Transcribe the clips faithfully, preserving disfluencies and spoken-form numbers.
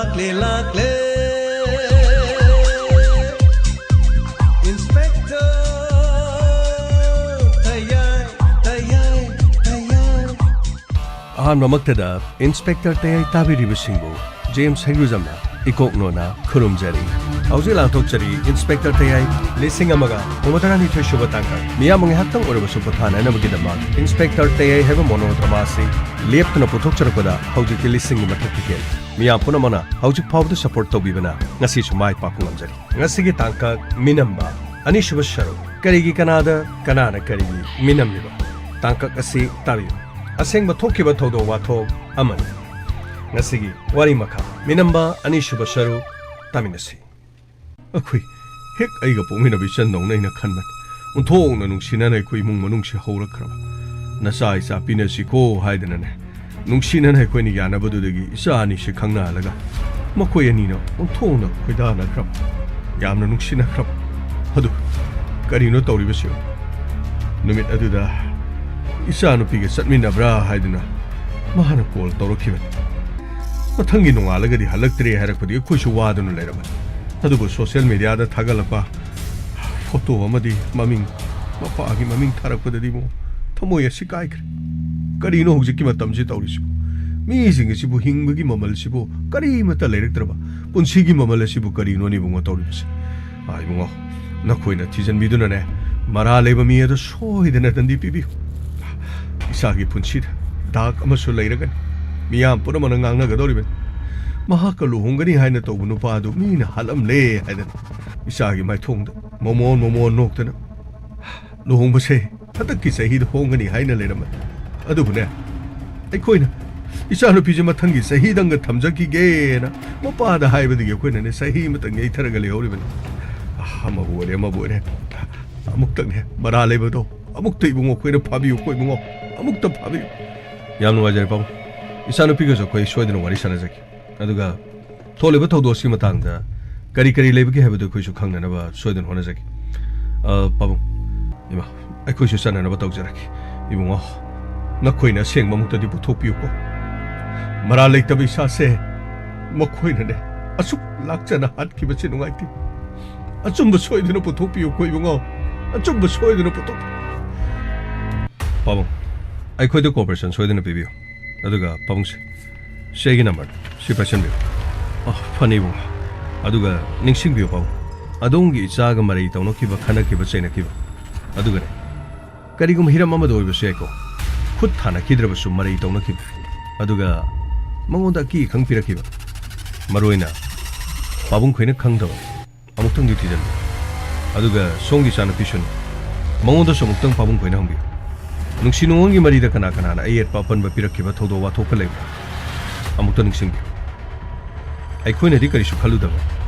ꯂꯥꯛꯂꯦ, ꯂꯥꯛꯂꯦ꯫ Inspector ꯇꯌꯥꯏ, ꯇꯌꯥꯏ, ꯇꯌꯥꯏ꯫ ꯑꯍꯥꯟꯕꯃꯛꯇꯗ Inspector ꯇꯌꯥꯏ ꯇꯥꯕꯤꯔꯤꯕꯁꯤꯡꯕꯨ ꯖꯦꯝꯁ ꯍꯩꯒ꯭ꯔꯨꯖꯝꯅ ꯏꯀꯣꯛ ꯅꯣꯟꯅ ꯈꯨꯔꯨꯝꯖꯔꯤ꯫ ꯍꯧꯖꯤꯛ ꯂꯥꯟꯊꯣꯛꯆꯔꯤ Inspector ꯇꯌꯥꯏ ꯂꯤꯁꯤꯡ ꯑꯃꯒ ꯍꯨꯝꯐꯨꯇꯔꯥꯅꯤꯊꯣꯏ ꯁꯨꯕ ꯇꯥꯡꯀꯛ꯫ ꯃꯤꯌꯥꯝꯕ ꯉꯥꯏꯍꯥꯛꯇꯪ ꯑꯣꯏꯔꯕꯁꯨ ꯄꯣꯊꯥꯅꯅꯕꯒꯤꯗꯃꯛ Inspector ꯇꯌꯥꯏ ꯍꯥꯏꯕ monodrama ꯑꯁꯤ ꯂꯦꯞꯇꯅ ꯄꯨꯊꯣꯛꯆꯔꯛꯄꯗ ꯍꯧꯖꯤꯛꯇꯤ ꯂꯤꯁꯤꯡꯒꯤ ꯃꯊꯛꯇ ꯍꯦꯜꯂꯦ꯫ ꯃꯤꯌꯥꯝ ꯄꯨꯝꯅꯃꯛꯅ ꯍꯧꯖꯤꯛ ꯐꯥꯎꯕꯗ support ꯇꯧꯕꯤꯕꯅ ꯉꯁꯤꯁꯨ ꯃꯥꯏ ꯄꯥꯛꯄ ꯉꯝꯖꯔꯤ꯫ ꯉꯁꯤꯒꯤ ꯇꯥꯡꯀꯛ ꯃꯤꯅꯝꯕ ꯑꯅꯤꯁꯨꯕ ꯁꯔꯨꯛ꯫ ꯀꯔꯤꯒꯤ, ꯀꯅꯥꯗ, ꯀꯅꯥꯅ ꯀꯔꯤꯒꯤ ꯃꯤꯅꯝꯂꯤꯕ? ꯇꯥꯡꯀꯛ ꯑꯁꯤ ꯇꯥꯕꯤꯌꯨ꯫ ꯑꯁꯦꯡꯕ ꯊꯣꯛꯈꯤꯕ ꯊꯧꯗꯣꯛ ꯋꯥꯊꯣꯛ ꯑꯃꯅꯤ꯫ ꯉꯁꯤꯒꯤ ꯋꯥꯔꯤ ꯃꯈꯥ, ꯃꯤꯅꯝꯕ ꯑꯅꯤꯁꯨꯕ ꯁꯔꯨꯛ ꯇꯥꯃꯤꯟꯅꯁꯤ꯫ ꯑꯩꯈꯣꯏ ꯍꯦꯛ ꯑꯩꯒ ꯄꯣꯛꯃꯤꯟꯅꯕ ꯏꯆꯟꯗꯧꯅ ꯑꯩꯅ ꯈꯟꯕꯅꯤ꯫ ꯑꯣꯟꯊꯣꯛꯅ ꯅꯨꯡꯁꯤꯅꯅ ꯑꯩꯈꯣꯏ ꯏꯃꯨꯡ ꯃꯅꯨꯡꯁꯤ ꯍꯧꯔꯛꯈ꯭ꯔꯕ꯫ "ꯅꯆꯥ ꯏꯆꯥ ꯄꯤꯅꯁꯤꯀꯣ" ꯍꯥꯏꯗꯅꯅꯦ, ꯅꯨꯡꯁꯤꯅꯅ ꯑꯩꯈꯣꯏꯅ ꯌꯥꯅꯕꯗꯨꯗꯒꯤ ꯏꯆꯥ ꯑꯅꯤꯁꯤ ꯈꯪꯅꯍꯜꯂꯒ ꯃꯈꯣꯏ ꯑꯅꯤꯅ ꯑꯣꯟꯊꯣꯛꯅ ꯈꯣꯏꯗꯥꯅꯈ꯭ꯔꯕ, ꯌꯥꯝꯅ ꯅꯨꯡꯁꯤꯅꯈ꯭ꯔꯕ꯫ ꯑꯗꯨ ꯀꯔꯤꯅꯣ ꯇꯧꯔꯤꯕꯁꯤ? ꯅꯨꯃꯤꯠ ꯑꯗꯨꯗ ꯏꯆꯥꯅꯨꯄꯤꯒ ꯆꯠꯃꯤꯟꯅꯕ꯭ꯔꯥ ꯍꯥꯏꯗꯨꯅ ꯃꯥꯅ call ꯇꯧꯔꯛꯈꯤꯕꯅꯤ꯫ ꯃꯊꯪꯒꯤ ꯅꯣꯡꯉꯥꯜꯂꯒꯗꯤ ꯍꯜꯂꯛꯇ꯭ꯔꯦ ꯍꯥꯏꯔꯛꯄꯗꯒꯤ ꯑꯩꯈꯣꯏꯁꯨ ꯋꯥꯗꯨꯅ ꯂꯩꯔꯝꯕꯅꯤ꯫ ꯑꯗꯨꯕꯨ social media ꯗ ꯊꯥꯒꯠꯂꯛꯄ photo ꯑꯃꯗꯤ ꯃꯃꯤꯡ, ꯃꯄꯥꯒꯤ ꯃꯃꯤꯡ ꯊꯥꯔꯛꯄꯗꯗꯤ ꯏꯕꯨꯡꯉꯣ, ꯊꯃꯣꯏ ꯑꯁꯤ ꯀꯥꯏꯈ꯭ꯔꯦ꯫ ꯀꯔꯤꯅꯣ ꯍꯧꯖꯤꯛꯀꯤ ꯃꯇꯝꯁꯤ ꯇꯧꯔꯤꯁꯤꯕꯨ? ꯃꯤꯁꯤꯡ ꯑꯁꯤꯕꯨ ꯍꯤꯡꯕꯒꯤ ꯃꯃꯜꯁꯤꯕꯨ ꯀꯔꯤꯃꯠꯇ ꯂꯩꯔꯛꯇ꯭ꯔꯕ ꯄꯨꯟꯁꯤꯒꯤ ꯃꯃꯜ ꯑꯁꯤꯕꯨ ꯀꯔꯤꯅꯣꯅꯦ ꯏꯕꯨꯡꯉꯣ ꯇꯧꯔꯤꯕꯁꯦ? ꯑꯥ, ꯏꯕꯨꯡꯉꯣ, ꯅꯈꯣꯏꯅ ꯊꯤꯖꯤꯟꯕꯤꯗꯨꯅꯅꯦ, ꯃꯔꯥ ꯂꯩꯕ ꯃꯤ ꯑꯗꯨ ꯁꯣꯏꯗꯅ ꯗꯟꯗꯤ ꯄꯤꯕꯤꯌꯨ꯫ ꯏꯆꯥꯒꯤ ꯄꯨꯟꯁꯤꯗ ꯗꯥꯛ ꯑꯃꯁꯨ ꯂꯩꯔꯒꯅꯤ꯫ ꯃꯤꯌꯥꯝ ꯄꯨꯝꯅꯃꯛꯅ ꯉꯥꯡꯅꯒꯗꯧꯔꯤꯕꯅꯤ꯫ ꯃꯍꯥꯛꯀ ꯂꯨꯍꯣꯡꯒꯅꯤ ꯍꯥꯏꯅ ꯇꯧꯕ ꯅꯨꯄꯥ ꯑꯗꯨ ꯃꯤꯅ ꯍꯥꯠꯂꯝꯂꯦ ꯍꯥꯏꯗꯅ ꯏꯆꯥꯒꯤ ꯃꯥꯏꯊꯣꯡꯗ ꯃꯣꯃꯣꯟ ꯃꯣꯃꯣꯟ ꯅꯣꯛꯇꯅ, ꯂꯨꯍꯣꯡꯕꯁꯦ ꯍꯟꯗꯛꯀꯤ ꯆꯍꯤꯗ ꯍꯣꯡꯒꯅꯤ ꯍꯥꯏꯅ ꯂꯩꯔꯝꯕꯅꯤ꯫ ꯑꯗꯨꯕꯨꯅꯦ, ꯑꯩꯈꯣꯏꯅ ꯏꯆꯥꯅꯨꯄꯤꯁꯦ ꯃꯊꯪꯒꯤ ꯆꯍꯤꯗꯪꯒ ꯊꯝꯖꯈꯤꯒꯦꯅ ꯃꯄꯥꯗ ꯍꯥꯏꯕꯗꯒꯤ ꯑꯩꯈꯣꯏꯅꯅꯦ ꯆꯍꯤ ꯑꯃꯇꯪ ꯌꯩꯊꯔꯒ ꯂꯩꯍꯧꯔꯤꯕꯅꯤ꯫ ꯑꯃꯕꯨ ꯑꯣꯏꯔꯦ, ꯑꯃꯕꯨ ꯑꯣꯏꯔꯦ, ꯑꯃꯨꯛꯇꯪꯅꯦ ꯃꯔꯥ ꯂꯩꯕꯗꯣ, ꯑꯃꯨꯛꯇ ꯏꯕꯨꯡꯉꯣ ꯑꯩꯈꯣꯏꯅ ꯐꯥꯕꯤꯌꯨꯀꯣ ꯏꯕꯨꯡꯉꯣ, ꯑꯃꯨꯛꯇ ꯐꯥꯕꯤꯌꯨ꯫ ꯌꯥꯝ ꯅꯨꯡꯉꯥꯏꯖꯔꯦ ꯄꯥꯕꯨꯡ꯫ ꯏꯆꯥꯅꯨꯄꯤꯒꯁꯨ ꯑꯩꯈꯣꯏ ꯁꯣꯏꯗꯅ ꯋꯥꯔꯤ ꯁꯥꯟꯅꯖꯒꯦ꯫ ꯑꯗꯨꯒ ꯊꯣꯛꯂꯤꯕ ꯊꯧꯗꯣꯛ ꯑꯁꯤꯒꯤ ꯃꯇꯥꯡꯗ ꯀꯔꯤ ꯀꯔꯤ ꯂꯩꯕꯒꯦ ꯍꯥꯏꯕꯗꯨ ꯑꯩꯈꯣꯏꯁꯨ ꯈꯪꯅꯅꯕ ꯁꯣꯏꯗꯅ ꯍꯣꯠꯅꯖꯒꯦ꯫ ꯑ, ꯄꯥꯕꯨꯡ, ꯏꯃꯥ, ꯑꯩꯈꯣꯏꯁꯨ ꯆꯠꯅꯅꯕ ꯇꯧꯖꯔꯛꯀꯦ꯫ ꯏꯕꯨꯡꯉꯣ, ꯅꯈꯣꯏꯅ ꯑꯁꯦꯡꯕ ꯑꯃꯨꯛꯇꯗꯤ ꯄꯨꯊꯣꯛꯄꯤꯌꯨꯀꯣ꯫ ꯃꯔꯥꯜ ꯂꯩꯇꯕ ꯏꯆꯥꯁꯦ ꯃꯈꯣꯏꯅꯅꯦ ꯑꯁꯨꯛ ꯂꯥꯛꯆꯅ ꯍꯥꯠꯈꯤꯕꯁꯤ ꯅꯨꯡꯉꯥꯏꯇꯦ꯫ ꯑꯆꯨꯝꯕ ꯁꯣꯏꯗꯅ ꯄꯨꯊꯣꯛꯄꯤꯌꯨ ꯀꯣ ꯏꯕꯨꯡꯉꯣ, ꯑꯆꯨꯝꯕ ꯁꯣꯏꯗꯅ ꯄꯨꯊꯣꯛꯄꯤꯌꯨ꯫ ꯄꯥꯕꯨꯡ, ꯑꯩꯈꯣꯏꯗ cooperation ꯁꯣꯏꯗꯅ ꯄꯤꯕꯤꯌꯨ꯫ ꯑꯗꯨꯒ ꯄꯥꯕꯨꯡꯁꯦ, ꯁꯤ ꯑꯩꯒꯤ number, ꯁꯤ ꯄꯥꯏꯁꯟꯕꯤꯌꯨ꯫ ꯑ, ꯐꯅꯤ ꯏꯕꯨꯡꯉꯣ꯫ ꯑꯗꯨꯒ ꯅꯤꯡꯁꯤꯡꯕꯤꯌꯨ ꯄꯥꯕꯨꯡ, ꯑꯗꯣꯝꯒꯤ ꯏꯆꯥꯒ ꯃꯔꯩ ꯇꯧꯅꯈꯤꯕ, ꯈꯠꯅꯈꯤꯕ, ꯆꯩꯅꯈꯤꯕ, ꯑꯗꯨꯒꯅꯦ, ꯀꯔꯤꯒꯨꯝꯕ ꯍꯤꯔꯝ ꯑꯃꯗ ꯑꯣꯏꯕꯁꯨ ꯌꯥꯏꯀꯣ, ꯈꯨꯠ ꯊꯥꯅꯈꯤꯗ꯭ꯔꯕꯁꯨ ꯃꯔꯩ ꯇꯧꯅꯈꯤꯕ, ꯑꯗꯨꯒ ꯃꯉꯣꯟꯗ ꯑꯀꯤ ꯑꯈꯪ ꯄꯤꯔꯛꯈꯤꯕ, ꯃꯔꯨꯑꯣꯏꯅ ꯄꯥꯕꯨꯡ ꯈꯣꯏꯅ ꯈꯪꯗꯕ, ꯑꯃꯨꯛꯇꯪꯗꯤ ꯊꯤꯖꯤꯟꯕꯤꯌꯨ꯫ ꯑꯗꯨꯒ ꯁꯣꯝꯒꯤ ꯏꯆꯥꯅꯨꯄꯤꯁꯨꯅꯤ, ꯃꯉꯣꯟꯗꯁꯨ ꯑꯃꯨꯛꯇꯪ ꯄꯥꯕꯨꯡ ꯈꯣꯏꯅ ꯍꯪꯕꯤꯌꯨ꯫ ꯅꯨꯡꯁꯤ ꯅꯨꯡꯉꯣꯟꯒꯤ ꯃꯔꯤꯗ ꯀꯅꯥ ꯀꯅꯥꯅ ꯑꯌꯦꯠꯄ ꯑꯄꯟꯕ ꯄꯤꯔꯛꯈꯤꯕ ꯊꯧꯗꯣꯛ ꯋꯥꯊꯣꯛꯀ ꯂꯩꯕ꯭ꯔꯥ? ꯑꯃꯨꯛꯇ ꯅꯤꯡꯁꯤꯡꯕꯤꯌꯨ꯫ ꯑꯩꯈꯣꯏꯅꯗꯤ ꯀꯔꯤꯁꯨ ꯈꯜꯂꯨꯗꯕ,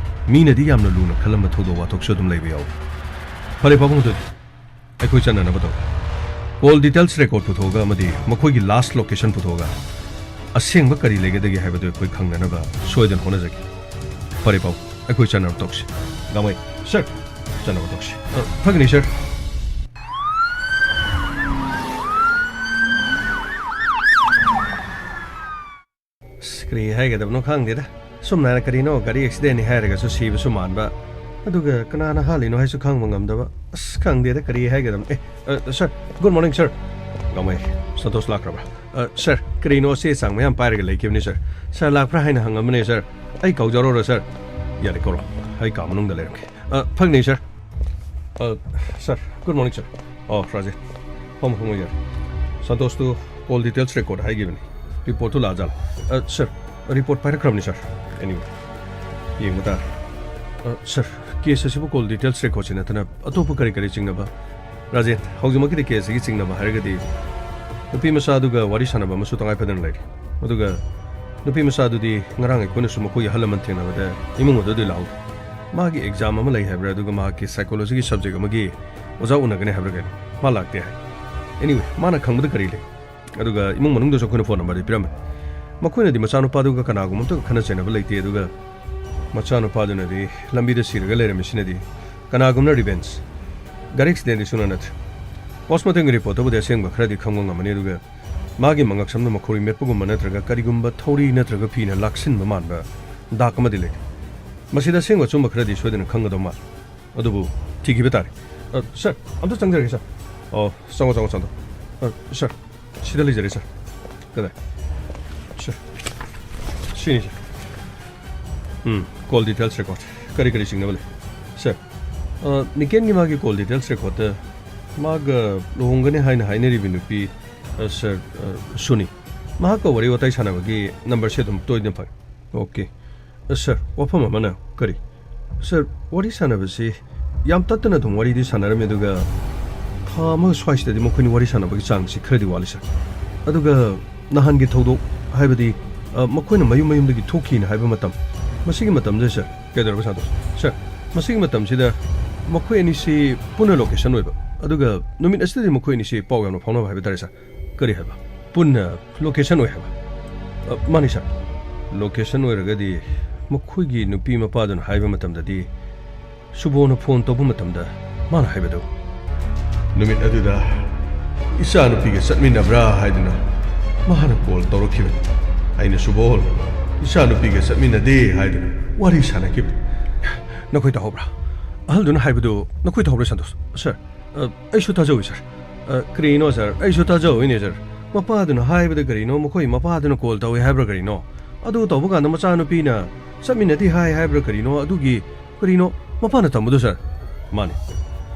ꯃꯤꯅꯗꯤ ꯌꯥꯝꯅ ꯂꯨꯅ ꯈꯜꯂꯝꯕ ꯊꯧꯗꯣꯛ ꯋꯥꯊꯣꯛꯁꯨ ꯑꯗꯨꯝ ꯂꯩꯕ ꯌꯥꯎꯏ꯫ ꯐꯔꯦ ꯄꯥꯕꯨꯡ, ꯑꯗꯨꯗꯤ ꯑꯩꯈꯣꯏ ꯆꯠꯅꯅꯕ ꯇꯧ꯫ Call details record ꯄꯨꯊꯣꯛꯑꯒ ꯑꯃꯗꯤ ꯃꯈꯣꯏꯒꯤ last location ꯄꯨꯊꯣꯛꯑꯒ ꯑꯁꯦꯡꯕ ꯀꯔꯤ ꯂꯩꯒꯗꯒꯦ ꯍꯥꯏꯕꯗꯨ ꯑꯩꯈꯣꯏ ꯈꯪꯅꯅꯕ ꯁꯣꯏꯗꯅ ꯍꯣꯠꯅꯖꯒꯦ꯫ ꯐꯔꯦ ꯄꯥꯕꯨꯡ, ꯑꯩꯈꯣꯏ ꯆꯠꯅꯕ ꯇꯧꯁꯤ꯫ ꯒꯥꯃꯩ꯫ Sir꯫ ꯆꯠꯅꯕ ꯇꯧꯁꯤ꯫ ꯑ, ꯐꯒꯅꯤ, sir꯫ ꯑꯁ, ꯀꯔꯤ ꯍꯥꯏꯒꯗꯕꯅꯣ ꯈꯪꯗꯦꯗ꯫ ꯁꯨꯝꯅ ꯀꯔꯤꯅꯣ ꯒꯥꯔꯤ accidentꯅꯤ ꯍꯥꯏꯔꯒꯁꯨ ꯁꯤꯕꯁꯨ ꯃꯥꯟꯕ, ꯑꯗꯨꯒ ꯀꯅꯥꯅ ꯍꯥꯠꯂꯤꯅꯣ ꯍꯥꯏꯁꯨ ꯈꯪꯕ ꯉꯝꯗꯕ꯫ ꯑꯁ, ꯈꯪꯗꯦꯗ ꯀꯔꯤ ꯍꯥꯏꯒꯗꯕꯅꯣ꯫ ꯑꯦ, ꯑ, sir, good morning, sir꯫ ꯒꯥꯃꯩ, Santosh ꯂꯥꯛꯈ꯭ꯔꯕ? ꯑ, sir, ꯀꯔꯤꯅꯣ ꯆꯦ ꯆꯥꯡ ꯃꯌꯥꯝ ꯄꯥꯏꯔꯒ ꯂꯩꯈꯤꯕꯅꯤ, sir꯫ Sir ꯂꯥꯛꯄ꯭ꯔꯥ ꯍꯥꯏꯅ ꯍꯪꯉꯝꯕꯅꯦ, sir꯫ ꯑꯩ ꯀꯧꯖꯔꯣꯔ, sir? ꯌꯥꯔꯦ, ꯀꯧꯔꯣ꯫ ꯑꯩ ꯀꯥ ꯃꯅꯨꯡꯗ ꯂꯩꯔꯝꯒꯦ꯫ ꯑ, ꯐꯒꯅꯤ, sir꯫ ꯑ, sir, good morning, sir꯫ ꯑꯣ, ꯔꯥꯖꯦꯟ꯫ ꯐꯝꯃꯣ, ꯐꯝꯃꯣ, ꯌꯥꯔꯦ꯫ ꯁꯟꯇꯣꯁꯇꯨ call details record ꯍꯥꯏꯈꯤꯕꯅꯤ꯫ Reportꯇꯨ ꯂꯥꯛꯑꯖꯥꯠꯂꯣ? ꯑ, sir, report ꯄꯥꯏꯔꯛꯈ꯭ꯔꯕꯅꯤ, sir꯫ Anyway, ꯌꯦꯡꯕ ꯇꯥꯔꯦ꯫ ꯑ, sir, case ꯑꯁꯤꯕꯨ call details recordꯁꯤ ꯅꯠꯇꯅ ꯑꯇꯣꯞꯄ ꯀꯔꯤ ꯀꯔꯤ ꯆꯤꯡꯅꯕ? ꯔꯥꯖꯦꯟ, ꯍꯧꯖꯤꯛꯃꯛꯀꯤꯗꯤ case ꯑꯁꯤꯒꯤ ꯆꯤꯡꯅꯕ ꯍꯥꯏꯔꯒꯗꯤ ꯅꯨꯄꯤ ꯃꯆꯥꯗꯨꯒ ꯋꯥꯔꯤ ꯁꯥꯟꯅꯕ ꯑꯃꯁꯨ ꯇꯉꯥꯏ ꯐꯗꯅ ꯂꯩꯔꯤ꯫ ꯑꯗꯨꯒ ꯅꯨꯄꯤ ꯃꯆꯥꯗꯨꯗꯤ ꯉꯔꯥꯡ ꯑꯩꯈꯣꯏꯅꯁꯨ ꯃꯈꯣꯏꯒꯤ ꯑꯍꯜ ꯂꯃꯟ ꯊꯦꯡꯅꯕꯗ ꯏꯃꯨꯡ ꯑꯗꯨꯗꯤ ꯂꯥꯛꯍꯧꯗꯦ꯫ ꯃꯥꯒꯤ exam ꯑꯃ ꯂꯩ ꯍꯥꯏꯕ꯭ꯔꯥ, ꯑꯗꯨꯒ ꯃꯍꯥꯛꯀꯤ psychologyꯒꯤ subject ꯑꯃꯒꯤ ꯑꯣꯖꯥ ꯎꯅꯒꯅꯤ ꯍꯥꯏꯕ꯭ꯔꯥ ꯀꯩꯅꯣ, ꯃꯥ ꯂꯥꯛꯇꯦ ꯍꯥꯏ꯫ Anyway, ꯃꯥꯅ ꯈꯪꯕꯗ ꯀꯔꯤ ꯂꯩ? ꯑꯗꯨꯒ ꯏꯃꯨꯡ ꯃꯅꯨꯡꯗꯁꯨ ꯑꯩꯈꯣꯏꯅ phone numberꯗꯤ ꯄꯤꯔꯝꯃꯦ꯫ ꯃꯈꯣꯏꯅꯗꯤ ꯃꯆꯥꯅꯨꯄꯥꯗꯨꯒ ꯀꯅꯥꯒꯨꯝꯕ ꯑꯝꯇꯒ ꯈꯠꯅ ꯆꯩꯅꯕ ꯂꯩꯇꯦ, ꯑꯗꯨꯒ ꯃꯆꯥꯅꯨꯄꯥꯗꯨꯅꯗꯤ ꯂꯝꯕꯤꯗ ꯁꯤꯔꯒ ꯂꯩꯔꯝꯃꯤꯁꯤꯅꯗꯤ ꯀꯅꯥꯒꯨꯝꯅ revenge, ꯒꯥꯔꯤ accidentꯗꯤ ꯁꯨꯡꯅ ꯅꯠꯇ꯭ꯔꯦ꯫ Postmortemꯒꯤ reportꯇꯕꯨꯗꯤ ꯑꯁꯦꯡꯕ ꯈꯔꯗꯤ ꯈꯪꯕ ꯉꯝꯃꯅꯤ, ꯑꯗꯨꯒ ꯃꯥꯒꯤ ꯃꯉꯛꯁꯝꯗ ꯃꯈꯧꯔꯤ ꯃꯦꯠꯄꯒꯨꯝꯕ ꯅꯠꯇ꯭ꯔꯒ ꯀꯔꯤꯒꯨꯝꯕ ꯊꯧꯔꯤ ꯅꯠꯇ꯭ꯔꯒ ꯐꯤꯅ ꯂꯥꯛꯁꯤꯟꯕ ꯃꯥꯟꯕ ꯗꯥꯛ ꯑꯃꯗꯤ ꯂꯩ꯫ ꯃꯁꯤꯗ ꯑꯁꯦꯡꯕ ꯑꯆꯨꯝꯕ ꯈꯔꯗꯤ ꯁꯣꯏꯗꯅ ꯈꯪꯒꯗꯧ ꯃꯥꯜꯂꯤ꯫ ꯑꯗꯨꯕꯨ ꯊꯤꯈꯤꯕ ꯇꯥꯔꯦ꯫ ꯑ, ꯁꯥꯔ, ꯑꯝꯇ ꯆꯪꯖꯔꯒꯦ, ꯁꯥꯔ꯫ ꯑꯣ, ꯆꯪꯉꯣ, ꯆꯪꯉꯣ, ꯆꯪꯉꯣ꯫ ꯑ, ꯁꯥꯔ, ꯁꯤꯗ ꯂꯩꯖꯔꯦ, ꯁꯥꯔ꯫ ꯀꯗꯥꯏ? ꯁꯥꯔ, ꯁꯤꯅꯤ, ꯁꯥꯔ꯫ ꯎꯝ, call details record꯫ ꯀꯔꯤ ꯀꯔꯤ ꯆꯤꯡꯅꯕ ꯂꯩ? ꯁꯥꯔ, ꯑ, ꯅꯤꯀꯦꯟꯒꯤ ꯃꯥꯒꯤ call details recordꯇ ꯃꯥꯒ ꯂꯨꯍꯣꯡꯒꯅꯤ ꯍꯥꯏꯅ ꯍꯥꯏꯅꯔꯤꯕ ꯅꯨꯄꯤ, ꯑ, ꯁꯥꯔ, ꯑ, ꯁꯨꯅꯤ꯫ ꯃꯍꯥꯛꯀ ꯋꯥꯔꯤ ꯋꯥꯇꯥꯏ ꯁꯥꯟꯅꯕꯒꯤ ꯅꯝꯕꯔꯁꯦ ꯑꯗꯨꯝ ꯇꯣꯏꯅ ꯐꯪꯉꯤ꯫ ꯑꯣꯀꯦ꯫ ꯑ, ꯁꯥꯔ, ꯋꯥꯐꯝ ꯑꯃꯅ ꯀꯔꯤ? ꯁꯥꯔ, ꯋꯥꯔꯤ ꯁꯥꯟꯅꯕꯁꯤ ꯌꯥꯝ ꯇꯠꯇꯅ ꯑꯗꯨꯝ ꯋꯥꯔꯤꯗꯤ ꯁꯥꯟꯅꯔꯝꯃꯤ, ꯑꯗꯨꯒ ꯊꯥ ꯑꯃ ꯁ꯭ꯋꯥꯏꯁꯤꯗꯗꯤ ꯃꯈꯣꯏꯅꯤ ꯋꯥꯔꯤ ꯁꯥꯟꯅꯕꯒꯤ ꯆꯥꯡꯁꯤ ꯈꯔꯗꯤ ꯋꯥꯠꯂꯤ, ꯁꯥꯔ꯫ ꯑꯗꯨꯒ ꯅꯍꯥꯟꯒꯤ ꯊꯧꯗꯣꯛ, ꯍꯥꯏꯕꯗꯤ, ꯑ, ꯃꯈꯣꯏꯅ ꯃꯌꯨꯝ ꯃꯌꯨꯝꯗꯒꯤ ꯊꯣꯛꯈꯤꯅ ꯍꯥꯏꯕ ꯃꯇꯝ, ꯃꯁꯤꯒꯤ ꯃꯇꯝꯗ, ꯁꯥꯔ, ꯀꯩꯗꯧꯔꯕ, ꯁꯥꯟꯇꯣꯁ? ꯁꯥꯔ, ꯃꯁꯤꯒꯤ ꯃꯇꯝꯁꯤꯗ ꯃꯈꯣꯏ ꯑꯅꯤꯁꯤ ꯄꯨꯟꯅ ꯂꯣꯀꯦꯁꯟ ꯑꯣꯏꯕ, ꯑꯗꯨꯒ ꯅꯨꯃꯤꯠ ꯑꯁꯤꯗꯗꯤ ꯃꯈꯣꯏ ꯑꯅꯤꯁꯤ ꯄꯥꯎ ꯌꯥꯝꯅ ꯐꯥꯎꯅꯕ ꯍꯥꯏꯕ ꯇꯥꯔꯦ, ꯁꯥꯔ꯫ ꯀꯔꯤ ꯍꯥꯏꯕ? ꯄꯨꯟꯅ ꯂꯣꯀꯦꯁꯟ ꯑꯣꯏ ꯍꯥꯏꯕ? ꯑ, ꯃꯥꯅꯤ, ꯁꯥꯔ꯫ ꯂꯣꯀꯦꯁꯟ ꯑꯣꯏꯔꯒꯗꯤ ꯃꯈꯣꯏꯒꯤ ꯅꯨꯄꯤ ꯃꯄꯥꯗꯨꯅ ꯍꯥꯏꯕ ꯃꯇꯝꯗꯗꯤ ꯁꯨꯕꯣꯅ ꯐꯣꯟ ꯇꯧꯕ ꯃꯇꯝꯗ ꯃꯥꯅ ꯍꯥꯏꯕꯗꯨ, ꯅꯨꯃꯤꯠ ꯑꯗꯨꯗ ꯏꯆꯥꯅꯨꯄꯤꯒ ꯆꯠꯃꯤꯟꯅꯕ꯭ꯔꯥ ꯍꯥꯏꯗꯨꯅ ꯃꯥꯅ ꯀꯣꯜ ꯇꯧꯔꯛꯈꯤꯕꯅꯤ꯫ ꯑꯩꯅ ꯁꯨꯕꯣꯜ, ꯏꯆꯥꯅꯨꯄꯤꯒ ꯆꯠꯃꯤꯟꯅꯗꯦ ꯍꯥꯏꯗꯨꯅ ꯋꯥꯔꯤ ꯁꯥꯟꯅꯈꯤꯕꯅꯤ꯫ ꯅꯈꯣꯏ ꯇꯥꯍꯧꯕ꯭ꯔꯥ? ꯑꯍꯜꯗꯨꯅ ꯍꯥꯏꯕꯗꯨ ꯅꯈꯣꯏ ꯇꯥꯍꯧꯕ꯭ꯔꯥ, ꯁꯟꯇꯣꯁ? ꯁꯥꯔ, ꯑ, ꯑꯩꯁꯨ ꯇꯥꯖꯧꯏ, ꯁꯥꯔ꯫ ꯑ, ꯀꯔꯤꯅꯣ, ꯁꯥꯔ? ꯑꯩꯁꯨ ꯇꯥꯖꯧꯏꯅꯦ, ꯁꯥꯔ꯫ ꯃꯄꯥꯗꯨꯅ ꯍꯥꯏꯕꯗ ꯀꯔꯤꯅꯣ, ꯃꯈꯣꯏ ꯃꯄꯥꯗꯨꯅ ꯀꯣꯜ ꯇꯧꯏ ꯍꯥꯏꯕ꯭ꯔꯥ ꯀꯔꯤꯅꯣ? ꯑꯗꯨ ꯇꯧꯕ ꯀꯥꯟꯗ ꯃꯆꯥꯅꯨꯄꯤꯅ ꯆꯠꯃꯤꯟꯅꯗꯦ ꯍꯥꯏ ꯍꯥꯏꯕ꯭ꯔꯥ ꯀꯔꯤꯅꯣ? ꯑꯗꯨꯒꯤ ꯀꯔꯤꯅꯣ ꯃꯄꯥꯅ ꯇꯝꯕꯗꯣ, ꯁꯥꯔ? ꯃꯥꯅꯤ꯫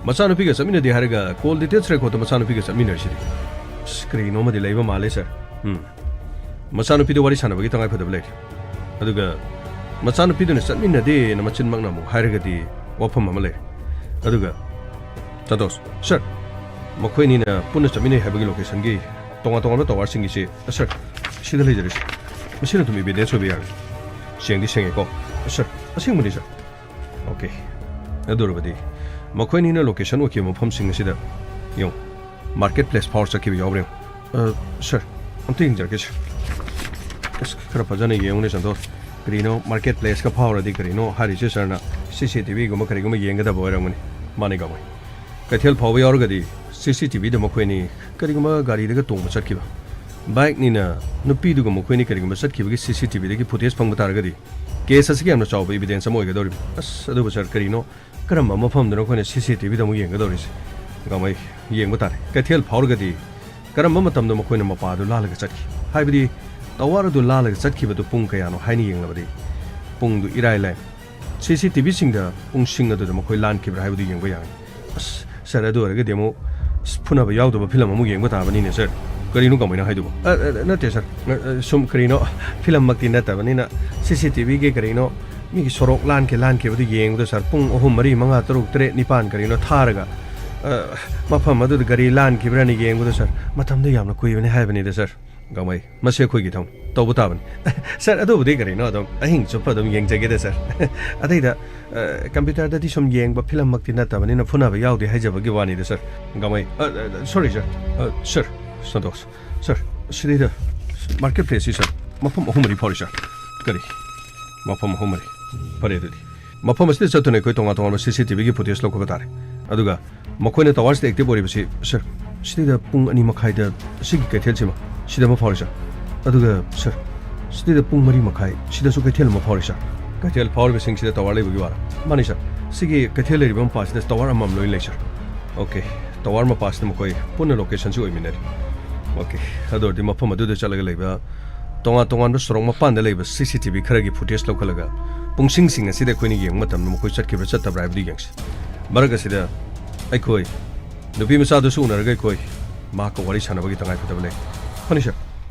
ꯃꯆꯥꯅꯨꯄꯤꯒ ꯆꯠꯃꯤꯟꯅꯗꯦ ꯍꯥꯏꯔꯒ call details recordꯇ ꯃꯆꯥꯅꯨꯄꯤꯒ ꯆꯠꯃꯤꯟꯅꯔꯤꯁꯤꯗꯤ꯫ ꯑꯁ, ꯀꯔꯤꯅꯣ ꯑꯃꯗꯤ ꯂꯩꯕ ꯃꯥꯜꯂꯦ, ꯁꯥꯔ꯫ ꯎꯝ꯫ ꯃꯆꯥꯅꯨꯄꯤꯗ ꯋꯥꯔꯤ ꯁꯥꯟꯅꯕꯒꯤ ꯇꯉꯥꯏ ꯐꯗꯕ ꯂꯩꯔꯦ꯫ ꯑꯗꯨꯒ ꯃꯆꯥꯅꯨꯄꯤꯗꯨꯅ ꯆꯠꯃꯤꯟꯅꯗꯦꯅ ꯃꯆꯤꯟꯃꯛꯅ ꯑꯃꯨꯛ ꯍꯥꯏꯔꯒꯗꯤ ꯋꯥꯐꯝ ꯑꯃ ꯂꯩꯔꯦ꯫ ꯑꯗꯨꯒ, ꯁꯟꯇꯣꯁ, ꯁꯥꯔ, ꯃꯈꯣꯏꯅꯤꯅ ꯄꯨꯟꯅ ꯆꯠꯃꯤꯟꯅꯩ ꯍꯥꯏꯕꯒꯤ ꯂꯣꯀꯦꯁꯟꯒꯤ ꯇꯣꯉꯥꯟ ꯇꯣꯉꯥꯟꯕ ꯇꯋꯥꯔꯁꯤꯡꯒꯤꯁꯤ, ꯁꯥꯔ, ꯁꯤꯗ ꯂꯩꯖꯔꯤꯁꯤ꯫ ꯃꯁꯤꯅ ꯑꯗꯨꯝ evidence ꯑꯣꯏꯕ ꯌꯥꯒꯅꯤ꯫ ꯁꯦꯡꯗꯤ ꯁꯦꯡꯉꯦꯀꯣ? ꯁꯥꯔ, ꯑꯁꯦꯡꯕꯅꯤ, ꯁꯥꯔ꯫ ꯑꯣꯀꯦ꯫ ꯑꯗꯨ ꯑꯣꯏꯔꯕꯗꯤ ꯃꯈꯣꯏꯅꯤꯅ ꯂꯣꯀꯦꯁꯟ ꯑꯣꯏꯈꯤꯕ ꯃꯐꯝꯁꯤꯡ ꯑꯁꯤꯗ ꯌꯦꯡꯉꯨ꯫ ꯃꯥꯔꯀꯦꯠ ꯄ꯭ꯂꯦꯁ ꯐꯥꯎꯔ ꯆꯠꯈꯤꯕ ꯌꯥꯎꯕ꯭ꯔꯥ ꯌꯦꯡꯉꯨ꯫ ꯑ, ꯁꯥꯔ, ꯑꯝꯇ ꯌꯦꯡꯖꯔꯛꯀꯦ, ꯁꯥꯔ꯫ ꯑꯁ, ꯈꯔ ꯐꯖꯅ ꯌꯦꯡꯉꯨꯅꯦ, ꯁꯟꯇꯣꯁ꯫ ꯀꯔꯤꯅꯣ, ꯃꯥꯔꯀꯦꯠ ꯄ꯭ꯂꯦꯁꯀ ꯐꯥꯎꯔꯗꯤ ꯀꯔꯤꯅꯣ ꯍꯥꯏꯔꯤꯁꯦ, ꯁꯥꯔꯅ ꯁꯤ ꯁꯤ ꯇꯤ ꯚꯤꯒꯨꯝꯕ ꯀꯔꯤꯒꯨꯝꯕ ꯌꯦꯡꯒꯗꯕ ꯑꯣꯏꯔꯝꯒꯅꯤ꯫ ꯃꯥꯅꯤ, ꯀꯥꯃꯩ꯫ ꯀꯩꯊꯦꯜ ꯐꯥꯎꯕ ꯌꯥꯎꯔꯒꯗꯤ ꯁꯤ ꯁꯤ ꯇꯤ ꯚꯤꯗ ꯃꯈꯣꯏꯅꯤ ꯀꯔꯤꯒꯨꯝꯕ ꯒꯥꯔꯤꯗꯒ ꯇꯣꯡꯕ ꯆꯠꯈꯤꯕ, ꯕꯥꯏꯛꯅꯤꯅ ꯅꯨꯄꯤꯗꯨꯒ ꯃꯈꯣꯏꯅꯤ ꯀꯔꯤꯒꯨꯝꯕ ꯆꯠꯈꯤꯕꯒꯤ ꯁꯤ ꯁꯤ ꯇꯤ ꯚꯤꯗꯒꯤ ꯐꯨꯇꯦꯖ ꯐꯪꯕ ꯇꯥꯔꯒꯗꯤ ꯀꯦꯁ ꯑꯁꯤꯒꯤ ꯌꯥꯝꯅ ꯆꯥꯎꯕ ꯏꯕꯤꯗꯦꯟꯁ ꯑꯃ ꯑꯣꯏꯒꯗꯧꯔꯤꯕ꯫ ꯑꯁ, ꯑꯗꯨꯕꯨ ꯁꯥꯔ, ꯀꯔꯤꯅꯣ? ꯀꯔꯝꯕ ꯃꯐꯝꯗꯅꯣ ꯑꯩꯈꯣꯏꯅ ꯁꯤ ꯁꯤ ꯇꯤ ꯚꯤꯗ ꯑꯃꯨꯛ ꯌꯦꯡꯒꯗꯧꯔꯤꯁꯦ? ꯒꯥꯡꯃꯩ, ꯌꯦꯡꯕ ꯇꯥꯔꯦ꯫ ꯀꯩꯊꯦꯜ ꯐꯥꯎꯔꯒꯗꯤ ꯀꯔꯝꯕ ꯃꯇꯝꯗ ꯃꯈꯣꯏꯅ ꯃꯄꯥꯗꯨ ꯂꯥꯜꯂꯒ ꯆꯠꯈꯤ? ꯍꯥꯏꯕꯗꯤ ꯇꯋꯥꯔ ꯑꯗꯨ ꯂꯥꯜꯂꯒ ꯆꯠꯈꯤꯕꯗꯨ ꯄꯨꯡ ꯀꯌꯥꯅꯣ ꯍꯥꯏꯅ ꯌꯦꯡꯂꯕꯗꯤ ꯄꯨꯡꯗꯨ ꯏꯔꯥꯏ ꯂꯥꯏ꯫ ꯁꯤ ꯁꯤ ꯇꯤ ꯚꯤꯁꯤꯡꯗ ꯄꯨꯡꯁꯤꯡ ꯑꯗꯨꯗ ꯃꯈꯣꯏ ꯂꯥꯟꯈꯤꯕ꯭ꯔꯥ ꯍꯥꯏꯕꯗꯨ ꯌꯦꯡꯕ ꯌꯥꯒꯅꯤ꯫ ꯑꯁ, ꯁꯥꯔ, ꯑꯗꯨ ꯑꯣꯏꯔꯒꯗꯤ ꯑꯃꯨꯛ, ꯑꯁ, ꯐꯨꯅꯕ ꯌꯥꯎꯗꯕ ꯐꯤꯂꯝ ꯑꯃꯨꯛ ꯌꯦꯡꯕ ꯇꯥꯕꯅꯤꯅꯦ, ꯁꯥꯔ꯫ ꯀꯔꯤꯅꯣ ꯀꯃꯥꯏꯅ ꯍꯥꯏꯗꯨꯕꯣ? ꯑ, ꯑ, ꯅꯠꯇꯦ, ꯁꯥꯔ꯫ ꯑ, ꯑ, ꯁꯨꯝ ꯀꯔꯤꯅꯣ, ꯐꯤꯂꯝꯃꯛꯇꯤ ꯅꯠꯇꯕꯅꯤꯅ ꯁꯤ ꯁꯤ ꯇꯤ ꯚꯤꯒꯤ ꯀꯔꯤꯅꯣ ꯃꯤꯒꯤ ꯁꯣꯔꯣꯛ ꯂꯥꯟꯈꯤ ꯂꯥꯟꯈꯤꯕꯗꯨ ꯌꯦꯡꯕꯗ, ꯁꯥꯔ, ꯄꯨꯡ ꯑꯍꯨꯝ, ꯃꯔꯤ, ꯃꯉꯥ, ꯇꯔꯨꯛ, ꯇꯔꯦꯠ, ꯅꯤꯄꯥꯟ ꯀꯔꯤꯅꯣ ꯊꯥꯔꯒ, ꯑ, ꯃꯐꯝ ꯑꯗꯨꯗ ꯒꯥꯔꯤ ꯂꯥꯟꯈꯤꯕ꯭ꯔꯥꯅ ꯌꯦꯡꯕꯗ, ꯁꯥꯔ, ꯃꯇꯝꯗꯨ ꯌꯥꯝꯅ ꯀꯨꯏꯕꯅꯤ ꯍꯥꯏꯕꯅꯤꯗ, ꯁꯥꯔ꯫ ꯒꯥꯡꯃꯩ, ꯃꯁꯤ ꯑꯩꯈꯣꯏꯒꯤ ꯊꯧꯅꯤ꯫ ꯇꯧꯕ ꯇꯥꯕꯅꯤ꯫ ꯁꯥꯔ, ꯑꯗꯨꯕꯨꯗꯤ ꯀꯔꯤꯅꯣ, ꯑꯗꯨꯝ ꯑꯍꯤꯡ ꯆꯨꯞꯄ ꯑꯗꯨꯝ ꯌꯦꯡꯖꯒꯦꯗ, ꯁꯥꯔ꯫ ꯑꯇꯩꯗ, ꯑ, ꯀꯝꯄ꯭ꯌꯨꯇꯔꯗꯗꯤ ꯁꯨꯝ ꯌꯦꯡꯕ ꯐꯤꯂꯝꯃꯛꯇꯤ ꯅꯠꯇꯕꯅꯤꯅ ꯐꯨꯅꯕ ꯌꯥꯎꯗꯦ ꯍꯥꯏꯖꯕꯒꯤ ꯋꯥꯅꯤꯗ, ꯁꯥꯔ꯫ ꯒꯥꯡꯃꯩ, ꯑ, ꯑ, ꯁꯣꯔꯤ, ꯁꯥꯔ꯫ ꯑ, ꯁꯥꯔ, ꯁꯟꯇꯣꯁ꯫ ꯁꯥꯔ, ꯁꯤꯗꯩꯗ ꯃꯥꯔꯀꯦꯠ ꯄ꯭ꯂꯦꯁꯁꯤ, ꯁꯥꯔ, ꯃꯐꯝ ꯑꯍꯨꯝ ꯃꯔꯤ ꯐꯥꯎꯔꯤ, ꯁꯥꯔ꯫ ꯀꯔꯤ? ꯃꯐꯝ ꯑꯍꯨꯝ ꯃꯔꯤ꯫ ꯐꯔꯦ ꯑꯗꯨꯗꯤ꯫ ꯃꯐꯝ ꯑꯁꯤꯗ ꯆꯠꯇꯨꯅ ꯑꯩꯈꯣꯏ ꯇꯣꯉꯥꯟ ꯇꯣꯉꯥꯟꯕ ꯁꯤ ꯁꯤ ꯇꯤ ꯚꯤꯒꯤ ꯐꯨꯇꯦꯖ ꯂꯧꯈꯠꯄ ꯇꯥꯔꯦ꯫ ꯑꯗꯨꯒ ꯃꯈꯣꯏꯅ ꯇꯋꯥꯔꯁꯤꯗ ꯑꯦꯛꯇꯤꯚ ꯑꯣꯏꯔꯤꯕꯁꯤ, ꯁꯥꯔ, ꯁꯤꯗꯩꯗ ꯄꯨꯡ ꯑꯅꯤ ꯃꯈꯥꯏꯗ ꯁꯤꯒꯤ ꯀꯩꯊꯦꯜꯁꯤꯃ ꯁꯤꯗ ꯑꯃ ꯐꯥꯎꯔꯤ, ꯁꯥꯔ꯫ ꯑꯗꯨꯒ, ꯁꯥꯔ, ꯁꯤꯗꯩꯗ ꯄꯨꯡ ꯃꯔꯤ ꯃꯈꯥꯏ ꯁꯤꯗꯁꯨ ꯀꯩꯊꯦꯜ ꯑꯃ ꯐꯥꯎꯔꯤ, ꯁꯥꯔ꯫ ꯀꯩꯊꯦꯜ ꯐꯥꯎꯔꯤꯕꯁꯤꯡꯁꯤꯗ ꯇꯋꯥꯔ ꯂꯩꯕꯒꯤ ꯋꯥꯔ? ꯃꯥꯅꯤ, ꯁꯥꯔ꯫ ꯁꯤꯒꯤ ꯀꯩꯊꯦꯜ ꯂꯩꯔꯤꯕ ꯃꯄꯥꯁꯤꯗ ꯇꯋꯥꯔ ꯑꯃꯃꯝ ꯂꯣꯏꯅ ꯂꯩ, ꯁꯥꯔ꯫ ꯑꯣꯀꯦ, ꯇꯋꯥꯔ ꯃꯄꯥꯁꯤꯗ ꯃꯈꯣꯏ ꯄꯨꯟꯅ ꯂꯣꯀꯦꯁꯟꯁꯤ ꯑꯣꯏꯃꯤꯟꯅꯔꯤ꯫ ꯑꯣꯀꯦ, ꯑꯗꯨ ꯑꯣꯏꯔꯗꯤ ꯃꯐꯝ ꯑꯗꯨꯗ ꯆꯠꯂꯒ ꯂꯩꯕ ꯇꯣꯉꯥꯟ ꯇꯣꯉꯥꯟꯕ ꯁꯣꯔꯣꯛ ꯃꯄꯥꯟꯗ ꯂꯩꯕ ꯁꯤ ꯁꯤ ꯇꯤ ꯚꯤ ꯈꯔꯒꯤ ꯐꯨꯇꯦꯖ ꯂꯧꯈꯠꯂꯒ ꯄꯨꯡꯁꯤꯡꯁꯤꯡ ꯑꯁꯤꯗ ꯑꯩꯈꯣꯏꯅ ꯌꯦꯡꯕ ꯃꯇꯝꯗ ꯃꯈꯣꯏ ꯆꯠꯈꯤꯕ꯭ꯔꯥ ꯆꯠꯇꯕ꯭ꯔꯥ ꯍꯥꯏꯕꯗꯨ ꯌꯦꯡꯁꯤ꯫ ꯃꯔꯛ ꯑꯁꯤꯗ ꯑꯩꯈꯣꯏ ꯅꯨꯄꯤ ꯃꯆꯥꯗꯨꯁꯨ ꯎꯅꯔꯒ ꯑꯩꯈꯣꯏ ꯃꯍꯥꯛꯀ ꯋꯥꯔꯤ ꯁꯥꯟꯅꯕꯒꯤ ꯇꯉꯥꯏꯐꯗꯕ ꯂꯩ꯫ ꯐꯅꯤ, ꯁꯥꯔ꯫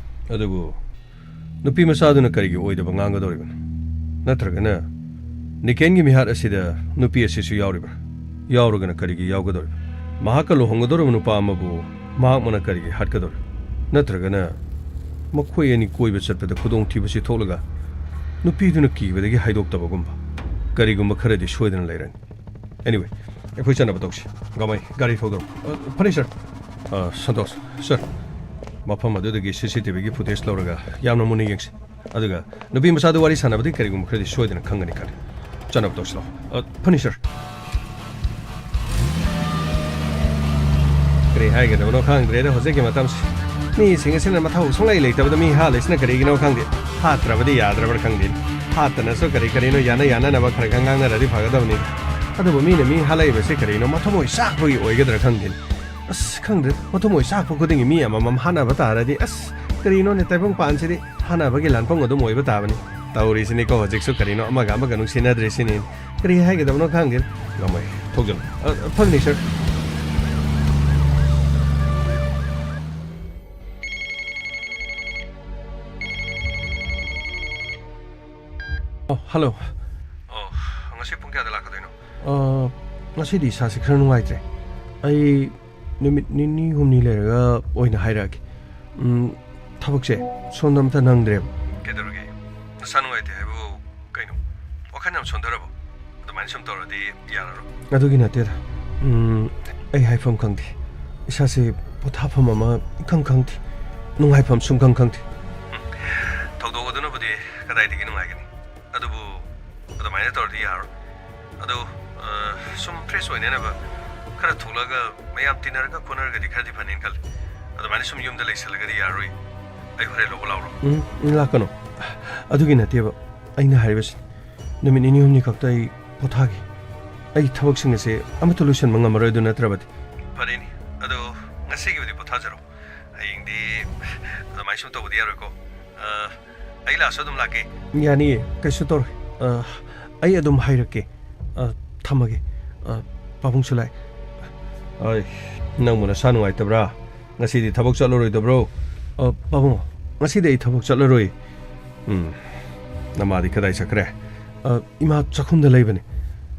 ꯑꯗꯨꯕꯨ ꯅꯨꯄꯤ ꯃꯆꯥꯗꯨꯅ ꯀꯔꯤꯒꯤ ꯑꯣꯏꯗꯕ ꯉꯥꯡꯒꯗꯧꯔꯤꯕꯅꯣ? ꯅꯠꯇ꯭ꯔꯒꯅ ꯅꯤꯀꯦꯟꯒꯤ ꯃꯤꯍꯥꯠ ꯑꯁꯤꯗ ꯅꯨꯄꯤ ꯑꯁꯤꯁꯨ ꯌꯥꯎꯔꯤꯕ꯭ꯔꯥ? ꯌꯥꯎꯔꯒꯅ ꯀꯔꯤꯒꯤ ꯌꯥꯎꯒꯗꯧꯔꯤꯕ? ꯃꯍꯥꯛꯀ ꯂꯨꯍꯣꯡꯒꯗꯧꯔꯤꯕ ꯅꯨꯄꯥ ꯑꯃꯕꯨ ꯃꯍꯥꯛꯃꯛꯅ ꯀꯔꯤꯒꯤ ꯍꯥꯠꯀꯗꯧꯔꯤꯕ? ꯅꯠꯇ꯭ꯔꯒꯅ ꯃꯈꯣꯏ ꯑꯅꯤ ꯀꯣꯏꯕ ꯆꯠꯄꯗ ꯈꯨꯗꯣꯡꯊꯤꯕꯁꯤ ꯊꯣꯛꯂꯒ ꯅꯨꯄꯤꯗꯨꯅ ꯀꯤꯕꯗꯒꯤ ꯍꯥꯏꯗꯣꯛꯇꯕꯒꯨꯝꯕ ꯀꯔꯤꯒꯨꯝꯕ ꯈꯔꯗꯤ ꯁꯣꯏꯗꯅ ꯂꯩꯔꯅꯤ꯫ Anyway, ꯑꯩꯈꯣꯏ ꯆꯠꯅꯕ ꯇꯧꯁꯤ꯫ ꯒꯥꯡꯃꯩ, ꯒꯥꯔꯤ ꯊꯧꯗꯔꯣ꯫ ꯑ, ꯐꯅꯤ, ꯁꯥꯔ꯫ ꯑ, ꯁꯟꯇꯣꯁ, ꯁꯥꯔ, ꯃꯐꯝ ꯑꯗꯨꯗꯒꯤ ꯁꯤ ꯁꯤ ꯇꯤ ꯚꯤꯒꯤ ꯐꯨꯇꯦꯖ ꯂꯧꯔꯒ ꯌꯥꯝꯅ ꯃꯨꯟꯅ ꯌꯦꯡꯁꯤ꯫ ꯑꯗꯨꯒ ꯅꯨꯄꯤ ꯃꯆꯥꯗꯨ ꯋꯥꯔꯤ ꯁꯥꯟꯅꯕꯗꯤ ꯀꯔꯤꯒꯨꯝꯕ ꯈꯔꯗꯤ ꯁꯣꯏꯗꯅ ꯈꯪꯒꯅꯤ ꯈꯜꯂꯤ꯫ ꯆꯠꯅꯕ ꯇꯧꯁꯤ ꯂꯥꯛꯑꯣ꯫ ꯑ, ꯐꯅꯤ, ꯁꯥꯔ꯫ ꯀꯔꯤ ꯍꯥꯏꯒꯗꯕꯅꯣ ꯈꯪꯗ꯭ꯔꯦꯗ ꯍꯧꯖꯤꯛꯀꯤ ꯃꯇꯝꯁꯤ꯫ ꯃꯤꯁꯤꯡ ꯑꯁꯤꯅ ꯃꯊꯧ ꯁꯨꯡꯂꯩ ꯂꯩꯇꯕꯗ ꯃꯤ ꯍꯥꯠꯂꯤꯁꯤꯅ ꯀꯔꯤꯒꯤꯅꯣ ꯈꯪꯗꯦ꯫ ꯍꯥꯠꯇ꯭ꯔꯕꯗꯤ ꯌꯥꯗ꯭ꯔꯕ꯭ꯔꯥ ꯈꯪꯗꯦ꯫ ꯍꯥꯠꯇꯅꯁꯨ ꯀꯔꯤ ꯀꯔꯤꯅꯣ ꯌꯥꯅ ꯌꯥꯅꯅꯕ ꯈꯔ ꯈꯔ ꯉꯥꯡꯅꯔꯗꯤ ꯐꯒꯗꯕꯅꯤ꯫ ꯑꯗꯨꯕꯨ ꯃꯤꯅ ꯃꯤ ꯍꯥꯠꯂꯛꯏꯕꯁꯤ ꯀꯔꯤꯅꯣ? ꯃꯊꯃꯣꯏ ꯆꯥꯛꯄꯒꯤ ꯑꯣꯏꯒꯗ꯭ꯔꯥ ꯈꯪꯗꯦ꯫ ꯑꯁ, ꯈꯪꯗꯦ꯫ ꯃꯊꯃꯣꯏ ꯆꯥꯛꯄ ꯈꯨꯗꯤꯡꯒꯤ ꯃꯤ ꯑꯃꯃꯝ ꯍꯥꯠꯅꯕ ꯇꯥꯔꯗꯤ, ꯑꯁ, ꯀꯔꯤꯅꯣꯅꯦ, ꯇꯥꯏꯕꯪ ꯄꯥꯟꯁꯤꯗꯤ ꯍꯥꯠꯅꯕꯒꯤ ꯂꯥꯟꯐꯝ ꯑꯗꯨꯝ ꯑꯣꯏꯕ ꯇꯥꯕꯅꯤ꯫ ꯇꯧꯔꯤꯁꯤꯅꯤꯀꯣ, ꯍꯧꯖꯤꯛꯁꯨ ꯀꯔꯤꯅꯣ ꯑꯃꯒ ꯑꯃꯒ ꯅꯨꯡꯁꯤꯅꯗ꯭ꯔꯤꯁꯤꯅꯤ꯫ ꯀꯔꯤ ꯍꯥꯏꯒꯗꯕꯅꯣ ꯈꯪꯗꯦ꯫ ꯉꯝꯃꯣꯏ꯫ ꯊꯣꯛꯆꯜꯂꯨ꯫ ꯑ, ꯐꯒꯅꯤ, ꯁꯔ꯫ ꯑꯣ, ꯍꯜꯂꯣ꯫ ꯑꯣ, ꯉꯁꯤ ꯄꯨꯡ ꯀꯌꯥꯗ ꯂꯥꯛꯀꯗꯣꯏꯅꯣ? ꯑ, ꯉꯁꯤꯗꯤ ꯏꯁꯥꯁꯦ ꯈꯔ ꯅꯨꯡꯉꯥꯏꯇ꯭ꯔꯦ꯫ ꯑꯩ ꯅꯨꯃꯤꯠ ꯅꯤꯅꯤ ꯍꯨꯝꯅꯤ ꯂꯩꯔꯒ ꯑꯣꯏꯅ ꯍꯥꯏꯔꯛꯑꯒꯦ꯫ ꯎꯝ, ꯊꯕꯛꯁꯦ ꯁꯣꯝꯗ ꯑꯝꯇ ꯅꯪꯗ꯭ꯔꯦꯕ꯫ ꯀꯩꯗꯧꯔꯒꯦ? ꯅꯁꯥ ꯅꯨꯡꯉꯥꯏꯇꯦ ꯍꯥꯏꯕꯨ ꯀꯩꯅꯣ? ꯋꯥꯈꯜ ꯌꯥꯝ ꯁꯣꯟꯊꯔꯕꯣ? ꯑꯗꯨꯃꯥꯏꯅ ꯁꯨꯝ ꯇꯧꯔꯗꯤ ꯌꯥꯔꯔꯣꯏ꯫ ꯑꯗꯨꯒꯤ ꯅꯠꯇꯦꯗ꯫ ꯎꯝ, ꯑꯩ ꯍꯥꯏꯐꯝ ꯈꯪꯗꯦ꯫ ꯏꯁꯥꯁꯦ ꯄꯣꯊꯥꯐꯝ ꯑꯃ ꯏꯈꯪ ꯈꯪꯗꯦ꯫ ꯅꯨꯡꯉꯥꯏꯐꯝ ꯁꯨꯡꯈꯪ ꯈꯪꯗꯦ꯫ ꯎꯝ, ꯊꯧꯗꯣꯛ ꯑꯗꯨꯅꯕꯨꯗꯤ ꯀꯗꯥꯏꯗꯒꯤ ꯅꯨꯡꯉꯥꯏꯒꯅꯤ? ꯑꯗꯨꯕꯨ ꯑꯗꯨꯃꯥꯏꯅ ꯇꯧꯔꯗꯤ ꯌꯥꯔꯣꯏ꯫ ꯑꯗꯣ, ꯑ, ꯁꯨꯝ ꯐ꯭ꯔꯦꯁ ꯑꯣꯏꯅꯅꯕ ꯈꯔ ꯊꯣꯛꯂꯛꯑꯒ ꯃꯌꯥꯝ ꯇꯤꯟꯅꯔꯒ ꯈꯣꯠꯅꯔꯒꯗꯤ ꯈꯔꯗꯤ ꯐꯅꯤꯅ ꯈꯜꯂꯤ꯫ ꯑꯗꯨꯃꯥꯏꯅ ꯁꯨꯝ ꯌꯨꯝꯗ ꯂꯩꯁꯜꯂꯒꯗꯤ ꯌꯥꯔꯣꯏ꯫ ꯑꯩ ꯍꯣꯔꯦꯟ ꯂꯧꯕ ꯂꯥꯛꯎꯔꯣ? ꯎꯝ, ꯂꯥꯛꯀꯅꯨ꯫ ꯑꯗꯨꯒꯤ ꯅꯠꯇꯦꯕ ꯑꯩꯅ ꯍꯥꯏꯔꯤꯕꯁꯤ꯫ ꯅꯨꯃꯤꯠ ꯅꯤꯅꯤ ꯍꯨꯝꯅꯤ ꯈꯛꯇ ꯑꯩ ꯄꯣꯊꯥꯒꯦ꯫ ꯑꯩ ꯊꯕꯛꯁꯤꯡ ꯑꯁꯦ ꯑꯃꯠꯇ ꯂꯣꯏꯁꯤꯟꯕ ꯉꯝꯃꯔꯣꯏ ꯑꯗꯨ ꯅꯠꯇ꯭ꯔꯕꯗꯤ꯫ ꯐꯔꯦꯅꯦ, ꯑꯗꯣ ꯉꯁꯤꯒꯤꯕꯨꯗꯤ ꯄꯣꯊꯥꯖꯔꯣ꯫ ꯍꯌꯦꯡꯗꯤ ꯑꯗꯨꯃꯥꯏꯅ ꯁꯨꯝ ꯇꯧꯕꯗꯤ ꯌꯥꯔꯣꯏꯀꯣ꯫ ꯑ, ꯑꯩ ꯂꯥꯛꯑꯁꯨ ꯑꯗꯨꯝ ꯂꯥꯛꯀꯦ꯫ ꯌꯥꯅꯤꯌꯦ, ꯀꯩꯁꯨ ꯇꯧꯔꯣꯏ꯫ ꯑ, ꯑꯩ ꯑꯗꯨꯝ ꯍꯥꯏꯔꯛꯀꯦ꯫ ꯑ, ꯊꯝꯃꯒꯦ꯫ ꯑ, ꯄꯥꯕꯨꯡꯁꯨ ꯂꯥꯛꯑꯦ꯫ ꯑꯩ, ꯅꯪꯕꯨ ꯅꯁꯥ ꯅꯨꯡꯉꯥꯏꯇꯕ꯭ꯔꯥ? ꯉꯁꯤꯗꯤ ꯊꯕꯛ ꯆꯠꯂꯔꯣꯏꯗꯕ꯭ꯔꯣ? ꯑ, ꯄꯥꯕꯨꯡ, ꯉꯁꯤꯗꯤ ꯑꯩ ꯊꯕꯛ ꯆꯠꯂꯔꯣꯏ꯫ ꯎꯝ, ꯅꯃꯥꯗꯤ ꯀꯗꯥꯏ ꯆꯠꯈ꯭ꯔꯦ? ꯑ, ꯏꯃꯥ ꯆꯥꯛꯈꯨꯝꯗ ꯂꯩꯕꯅꯦ꯫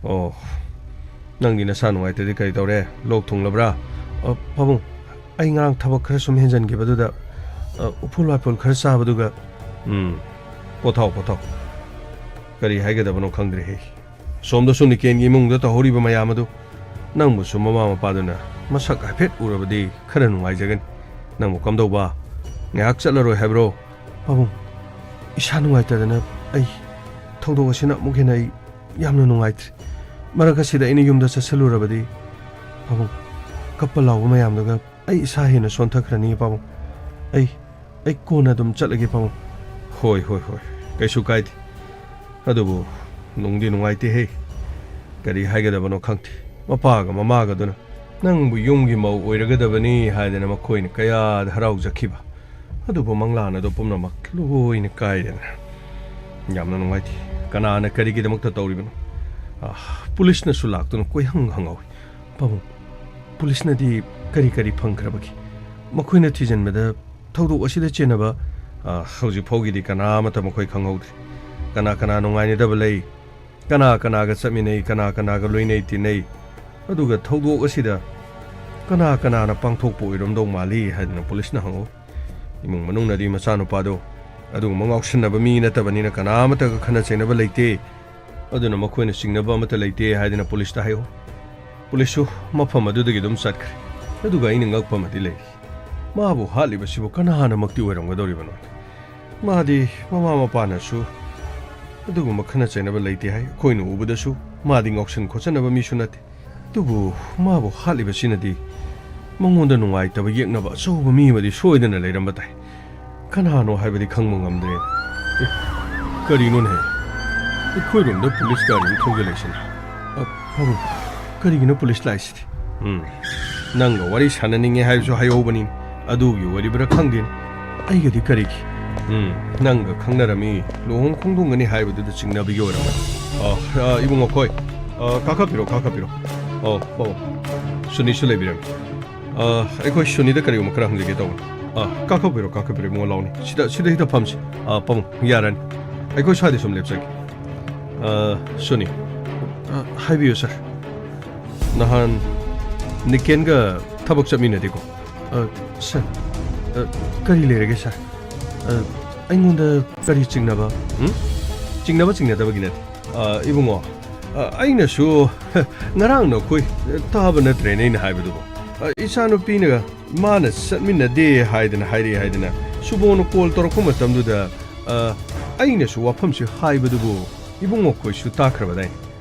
ꯑꯣ, ꯅꯪꯗꯤ ꯅꯁꯥ ꯅꯨꯡꯉꯥꯏꯇꯗꯤ ꯀꯔꯤ ꯇꯧꯔꯦ? ꯂꯣꯛ ꯊꯨꯡꯂꯕ꯭ꯔꯥ? ꯑ, ꯄꯥꯕꯨꯡ, ꯑꯩ ꯉꯔꯥꯡ ꯊꯕꯛ ꯈꯔ ꯁꯨꯝ ꯍꯦꯟꯖꯟꯈꯤꯕꯗꯨꯗ, ꯑ, ꯎꯐꯨꯜ ꯋꯥꯏꯐꯨꯜ ꯈꯔ ꯆꯥꯕꯗꯨꯒ꯫ ꯎꯝ, ꯄꯣꯊꯥꯎ, ꯄꯣꯊꯥꯎ꯫ ꯀꯔꯤ ꯍꯥꯏꯒꯗꯕꯅꯣ ꯈꯪꯗ꯭ꯔꯦꯍꯦ꯫ ꯁꯣꯝꯗꯁꯨ ꯅꯤꯀꯦꯟꯒꯤ ꯏꯃꯨꯡꯗ ꯇꯧꯍꯧꯔꯤꯕ ꯃꯌꯥꯝ ꯑꯗꯨ ꯅꯪꯕꯨꯁꯨ ꯃꯃꯥ ꯃꯄꯥꯗꯨꯅ ꯃꯁꯛ ꯍꯥꯏꯐꯦꯠ ꯎꯔꯕꯗꯤ ꯈꯔ ꯅꯨꯡꯉꯥꯏꯖꯒꯅꯤ꯫ ꯅꯪꯕꯨ ꯀꯝꯗꯧꯕ? ꯉꯥꯏꯍꯥꯛ ꯆꯠꯂꯔꯣꯏ ꯍꯥꯏꯕ꯭ꯔꯣ? ꯄꯥꯕꯨꯡ, ꯏꯁꯥ ꯅꯨꯡꯉꯥꯏꯇꯗꯅ ꯑꯩ ꯊꯧꯗꯣꯛ ꯑꯁꯤꯅ ꯑꯃꯨꯛ ꯍꯦꯟꯅ ꯑꯩ ꯌꯥꯝꯅ ꯅꯨꯡꯉꯥꯏꯇ꯭ꯔꯦ꯫ ꯃꯔꯛ ꯑꯁꯤꯗ ꯑꯩꯅ ꯌꯨꯝꯗ ꯆꯠꯁꯜꯂꯨꯔꯕꯗꯤ, ꯄꯥꯕꯨꯡ, ꯀꯞꯄ ꯂꯥꯎꯕ ꯃꯌꯥꯝꯗꯨꯒ ꯑꯩ ꯏꯁꯥ ꯍꯦꯟꯅ ꯁꯣꯟꯊꯈ꯭ꯔꯅꯤ, ꯄꯥꯕꯨꯡ꯫ ꯑꯩ, ꯑꯩ ꯀꯣꯟꯅ ꯑꯗꯨꯝ ꯆꯠꯂꯒꯦ, ꯄꯥꯕꯨꯡ꯫ ꯍꯣꯏ, ꯍꯣꯏ, ꯍꯣꯏ, ꯀꯩꯁꯨ ꯀꯥꯏꯗꯦ꯫ ꯑꯗꯨꯕꯨ ꯅꯨꯡꯗꯤ ꯅꯨꯡꯉꯥꯏꯇꯦꯍꯦ꯫ ꯀꯔꯤ ꯍꯥꯏꯒꯗꯕꯅꯣ ꯈꯪꯗꯦ꯫ ꯃꯄꯥꯒ ꯃꯃꯥꯒꯗꯨꯅ ꯅꯪꯕꯨ ꯌꯨꯝꯒꯤ ꯃꯧ ꯑꯣꯏꯔꯒꯗꯕꯅꯤ ꯍꯥꯏꯗꯅ ꯃꯈꯣꯏꯅ ꯀꯌꯥꯗ ꯍꯔꯥꯎꯖꯈꯤꯕ꯫ ꯑꯗꯨꯕꯨ ꯃꯪꯂꯥꯟ ꯑꯗꯨ ꯄꯨꯝꯅꯃꯛ ꯂꯣꯏꯅ ꯀꯥꯏꯔꯦꯗꯅ꯫ ꯌꯥꯝꯅ ꯅꯨꯡꯉꯥꯏꯇꯦ꯫ ꯀꯅꯥꯅ ꯀꯔꯤꯒꯤꯗꯃꯛꯇ ꯇꯧꯔꯤꯕꯅꯣ? ꯑꯥ, ꯄꯨꯂꯤꯁꯅꯁꯨ ꯂꯥꯛꯇꯨꯅ ꯀꯣꯏꯍꯪ ꯍꯪꯍꯧꯏ꯫ ꯄꯥꯕꯨꯡ, ꯄꯨꯂꯤꯁꯅꯗꯤ ꯀꯔꯤ ꯀꯔꯤ ꯐꯪꯈ꯭ꯔꯕꯒꯦ? ꯃꯈꯣꯏꯅ ꯊꯤꯖꯤꯟꯕꯗ ꯊꯧꯗꯣꯛ ꯑꯁꯤꯗ ꯆꯦꯟꯅꯕ, ꯑ, ꯍꯧꯖꯤꯛ ꯐꯥꯎꯒꯤꯗꯤ ꯀꯅꯥ ꯑꯃꯠꯇ ꯃꯈꯣꯏ ꯈꯪꯍꯧꯗ꯭ꯔꯤ꯫ ꯀꯅꯥ ꯀꯅꯥ ꯅꯨꯡꯉꯥꯏꯅꯗꯕ ꯂꯩ, ꯀꯅꯥ ꯀꯅꯥꯒ ꯆꯠꯃꯤꯟꯅꯩ, ꯀꯅꯥ ꯀꯅꯥꯒ ꯂꯣꯏꯅꯩ ꯇꯤꯟꯅꯩ, ꯑꯗꯨꯒ ꯊꯧꯗꯣꯛ ꯑꯁꯤꯗ ꯀꯅꯥ ꯀꯅꯥꯅ ꯄꯥꯡꯊꯣꯛꯄ ꯑꯣꯏꯔꯝꯗꯧ ꯃꯥꯜꯂꯤ ꯍꯥꯏꯗꯅ ꯄꯨꯂꯤꯁꯅ ꯍꯪꯍꯧꯏ꯫ ꯏꯃꯨꯡ ꯃꯅꯨꯡꯅꯗꯤ ꯃꯆꯥꯅꯨꯄꯥꯗꯣ ꯑꯗꯨꯒꯨꯝꯕ ꯉꯥꯎꯁꯤꯟꯅꯕ ꯃꯤ ꯅꯠꯇꯕꯅꯤꯅ ꯀꯅꯥ ꯑꯃꯠꯇꯒ ꯈꯟꯅ ꯆꯩꯅꯕ ꯂꯩꯇꯦ, ꯑꯗꯨꯅ ꯃꯈꯣꯏꯅ ꯆꯤꯡꯅꯕ ꯑꯃꯠꯇ ꯂꯩꯇꯦ ꯍꯥꯏꯗꯅ ꯄꯨꯂꯤꯁꯇ ꯍꯥꯏꯍꯧꯏ꯫ ꯄꯨꯂꯤꯁꯁꯨ ꯃꯐꯝ ꯑꯗꯨꯗꯒꯤ ꯑꯗꯨꯝ ꯆꯠꯈ꯭ꯔꯦ꯫ ꯑꯗꯨꯒ ꯑꯩꯅ ꯉꯛꯄ ꯑꯃꯗꯤ ꯂꯩꯔꯤ꯫ ꯃꯥꯕꯨ ꯍꯥꯠꯂꯤꯕꯁꯤꯕꯨ ꯀꯅꯥꯅꯃꯛꯇꯤ ꯑꯣꯏꯔꯝꯒꯗꯧꯔꯤꯕꯅꯣ? ꯃꯥꯗꯤ ꯃꯃꯥ ꯃꯄꯥꯅꯁꯨ ꯑꯗꯨꯒꯨꯝꯕ ꯈꯠꯅ ꯆꯩꯅꯕ ꯂꯩꯇꯦ ꯍꯥꯏ꯫ ꯑꯩꯈꯣꯏꯅ ꯎꯕꯗꯁꯨ ꯃꯥꯗꯤ ꯉꯥꯎꯁꯟ ꯈꯣꯠꯆꯟꯅꯕ ꯃꯤꯁꯨ ꯅꯠꯇꯦ꯫ ꯑꯗꯨꯕꯨ ꯃꯥꯕꯨ ꯍꯥꯠꯂꯤꯕꯁꯤꯅꯗꯤ ꯃꯉꯣꯟꯗ ꯅꯨꯡꯉꯥꯏꯇꯕ ꯌꯦꯛꯅꯕ ꯑꯆꯧꯕ ꯃꯤ ꯑꯃꯗꯤ ꯁꯣꯏꯗꯅ ꯂꯩꯔꯝꯕ ꯇꯥꯏ꯫ ꯀꯅꯥꯅꯣ ꯍꯥꯏꯕꯗꯤ ꯈꯪꯕ ꯉꯝꯗ꯭ꯔꯦ꯫ ꯑꯦ, ꯀꯔꯤꯅꯣꯅꯦ? ꯑꯩꯈꯣꯏꯔꯣꯝꯗ ꯄꯨꯂꯤꯁ ꯒꯥꯔꯤ ꯑꯃ ꯊꯧꯖꯤꯜꯂꯛꯏꯁꯤꯅ꯫ ꯑ, ꯄꯥꯕꯨꯡ, ꯀꯔꯤꯒꯤꯅꯣ ꯄꯨꯂꯤꯁ ꯂꯥꯛꯏꯁꯤꯗꯤ? ꯎꯝ, ꯅꯪꯒ ꯋꯥꯔꯤ ꯁꯥꯟꯅꯅꯤꯡꯉꯦ ꯍꯥꯏꯕꯁꯨ ꯍꯥꯏꯍꯧꯕꯅꯤ, ꯑꯗꯨꯒꯤ ꯑꯣꯏꯔꯤꯕ꯭ꯔꯥ ꯈꯪꯗꯦ꯫ ꯑꯩꯒꯗꯤ ꯀꯔꯤꯒꯤ? ꯎꯝ, ꯅꯪꯒ ꯈꯪꯅꯔꯝꯃꯤ, ꯂꯨꯍꯣꯡ ꯈꯣꯡꯗꯣꯡꯒꯅꯤ ꯍꯥꯏꯕꯗꯨꯗ ꯆꯤꯡꯅꯕꯒꯤ ꯑꯣꯏꯔꯝꯒꯅꯤ꯫ ꯑ, ꯑ, ꯏꯕꯨꯡꯉꯣ, ꯈꯣꯏ, ꯑ, ꯀꯥꯈꯠꯄꯤꯔꯣ, ꯀꯥꯈꯠꯄꯤꯔꯣ꯫ ꯑꯣ, ꯑꯣ, ꯁꯨꯅꯤꯁꯨ ꯂꯩꯕꯤꯔꯝꯃꯤ꯫ ꯑ, ꯑꯩꯈꯣꯏ ꯁꯨꯅꯤꯗ ꯀꯔꯤꯒꯨꯝꯕ ꯈꯔ ꯍꯪꯖꯒꯦ ꯇꯧꯕꯅꯤ꯫ ꯑ, ꯀꯥꯈꯠꯄꯤꯔꯣ, ꯀꯥꯈꯠꯄꯤꯔꯣ, ꯏꯕꯨꯡꯉꯣ, ꯂꯥꯎꯅꯦ꯫ ꯁꯤꯗ, ꯁꯤꯗ ꯍꯦꯛꯇ ꯐꯝꯁꯤ꯫ ꯑ, ꯄꯥꯕꯨꯡ, ꯌꯥꯔꯅꯤ꯫ ꯑꯩꯈꯣꯏ ꯁ꯭ꯋꯥꯏꯗ ꯁꯨꯝ ꯂꯦꯞꯆꯒꯦ꯫ ꯑ, ꯁꯨꯅꯤ꯫ ꯑ, ꯍꯥꯏꯕꯤꯌꯨ, ꯁꯥꯔ꯫ ꯅꯍꯥꯟ ꯅꯤꯀꯦꯟꯒ ꯊꯕꯛ ꯆꯠꯃꯤꯟꯅꯗꯦꯀꯣ? ꯑ, ꯁꯥꯔ, ꯑ, ꯀꯔꯤ ꯂꯩꯔꯒꯦ, ꯁꯥꯔ? ꯑ, ꯑꯩꯉꯣꯟꯗ ꯀꯔꯤ ꯆꯤꯡꯅꯕ? ꯎꯝ? ꯆꯤꯡꯅꯕ ꯆꯤꯡꯅꯗꯕꯒꯤ ꯅꯠꯇꯦ꯫ ꯑ, ꯏꯕꯨꯡꯉꯣ, ꯑ, ꯑꯩꯅꯁꯨ ꯉꯔꯥꯡ ꯅꯈꯣꯏ ꯇꯥꯕ ꯅꯠꯇ꯭ꯔꯦꯅꯦ ꯑꯩꯅ ꯍꯥꯏꯕꯗꯨꯕꯨ? ꯑ, ꯏꯆꯥꯅꯨꯄꯤꯅ ꯃꯥꯅ ꯆꯠꯃꯤꯟꯅꯗꯦ ꯍꯥꯏꯗꯅ ꯍꯥꯏꯔꯛꯑꯦ ꯍꯥꯏꯗꯅ ꯁꯨꯕꯣꯅ ꯀꯣꯜ ꯇꯧꯔꯛꯄ ꯃꯇꯝꯗꯨꯗ, ꯑ, ꯑꯩꯅꯁꯨ ꯋꯥꯐꯝꯁꯤ ꯍꯥꯏꯕꯗꯨꯕꯨ ꯏꯕꯨꯡꯉꯣ ꯈꯣꯏꯁꯨ ꯇꯥꯈ꯭ꯔꯕꯗꯥꯏꯅꯦ꯫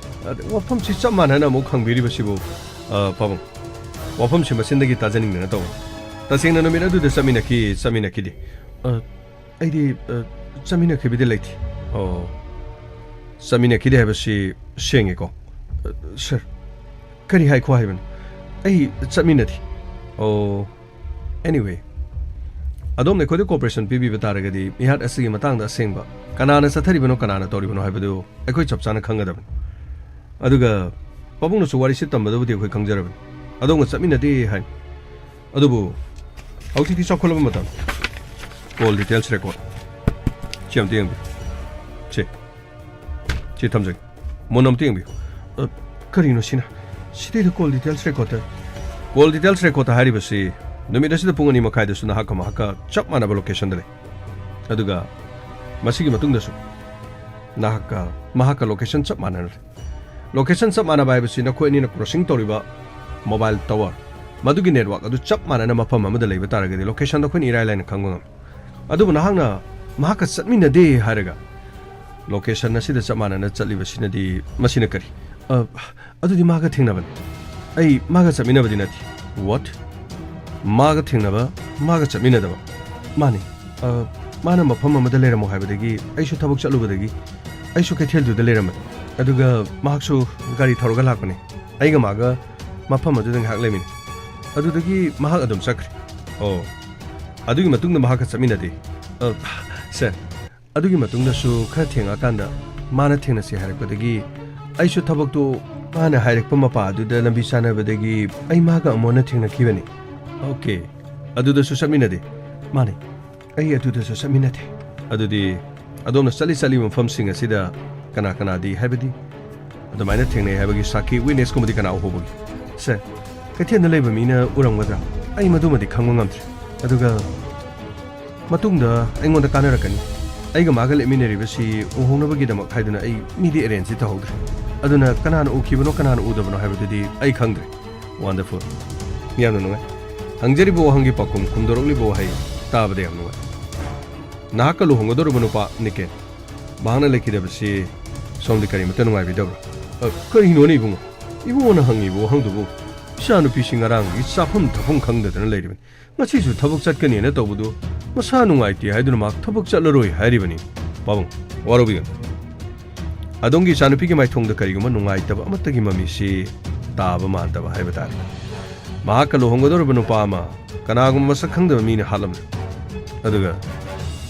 ꯑꯗ ꯋꯥꯐꯝꯁꯤ ꯆꯞ ꯃꯥꯟꯅꯅ ꯑꯃꯨꯛ ꯍꯪꯕꯤꯔꯤꯕꯁꯤꯕꯨ, ꯑ, ꯄꯥꯕꯨꯡ? ꯋꯥꯐꯝꯁꯤ ꯃꯆꯤꯟꯗꯒꯤ ꯇꯥꯖꯅꯤꯡꯗꯅ ꯇꯧꯕꯅꯤ꯫ ꯇꯁꯦꯡꯅ ꯅꯨꯃꯤꯠ ꯑꯗꯨꯗ ꯆꯠꯃꯤꯟꯅꯈꯤ, ꯆꯠꯃꯤꯟꯅꯈꯤꯗꯦ? ꯑ, ꯑꯩꯗꯤ, ꯑ, ꯆꯠꯃꯤꯟꯅꯈꯤꯕꯗꯤ ꯂꯩꯇꯦ꯫ ꯑꯣ, ꯆꯠꯃꯤꯟꯅꯈꯤꯗꯦ ꯍꯥꯏꯕꯁꯤ ꯁꯦꯡꯉꯦꯀꯣ? ꯑ, ꯁꯔ, ꯀꯔꯤ ꯍꯥꯏꯈꯣ ꯍꯥꯏꯕꯅꯣ? ꯑꯩ ꯆꯠꯃꯤꯟꯅꯗꯦ꯫ ꯑꯣ, anyway, ꯑꯗꯣꯝꯅ ꯑꯩꯈꯣꯏꯗ cooperation ꯄꯤꯕꯤꯕ ꯇꯥꯔꯒꯗꯤ ꯃꯤꯍꯥꯠ ꯑꯁꯤꯒꯤ ꯃꯇꯥꯡꯗ ꯑꯁꯦꯡꯕ ꯀꯅꯥꯅ ꯆꯠꯊꯔꯤꯕꯅꯣ, ꯀꯅꯥꯅ ꯇꯧꯔꯤꯕꯅꯣ ꯍꯥꯏꯕꯗꯨ ꯑꯩꯈꯣꯏ ꯆꯞ ꯆꯥꯅ ꯈꯪꯒꯗꯕꯅꯤ꯫ ꯑꯗꯨꯒ ꯄꯥꯕꯨꯡꯅꯁꯨ ꯋꯥꯔꯤꯁꯤ ꯇꯝꯕꯗꯕꯨꯗꯤ ꯑꯩꯈꯣꯏ ꯈꯪꯖꯔꯕꯅꯤ꯫ ꯑꯗꯣꯝꯒ ꯆꯠꯃꯤꯟꯅꯗꯦ ꯍꯥꯏ꯫ ꯑꯗꯨꯕꯨ ꯍꯧꯖꯤꯛꯇꯤ ꯆꯥꯎꯈꯠꯂꯕ ꯃꯇꯝ꯫ Call details record꯫ ꯁꯤ ꯑꯝꯇ ꯌꯦꯡꯕꯤꯌꯨ꯫ ꯁꯤ꯫ ꯁꯤ ꯊꯝꯖꯒꯦ꯫ ꯃꯣꯟ ꯑꯝꯇ ꯌꯦꯡꯕꯤꯌꯨ꯫ ꯑ, ꯀꯔꯤꯅꯣ ꯁꯤꯅ? ꯁꯤꯗꯩꯗ call details record ꯇ꯫ Call details record ꯇ ꯍꯥꯏꯔꯤꯕꯁꯤ ꯅꯨꯃꯤꯠ ꯑꯁꯤꯗ ꯄꯨꯡ ꯑꯅꯤ ꯃꯈꯥꯏꯗꯁꯨ ꯅꯍꯥꯛꯀ ꯃꯍꯥꯛꯀ ꯆꯞ ꯃꯥꯟꯅꯕ location ꯗ ꯂꯩ꯫ ꯑꯗꯨꯒ ꯃꯁꯤꯒꯤ ꯃꯇꯨꯡꯗꯁꯨ ꯅꯍꯥꯛꯀ ꯃꯍꯥꯛꯀ location ꯆꯞ ꯃꯥꯟꯅꯅ ꯂꯩ꯫ Location ꯆꯞ ꯃꯥꯟꯅꯕ ꯍꯥꯏꯕꯁꯤ ꯅꯈꯣꯏ ꯑꯅꯤꯅ crossing ꯇꯧꯔꯤꯕ mobile tower, ꯃꯗꯨꯒꯤ network ꯑꯗꯨ ꯆꯞ ꯃꯥꯟꯅꯅ ꯃꯐꯝ ꯑꯃꯗ ꯂꯩꯕ ꯇꯥꯔꯒꯗꯤ location ꯗꯣ ꯑꯩꯈꯣꯏꯅ ꯏꯔꯥꯏ ꯂꯥꯏꯅ ꯈꯪꯕ ꯉꯝꯃꯤ꯫ ꯑꯗꯨꯕꯨ ꯅꯍꯥꯛꯅ ꯃꯍꯥꯛꯀ ꯆꯠꯃꯤꯟꯅꯗꯦ ꯍꯥꯏꯔꯒ location ꯑꯁꯤꯗ ꯆꯞ ꯃꯥꯟꯅꯅ ꯆꯠꯂꯤꯕꯁꯤꯅꯗꯤ, ꯃꯁꯤꯅ ꯀꯔꯤ? ꯑ, ꯑꯗꯨꯗꯤ ꯃꯥꯒ ꯊꯦꯡꯅꯕꯅꯤ꯫ ꯑꯩ ꯃꯥꯒ ꯆꯠꯃꯤꯟꯅꯕꯗꯤ ꯅꯠꯇꯦ꯫ What? ꯃꯥꯒ ꯊꯦꯡꯅꯕ, ꯃꯥꯒ ꯆꯠꯃꯤꯟꯅꯗꯕ? ꯃꯥꯅꯤ꯫ ꯑ, ꯃꯥꯅ ꯃꯐꯝ ꯑꯃꯗ ꯂꯩꯔꯝꯃꯣ ꯍꯥꯏꯕꯗꯒꯤ ꯑꯩꯁꯨ ꯊꯕꯛ ꯆꯠꯂꯨꯕꯗꯒꯤ ꯑꯩꯁꯨ ꯀꯩꯊꯦꯜꯗꯨꯗ ꯂꯩꯔꯝꯕꯅꯤ꯫ ꯑꯗꯨꯒ ꯃꯍꯥꯛꯁꯨ ꯒꯥꯔꯤ ꯊꯧꯔꯒ ꯂꯥꯛꯄꯅꯤ꯫ ꯑꯩꯒ ꯃꯥꯒ ꯃꯐꯝ ꯑꯗꯨꯗ ꯉꯥꯏꯍꯥꯛ ꯂꯩꯃꯤꯟꯅꯩ꯫ ꯑꯗꯨꯗꯒꯤ ꯃꯍꯥꯛ ꯑꯗꯨꯝ ꯆꯠꯈ꯭ꯔꯦ꯫ ꯑꯣ, ꯑꯗꯨꯒꯤ ꯃꯇꯨꯡꯗ ꯃꯍꯥꯛꯀ ꯆꯠꯃꯤꯟꯅꯗꯦ꯫ ꯑ, ꯁꯔ, ꯑꯗꯨꯒꯤ ꯃꯇꯨꯡꯗꯁꯨ ꯈꯔ ꯊꯦꯡꯉꯛꯑꯀꯥꯟꯗ ꯃꯥꯅ ꯊꯦꯡꯅꯁꯤ ꯍꯥꯏꯔꯛꯄꯗꯒꯤ ꯑꯩꯁꯨ ꯊꯕꯛꯇꯨ ꯃꯥꯅ ꯍꯥꯏꯔꯛꯄ ꯃꯄꯥ ꯑꯗꯨꯗ ꯂꯝꯕꯤ ꯆꯥꯟꯅꯕꯗꯒꯤ ꯑꯩ ꯃꯥꯒ ꯑꯃꯨꯛ ꯍꯟꯅ ꯊꯦꯡꯅꯈꯤꯕꯅꯤ꯫ ꯑꯣꯀꯦ, ꯑꯗꯨꯗꯁꯨ ꯆꯠꯃꯤꯟꯅꯗꯦ? ꯃꯥꯅꯤ, ꯑꯩ ꯑꯗꯨꯗꯁꯨ ꯆꯠꯃꯤꯟꯅꯗꯦ꯫ ꯑꯗꯨꯗꯤ ꯑꯗꯣꯝꯅ ꯆꯠꯂꯤ ꯆꯠꯂꯤꯕ ꯃꯐꯝꯁꯤꯡ ꯑꯁꯤꯗ ꯀꯅꯥ ꯀꯅꯥꯗꯤ, ꯍꯥꯏꯕꯗꯤ ꯑꯗꯨꯃꯥꯏꯅ ꯊꯦꯡꯅꯩ ꯍꯥꯏꯕꯒꯤ ꯁꯥꯈꯤ, witness ꯀꯨꯝꯕꯗꯤ ꯀꯅꯥ ꯎꯍꯧꯕꯒꯦ? ꯁꯔ, ꯀꯩꯊꯦꯜꯗ ꯂꯩꯕ ꯃꯤꯅ ꯎꯔꯝꯒꯗ꯭ꯔꯥ? ꯑꯩ ꯃꯗꯨꯃꯗꯤ ꯈꯪꯕ ꯉꯝꯗ꯭ꯔꯦ꯫ ꯑꯗꯨꯒ ꯃꯇꯨꯡꯗ ꯑꯩꯉꯣꯟꯗ ꯀꯥꯟꯅꯔꯛꯀꯅꯤ꯫ ꯑꯩꯒ ꯃꯥꯒ ꯂꯦꯞꯃꯤꯟꯅꯔꯤꯕꯁꯤ ꯎꯍꯧꯅꯕꯒꯤꯗꯃꯛ ꯍꯥꯏꯗꯨꯅ ꯑꯩ ꯃꯤꯗꯤ arrange ꯁꯤ ꯇꯧꯍꯧꯗ꯭ꯔꯦ꯫ ꯑꯗꯨꯅ ꯀꯅꯥꯅ ꯎꯈꯤꯕꯅꯣ, ꯀꯅꯥꯅ ꯎꯗꯕꯅꯣ ꯍꯥꯏꯕꯗꯨꯗꯤ ꯑꯩ ꯈꯪꯗ꯭ꯔꯦ꯫ Wonderful꯫ ꯌꯥꯝꯅ ꯅꯨꯡꯉꯥꯏ꯫ ꯍꯪꯖꯔꯤꯕ ꯋꯥꯍꯪꯒꯤ ꯄꯥꯎꯈꯨꯝ, ꯈꯨꯝꯗꯣꯔꯛꯂꯤꯕ ꯋꯥꯍꯩ ꯇꯥꯕꯗ ꯌꯥꯝ ꯅꯨꯡꯉꯥꯏ꯫ ꯅꯍꯥꯛꯀ ꯂꯨꯍꯣꯡꯒꯗꯧꯔꯤꯕ ꯅꯨꯄꯥ ꯅꯤꯀꯦꯟ, ꯃꯍꯥꯛꯅ ꯂꯩꯈꯤꯗꯕꯁꯤ ꯁꯣꯝꯗꯤ ꯀꯔꯤꯃꯠꯇ ꯅꯨꯡꯉꯥꯏꯕꯤꯗꯕ꯭ꯔꯥ? ꯑ, ꯀꯔꯤꯅꯣꯅꯦ ꯏꯕꯨꯡꯉꯣ? ꯏꯕꯨꯡꯉꯣꯅ ꯍꯪꯉꯤꯕ ꯋꯥꯍꯪꯗꯨꯕꯨ? "ꯏꯆꯥꯅꯨꯄꯤꯁꯤ ꯉꯔꯥꯡꯗꯒꯤ ꯆꯥꯐꯝ ꯊꯛꯐꯝ ꯈꯪꯗꯗꯅ ꯂꯩꯔꯤꯕꯅꯤ꯫ ꯉꯁꯤꯁꯨ ꯊꯕꯛ ꯆꯠꯀꯅꯤꯅ ꯇꯧꯕꯗꯨ ꯃꯁꯥ ꯅꯨꯡꯉꯥꯏꯇꯦ ꯍꯥꯏꯗꯨꯅ ꯃꯍꯥꯛ ꯊꯕꯛ ꯆꯠꯂꯔꯣꯏ ꯍꯥꯏꯔꯤꯕꯅꯤ꯫ ꯄꯥꯕꯨꯡ, ꯋꯥꯔꯧꯕꯤꯒꯅꯨ꯫ ꯑꯗꯣꯝꯒꯤ ꯏꯆꯥꯅꯨꯄꯤꯒꯤ ꯃꯥꯏꯊꯣꯡꯗ ꯀꯔꯤꯒꯨꯝꯕ ꯅꯨꯡꯉꯥꯏꯇꯕ ꯑꯃꯠꯇꯒꯤ ꯃꯃꯤꯁꯤ ꯇꯥꯕ ꯃꯥꯟꯗꯕ ꯍꯥꯏꯕ ꯇꯥꯔꯦ꯫ ꯃꯍꯥꯛꯀ ꯂꯨꯍꯣꯡꯒꯗꯧꯔꯤꯕ ꯅꯨꯄꯥ ꯑꯃ ꯀꯅꯥꯒꯨꯝꯕ ꯃꯁꯛ ꯈꯪꯗꯕ ꯃꯤꯅ ꯍꯥꯠꯂꯝꯂꯦ꯫ ꯑꯗꯨꯒ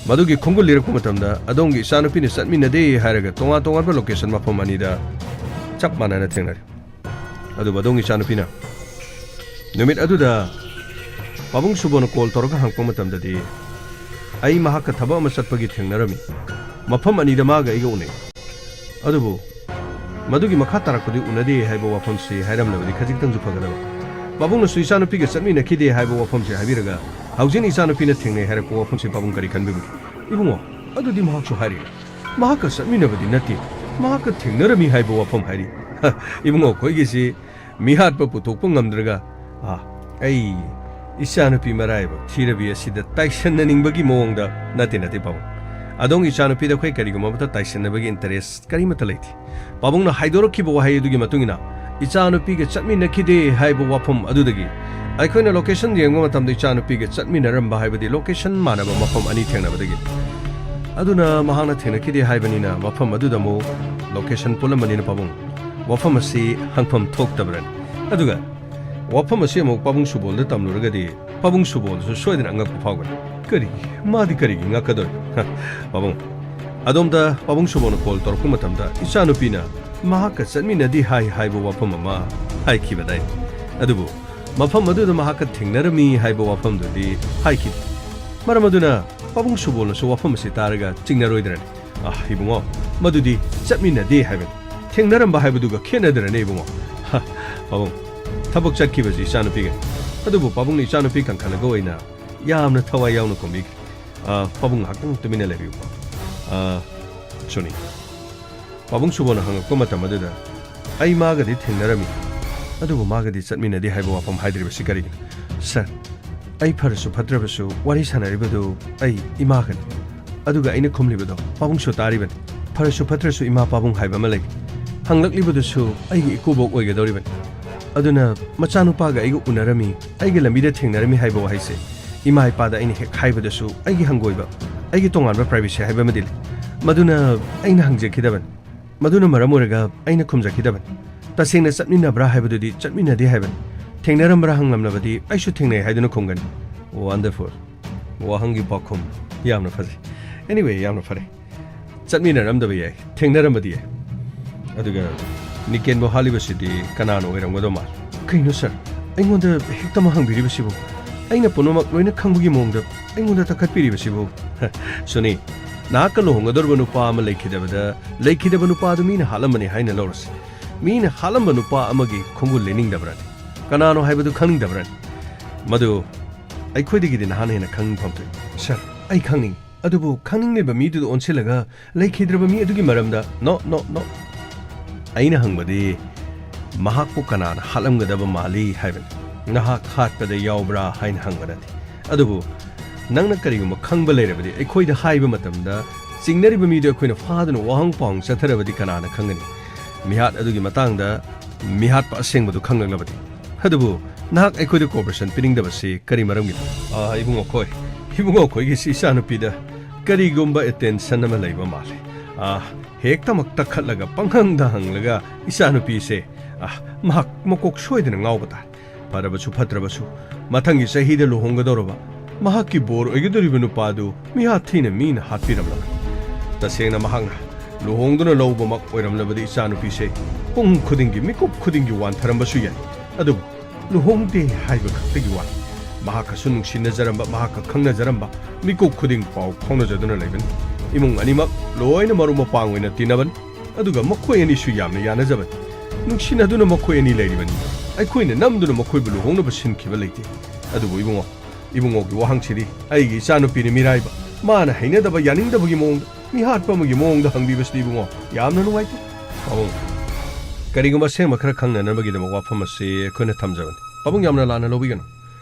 ꯃꯗꯨꯒꯤ ꯈꯣꯡꯒꯨꯜ ꯂꯤꯔꯛꯄ ꯃꯇꯝꯗ ꯑꯗꯣꯝꯒꯤ ꯏꯆꯥꯅꯨꯄꯤꯅ ꯆꯠꯃꯤꯟꯅꯗꯦ ꯍꯥꯏꯔꯒ ꯇꯣꯉꯥꯟ ꯇꯣꯉꯥꯟꯕ ꯂꯣꯀꯦꯁꯟ ꯃꯐꯝ ꯑꯅꯤꯗ ꯆꯞ ꯃꯥꯟꯅꯅ ꯊꯦꯡꯅꯔꯦ꯫ ꯑꯗꯨꯕꯨ ꯑꯗꯣꯝꯒꯤ ꯏꯆꯥꯅꯨꯄꯤꯅ ꯅꯨꯃꯤꯠ ꯑꯗꯨꯗ ꯄꯥꯕꯨꯡ ꯁꯨꯕꯣꯅ ꯀꯣꯜ ꯇꯧꯔꯒ ꯍꯪꯉꯛꯄ ꯃꯇꯝꯗꯗꯤ ꯑꯩ ꯃꯍꯥꯛꯀ ꯊꯕꯛ ꯑꯃ ꯆꯠꯄꯒꯤ ꯊꯦꯡꯅꯔꯝꯃꯤ꯫ ꯃꯐꯝ ꯑꯅꯤꯗ ꯃꯥꯒ ꯑꯩꯒ ꯎꯅꯩ꯫ ꯑꯗꯨꯕꯨ ꯃꯗꯨꯒꯤ ꯃꯈꯥ ꯇꯥꯔꯛꯄꯗꯤ ꯎꯅꯗꯦ ꯍꯥꯏꯕ ꯋꯥꯐꯝꯁꯤ ꯍꯥꯏꯔꯝꯂꯕꯗꯤ ꯈꯖꯤꯛꯇꯪꯁꯨ ꯐꯒꯗꯕ꯫ ꯄꯥꯕꯨꯡꯅꯁꯨ ꯏꯆꯥꯅꯨꯄꯤꯒ ꯆꯠꯃꯤꯟꯅꯈꯤꯗꯦ ꯍꯥꯏꯕ ꯋꯥꯐꯝꯁꯤ ꯍꯥꯏꯕꯤꯔꯒ ꯍꯧꯖꯤꯛꯅ ꯏꯆꯥꯅꯨꯄꯤꯅ ꯊꯦꯡꯅꯩ ꯍꯥꯏꯔꯛꯄ ꯋꯥꯐꯝꯁꯤ ꯄꯥꯕꯨꯡ ꯀꯔꯤ ꯈꯟꯕꯤꯕꯒꯦ? ꯏꯕꯨꯡꯉꯣ, ꯑꯗꯨꯗꯤ ꯃꯍꯥꯛꯁꯨ ꯍꯥꯏꯔꯤ꯫ ꯃꯍꯥꯛꯀ ꯆꯠꯃꯤꯟꯅꯕꯗꯤ ꯅꯠꯇꯦ, ꯃꯍꯥꯛꯀ ꯊꯦꯡꯅꯔꯝꯃꯤ ꯍꯥꯏꯕ ꯋꯥꯐꯝ ꯍꯥꯏꯔꯤ꯫ ꯏꯕꯨꯡꯉꯣ, ꯑꯩꯈꯣꯏꯒꯤꯁꯤ ꯃꯤꯍꯥꯠꯄ ꯄꯨꯊꯣꯛꯄ ꯉꯝꯗ꯭ꯔꯒ, ꯑꯥ, ꯑꯩ ꯏꯆꯥꯅꯨꯄꯤ ꯃꯔꯥꯏꯕꯛ ꯊꯤꯔꯕꯤ ꯑꯁꯤꯗ ꯇꯥꯏꯁꯟꯅꯅꯤꯡꯕꯒꯤ ꯃꯑꯣꯡꯗ ꯅꯠꯇꯦ, ꯅꯠꯇꯦ ꯄꯥꯕꯨꯡ꯫ ꯑꯗꯣꯝꯒꯤ ꯏꯆꯥꯅꯨꯄꯤꯗ ꯑꯩꯈꯣꯏ ꯀꯔꯤꯒꯨꯝꯕ ꯑꯃꯠꯇ ꯇꯥꯏꯁꯟꯅꯕꯒꯤ ꯏꯟꯇꯔꯦꯁ ꯀꯔꯤꯃꯠꯇ ꯂꯩꯇꯦ꯫ ꯄꯥꯕꯨꯡꯅ ꯍꯥꯏꯗꯣꯔꯛꯈꯤꯕ ꯋꯥꯍꯩ ꯑꯗꯨꯒꯤ ꯃꯇꯨꯡ ꯏꯟꯅ ꯏꯆꯥꯅꯨꯄꯤꯒ ꯆꯠꯃꯤꯟꯅꯈꯤꯗꯦ ꯍꯥꯏꯕ ꯋꯥꯐꯝ ꯑꯗꯨꯗꯒꯤ ꯑꯩꯈꯣꯏꯅ ꯂꯣꯀꯦꯁꯟ ꯌꯦꯡꯕ ꯃꯇꯝꯗ ꯏꯆꯥꯅꯨꯄꯤꯒ ꯆꯠꯃꯤꯟꯅꯔꯝꯕ ꯍꯥꯏꯕꯗꯤ ꯂꯣꯀꯦꯁꯟ ꯃꯥꯟꯅꯕ ꯃꯐꯝ ꯑꯅꯤ ꯊꯦꯡꯅꯕꯗꯒꯤ꯫ ꯑꯗꯨꯅ ꯃꯍꯥꯛꯅ ꯊꯦꯡꯅꯈꯤꯗꯦ ꯍꯥꯏꯕꯅꯤꯅ ꯃꯐꯝ ꯑꯗꯨꯗ ꯑꯃꯨꯛ ꯂꯣꯀꯦꯁꯟ ꯄꯨꯜꯂꯝꯕꯅꯤꯅ ꯄꯥꯕꯨꯡ, ꯋꯥꯐꯝ ꯑꯁꯤ ꯍꯪꯐꯝ ꯊꯣꯛꯇꯕ꯭ꯔꯅꯤ? ꯑꯗꯨꯒ ꯋꯥꯐꯝ ꯑꯁꯤ ꯑꯃꯨꯛ ꯄꯥꯕꯨꯡ ꯁꯨꯕꯣꯜꯗ ꯇꯝꯂꯨꯔꯒꯗꯤ ꯄꯥꯕꯨꯡ ꯁꯨꯕꯣꯜꯁꯨ ꯁꯣꯏꯗꯅ ꯑꯉꯛꯄ ꯐꯥꯎꯒꯅꯤ꯫ ꯀꯔꯤ? ꯃꯥꯗꯤ ꯀꯔꯤꯒꯤ ꯉꯛꯀꯗꯣꯏ? ꯍ, ꯄꯥꯕꯨꯡ, ꯑꯗꯣꯝꯗ ꯄꯥꯕꯨꯡ ꯁꯨꯕꯣꯜꯅ ꯀꯣꯜ ꯇꯧꯔꯛꯄ ꯃꯇꯝꯗ ꯏꯆꯥꯅꯨꯄꯤꯅ ꯃꯍꯥꯛꯀ ꯆꯠꯃꯤꯟꯅꯗꯦ ꯍꯥꯏ ꯍꯥꯏꯕ ꯋꯥꯐꯝ ꯑꯃ ꯍꯥꯏꯈꯤꯕꯗꯥꯏ? ꯑꯗꯨꯕꯨ ꯃꯐꯝ ꯑꯗꯨꯗ ꯃꯍꯥꯛꯀ ꯊꯦꯡꯅꯔꯝꯃꯤ ꯍꯥꯏꯕ ꯋꯥꯐꯝꯗꯨꯗꯤ ꯍꯥꯏꯈꯤꯗꯦ꯫ ꯃꯔꯝ ꯑꯗꯨꯅ ꯄꯥꯕꯨꯡ ꯁꯨꯕꯣꯜꯅꯁꯨ ꯋꯥꯐꯝ ꯑꯁꯤ ꯇꯥꯔꯒ ꯆꯤꯡꯅꯔꯣꯏꯗ꯭ꯔꯅꯤ? ꯑꯥ, ꯏꯕꯨꯡꯉꯣ, ꯃꯗꯨꯗꯤ ꯆꯠꯃꯤꯟꯅꯗꯦ ꯍꯥꯏꯕꯅꯤ꯫ ꯊꯦꯡꯅꯔꯝꯕ ꯍꯥꯏꯕꯗꯨꯒ ꯈꯦꯠꯅꯗ꯭ꯔꯅꯦ, ꯏꯕꯨꯡꯉꯣ? ꯍ, ꯄꯥꯕꯨꯡ, ꯊꯕꯛ ꯆꯠꯈꯤꯕꯁꯤ ꯏꯆꯥꯅꯨꯄꯤꯒꯅꯤ꯫ ꯑꯗꯨꯕꯨ ꯄꯥꯕꯨꯡꯅ ꯏꯆꯥꯅꯨꯄꯤ ꯀꯟꯈꯠꯂꯒ ꯑꯣꯏꯅ ꯌꯥꯝꯅ ꯊꯋꯥꯏ ꯌꯥꯎꯅ ꯈꯨꯝꯕꯤꯈ꯭ꯔꯦ꯫ ꯑꯥ, ꯄꯥꯕꯨꯡ, ꯉꯥꯏꯍꯥꯛꯇꯪ ꯇꯨꯃꯤꯟꯅ ꯂꯩꯕꯤꯌꯨꯀꯣ꯫ ꯑꯥ, ꯁꯣꯅꯤ, ꯄꯥꯕꯨꯡ ꯁꯨꯕꯣꯅ ꯍꯪꯉꯛꯄ ꯃꯇꯝ ꯑꯗꯨꯗ ꯑꯩ ꯃꯥꯒꯗꯤ ꯊꯦꯡꯅꯔꯝꯃꯤ, ꯑꯗꯨꯕꯨ ꯃꯥꯒꯗꯤ ꯆꯠꯃꯤꯟꯅꯗꯦ ꯍꯥꯏꯕ ꯋꯥꯐꯝ ꯍꯥꯏꯗ꯭ꯔꯤꯕꯁꯤ ꯀꯔꯤꯒꯤꯅꯣ? ꯁꯥꯔ, ꯑꯩ ꯐꯔꯁꯨ ꯐꯠꯇ꯭ꯔꯕꯁꯨ ꯋꯥꯔꯤ ꯁꯥꯟꯅꯔꯤꯕꯗꯨ ꯑꯩ ꯏꯃꯥꯒꯅꯤ꯫ ꯑꯗꯨꯒ ꯑꯩꯅ ꯈꯨꯝꯂꯤꯕꯗꯣ ꯄꯥꯕꯨꯡꯁꯨ ꯇꯥꯔꯤꯕꯅꯤ꯫ ꯐꯔꯁꯨ ꯐꯠꯇ꯭ꯔꯁꯨ ꯏꯃꯥ ꯄꯥꯕꯨꯡ ꯍꯥꯏꯕ ꯑꯃ ꯂꯩ꯫ ꯍꯪꯂꯛꯂꯤꯕꯗꯨꯁꯨ ꯑꯩꯒꯤ ꯏꯀꯨꯕꯣꯛ ꯑꯣꯏꯒꯗꯧꯔꯤꯕꯅꯤ꯫ ꯑꯗꯨꯅ ꯃꯆꯥꯅꯨꯄꯥꯒ ꯑꯩꯒ ꯎꯅꯔꯝꯃꯤ, ꯑꯩꯒ ꯂꯝꯕꯤꯗ ꯊꯦꯡꯅꯔꯝꯃꯤ ꯍꯥꯏꯕ ꯋꯥꯍꯩꯁꯦ ꯏꯃꯥ ꯏꯄꯥꯗ ꯑꯩꯅ ꯍꯦꯛ ꯍꯥꯏꯕꯗꯁꯨ ꯑꯩꯒꯤ ꯍꯪꯒꯣꯏꯕ, ꯑꯩꯒꯤ ꯇꯣꯉꯥꯟꯕ privacy ꯍꯥꯏꯕ ꯑꯃꯗꯤ ꯂꯩ꯫ ꯃꯗꯨꯅ ꯑꯩꯅ ꯍꯪꯖꯈꯤꯗꯕꯅꯤ꯫ ꯃꯗꯨꯅ ꯃꯔꯝ ꯑꯣꯏꯔꯒ ꯑꯩꯅ ꯈꯨꯝꯖꯈꯤꯗꯕꯅꯤ꯫ ꯇꯁꯦꯡꯅ ꯆꯠꯃꯤꯟꯅꯕ꯭ꯔꯥ ꯍꯥꯏꯕꯗꯨꯗꯤ ꯆꯠꯃꯤꯟꯅꯗꯦ ꯍꯥꯏꯕꯅꯤ꯫ ꯊꯦꯡꯅꯔꯝꯕ꯭ꯔꯥ ꯍꯪꯂꯝꯂꯕꯗꯤ ꯑꯩꯁꯨ ꯊꯦꯡꯅꯩ ꯍꯥꯏꯗꯨꯅ ꯈꯨꯝꯒꯅꯤ꯫ Wonderful꯫ ꯋꯥꯍꯪꯒꯤ ꯄꯥꯎꯈꯨꯝ ꯌꯥꯝꯅ ꯐꯖꯩ꯫ Anyway, ꯌꯥꯝꯅ ꯐꯔꯦ꯫ ꯆꯠꯃꯤꯟꯅꯔꯝꯗꯕ ꯌꯥꯏ, ꯊꯦꯡꯅꯔꯝꯕꯗꯤ ꯌꯥꯏ꯫ ꯑꯗꯨꯒ ꯅꯤꯀꯦꯟꯕꯨ ꯍꯥꯠꯂꯤꯕꯁꯤꯗꯤ ꯀꯅꯥꯅ ꯑꯣꯏꯔꯝꯒꯗꯧ ꯃꯥꯜꯂꯤ? ꯀꯩꯅꯣ sir, ꯑꯩꯉꯣꯟꯗ ꯍꯦꯛꯇꯃꯛ ꯍꯪꯕꯤꯔꯤꯕꯁꯤꯕꯨ? ꯑꯩꯅ ꯄꯨꯝꯅꯃꯛ ꯂꯣꯏꯅ ꯈꯪꯕꯒꯤ ꯃꯑꯣꯡꯗ ꯑꯩꯉꯣꯟꯗ ꯇꯛꯈꯠꯄꯤꯔꯤꯕꯁꯤꯕꯨ? ꯁꯨꯅꯤ, ꯅꯍꯥꯛꯀ ꯂꯨꯍꯣꯡꯒꯗꯧꯔꯤꯕ ꯅꯨꯄꯥ ꯑꯃ ꯂꯩꯈꯤꯗꯕꯗ, ꯂꯩꯈꯤꯗꯕ ꯅꯨꯄꯥ ꯑꯗꯨ ꯃꯤꯅ ꯍꯥꯠꯂꯝꯕꯅꯤ ꯍꯥꯏꯅ ꯂꯧꯔꯁꯤ꯫ ꯃꯤꯅ ꯍꯥꯠꯂꯝꯕ ꯅꯨꯄꯥ ꯑꯃꯒꯤ ꯈꯣꯡꯒꯨꯜ ꯂꯦꯟꯅꯤꯡꯗꯕ꯭ꯔꯅꯤ? ꯀꯅꯥꯅꯣ ꯍꯥꯏꯕꯗꯨ ꯈꯪꯅꯤꯡꯗꯕ꯭ꯔꯅꯤ? ꯃꯗꯨ ꯑꯩꯈꯣꯏꯗꯒꯤꯗꯤ ꯅꯍꯥꯟ ꯍꯦꯟꯅ ꯈꯪꯐꯝ ꯊꯣꯛꯏ꯫ Sir, ꯑꯩ ꯈꯪꯅꯤꯡꯏ꯫ ꯑꯗꯨꯕꯨ ꯈꯪꯅꯤꯡꯂꯤꯕ ꯃꯤꯗꯨꯗ ꯑꯣꯟꯁꯤꯜꯂꯒ ꯂꯩꯈꯤꯗ꯭ꯔꯕ ꯃꯤ ꯑꯗꯨꯒꯤ ꯃꯔꯝꯗ, no, no, no꯫ ꯑꯩꯅ ꯍꯪꯕꯗꯤ ꯃꯍꯥꯛꯄꯨ ꯀꯅꯥꯅ ꯍꯥꯠꯂꯝꯒꯗꯕ ꯃꯥꯜꯂꯤ ꯍꯥꯏꯕꯅꯤ꯫ ꯅꯍꯥꯛ ꯍꯥꯠꯄꯗ ꯌꯥꯎꯕ꯭ꯔꯥ ꯍꯥꯏꯅ ꯍꯪꯕ ꯅꯠꯇꯦ꯫ ꯑꯗꯨꯕꯨ ꯅꯪꯅ ꯀꯔꯤꯒꯨꯝꯕ ꯈꯪꯕ ꯂꯩꯔꯕꯗꯤ ꯑꯩꯈꯣꯏꯗ ꯍꯥꯏꯕ ꯃꯇꯝꯗ ꯆꯤꯡꯅꯔꯤꯕ ꯃꯤꯗꯨ ꯑꯩꯈꯣꯏꯅ ꯐꯥꯗꯨꯅ ꯋꯥꯍꯪ ꯄꯥꯎꯍꯪ ꯆꯠꯊꯔꯕꯗꯤ ꯀꯅꯥꯅ ꯈꯪꯒꯅꯤ? ꯃꯤꯍꯥꯠ ꯑꯗꯨꯒꯤ ꯃꯇꯥꯡꯗ ꯃꯤꯍꯥꯠꯄ ꯑꯁꯦꯡꯕꯗꯨ ꯈꯪꯂꯛꯂꯕꯗꯤ꯫ ꯑꯗꯨꯕꯨ ꯅꯍꯥꯛ ꯑꯩꯈꯣꯏꯗ cooperation ꯄꯤꯅꯤꯡꯗꯕꯁꯤ ꯀꯔꯤ ꯃꯔꯝꯒꯤꯅꯣ? ꯑꯥ, ꯏꯕꯨꯡꯉꯣ ꯑꯩꯈꯣꯏ, ꯏꯕꯨꯡꯉꯣ ꯑꯩꯈꯣꯏꯒꯤꯁꯤ ꯏꯆꯥꯅꯨꯄꯤꯗ ꯀꯔꯤꯒꯨꯝꯕ attention ꯑꯃ ꯂꯩꯕ ꯃꯥꯜꯂꯦ꯫ ꯑꯥ, ꯍꯦꯛꯇꯃꯛ ꯇꯛꯈꯠꯂꯒ ꯄꯪꯍꯪꯗ ꯍꯪꯂꯒ ꯏꯆꯥꯅꯨꯄꯤꯁꯦ, ꯑꯥ, ꯃꯍꯥꯛ ꯃꯀꯣꯛ ꯁꯣꯏꯗꯅ ꯉꯥꯎꯕ ꯇꯥꯔꯦ꯫ ꯐꯔꯕꯁꯨ ꯐꯠꯇ꯭ꯔꯕꯁꯨ, ꯃꯊꯪꯒꯤ ꯆꯍꯤꯗ ꯂꯨꯍꯣꯡꯒꯗꯧꯔꯕ ꯃꯍꯥꯛꯀꯤ ꯕꯣꯔ ꯑꯣꯏꯒꯗꯧꯔꯤꯕ ꯅꯨꯄꯥꯗꯨ ꯃꯤꯍꯥꯠ ꯊꯤꯅ ꯃꯤꯅ ꯍꯥꯠꯄꯤꯔꯝꯂꯕꯅꯤ꯫ ꯇꯁꯦꯡꯅ ꯃꯍꯥꯛꯅ ꯂꯨꯍꯣꯡꯗꯨꯅ ꯂꯧꯕꯃꯛ ꯑꯣꯏꯔꯝꯂꯕꯗꯤ ꯏꯆꯥꯅꯨꯄꯤꯁꯦ ꯄꯨꯡ ꯈꯨꯗꯤꯡꯒꯤ, ꯃꯤꯀꯨꯞ ꯈꯨꯗꯤꯡꯒꯤ ꯋꯥꯟꯊꯔꯝꯕꯁꯨ ꯌꯥꯏ꯫ ꯑꯗꯨꯕꯨ ꯂꯨꯍꯣꯡꯗꯦ ꯍꯥꯏꯕ ꯈꯛꯇꯒꯤ ꯋꯥꯅꯤ꯫ ꯃꯍꯥꯛꯀꯁꯨ ꯅꯨꯡꯁꯤꯅꯖꯔꯝꯕ, ꯃꯍꯥꯛꯀ ꯈꯪꯅꯖꯔꯝꯕ ꯃꯤꯀꯨꯞ ꯈꯨꯗꯤꯡ ꯄꯥꯎ ꯐꯥꯎꯅꯖꯗꯨꯅ ꯂꯩꯕꯅꯤ꯫ ꯏꯃꯨꯡ ꯑꯅꯤꯃꯛ ꯂꯣꯏꯅ ꯃꯔꯨꯞ ꯃꯄꯥꯡ ꯑꯣꯏꯅ ꯇꯤꯟꯅꯕꯅꯤ꯫ ꯑꯗꯨꯒ ꯃꯈꯣꯏ ꯑꯅꯤꯁꯨ ꯌꯥꯝꯅ ꯌꯥꯅꯖꯕꯅꯤ꯫ ꯅꯨꯡꯁꯤꯅꯗꯨꯅ ꯃꯈꯣꯏ ꯑꯅꯤ ꯂꯩꯔꯤꯕꯅꯤ꯫ ꯑꯩꯈꯣꯏꯅ ꯅꯝꯗꯨꯅ ꯃꯈꯣꯏꯕꯨ ꯂꯨꯍꯣꯡꯅꯕ ꯁꯤꯟꯈꯤꯕ ꯂꯩꯇꯦ꯫ ꯑꯗꯨꯕꯨ ꯏꯕꯨꯡꯉꯣ, ꯏꯕꯨꯡꯉꯣꯒꯤ ꯋꯥꯍꯪꯁꯤꯗꯤ ꯑꯩꯒꯤ ꯏꯆꯥꯅꯨꯄꯤꯅ ꯃꯤꯔꯥꯏꯕ, ꯃꯥꯅ ꯍꯩꯅꯗꯕ ꯌꯥꯅꯤꯡꯗꯕꯒꯤ ꯃꯑꯣꯡꯗ, ꯃꯤꯍꯥꯠꯄ ꯑꯃꯒꯤ ꯃꯑꯣꯡꯗ ꯍꯪꯕꯤꯕꯁꯤꯗꯤ ꯏꯕꯨꯡꯉꯣ ꯌꯥꯝꯅ ꯅꯨꯡꯉꯥꯏꯇꯦ꯫ ꯄꯥꯕꯨꯡ, ꯀꯔꯤꯒꯨꯝꯕ ꯑꯁꯦꯡꯕ ꯈꯔ ꯈꯪꯅꯅꯕꯒꯤꯗꯃꯛ ꯋꯥꯐꯝ ꯑꯁꯤ ꯑꯩꯈꯣꯏꯅ ꯊꯝꯖꯕꯅꯤ꯫ ꯄꯥꯕꯨꯡ ꯌꯥꯝꯅ ꯂꯥꯟꯅ ꯂꯧꯕꯤꯒꯅꯨ꯫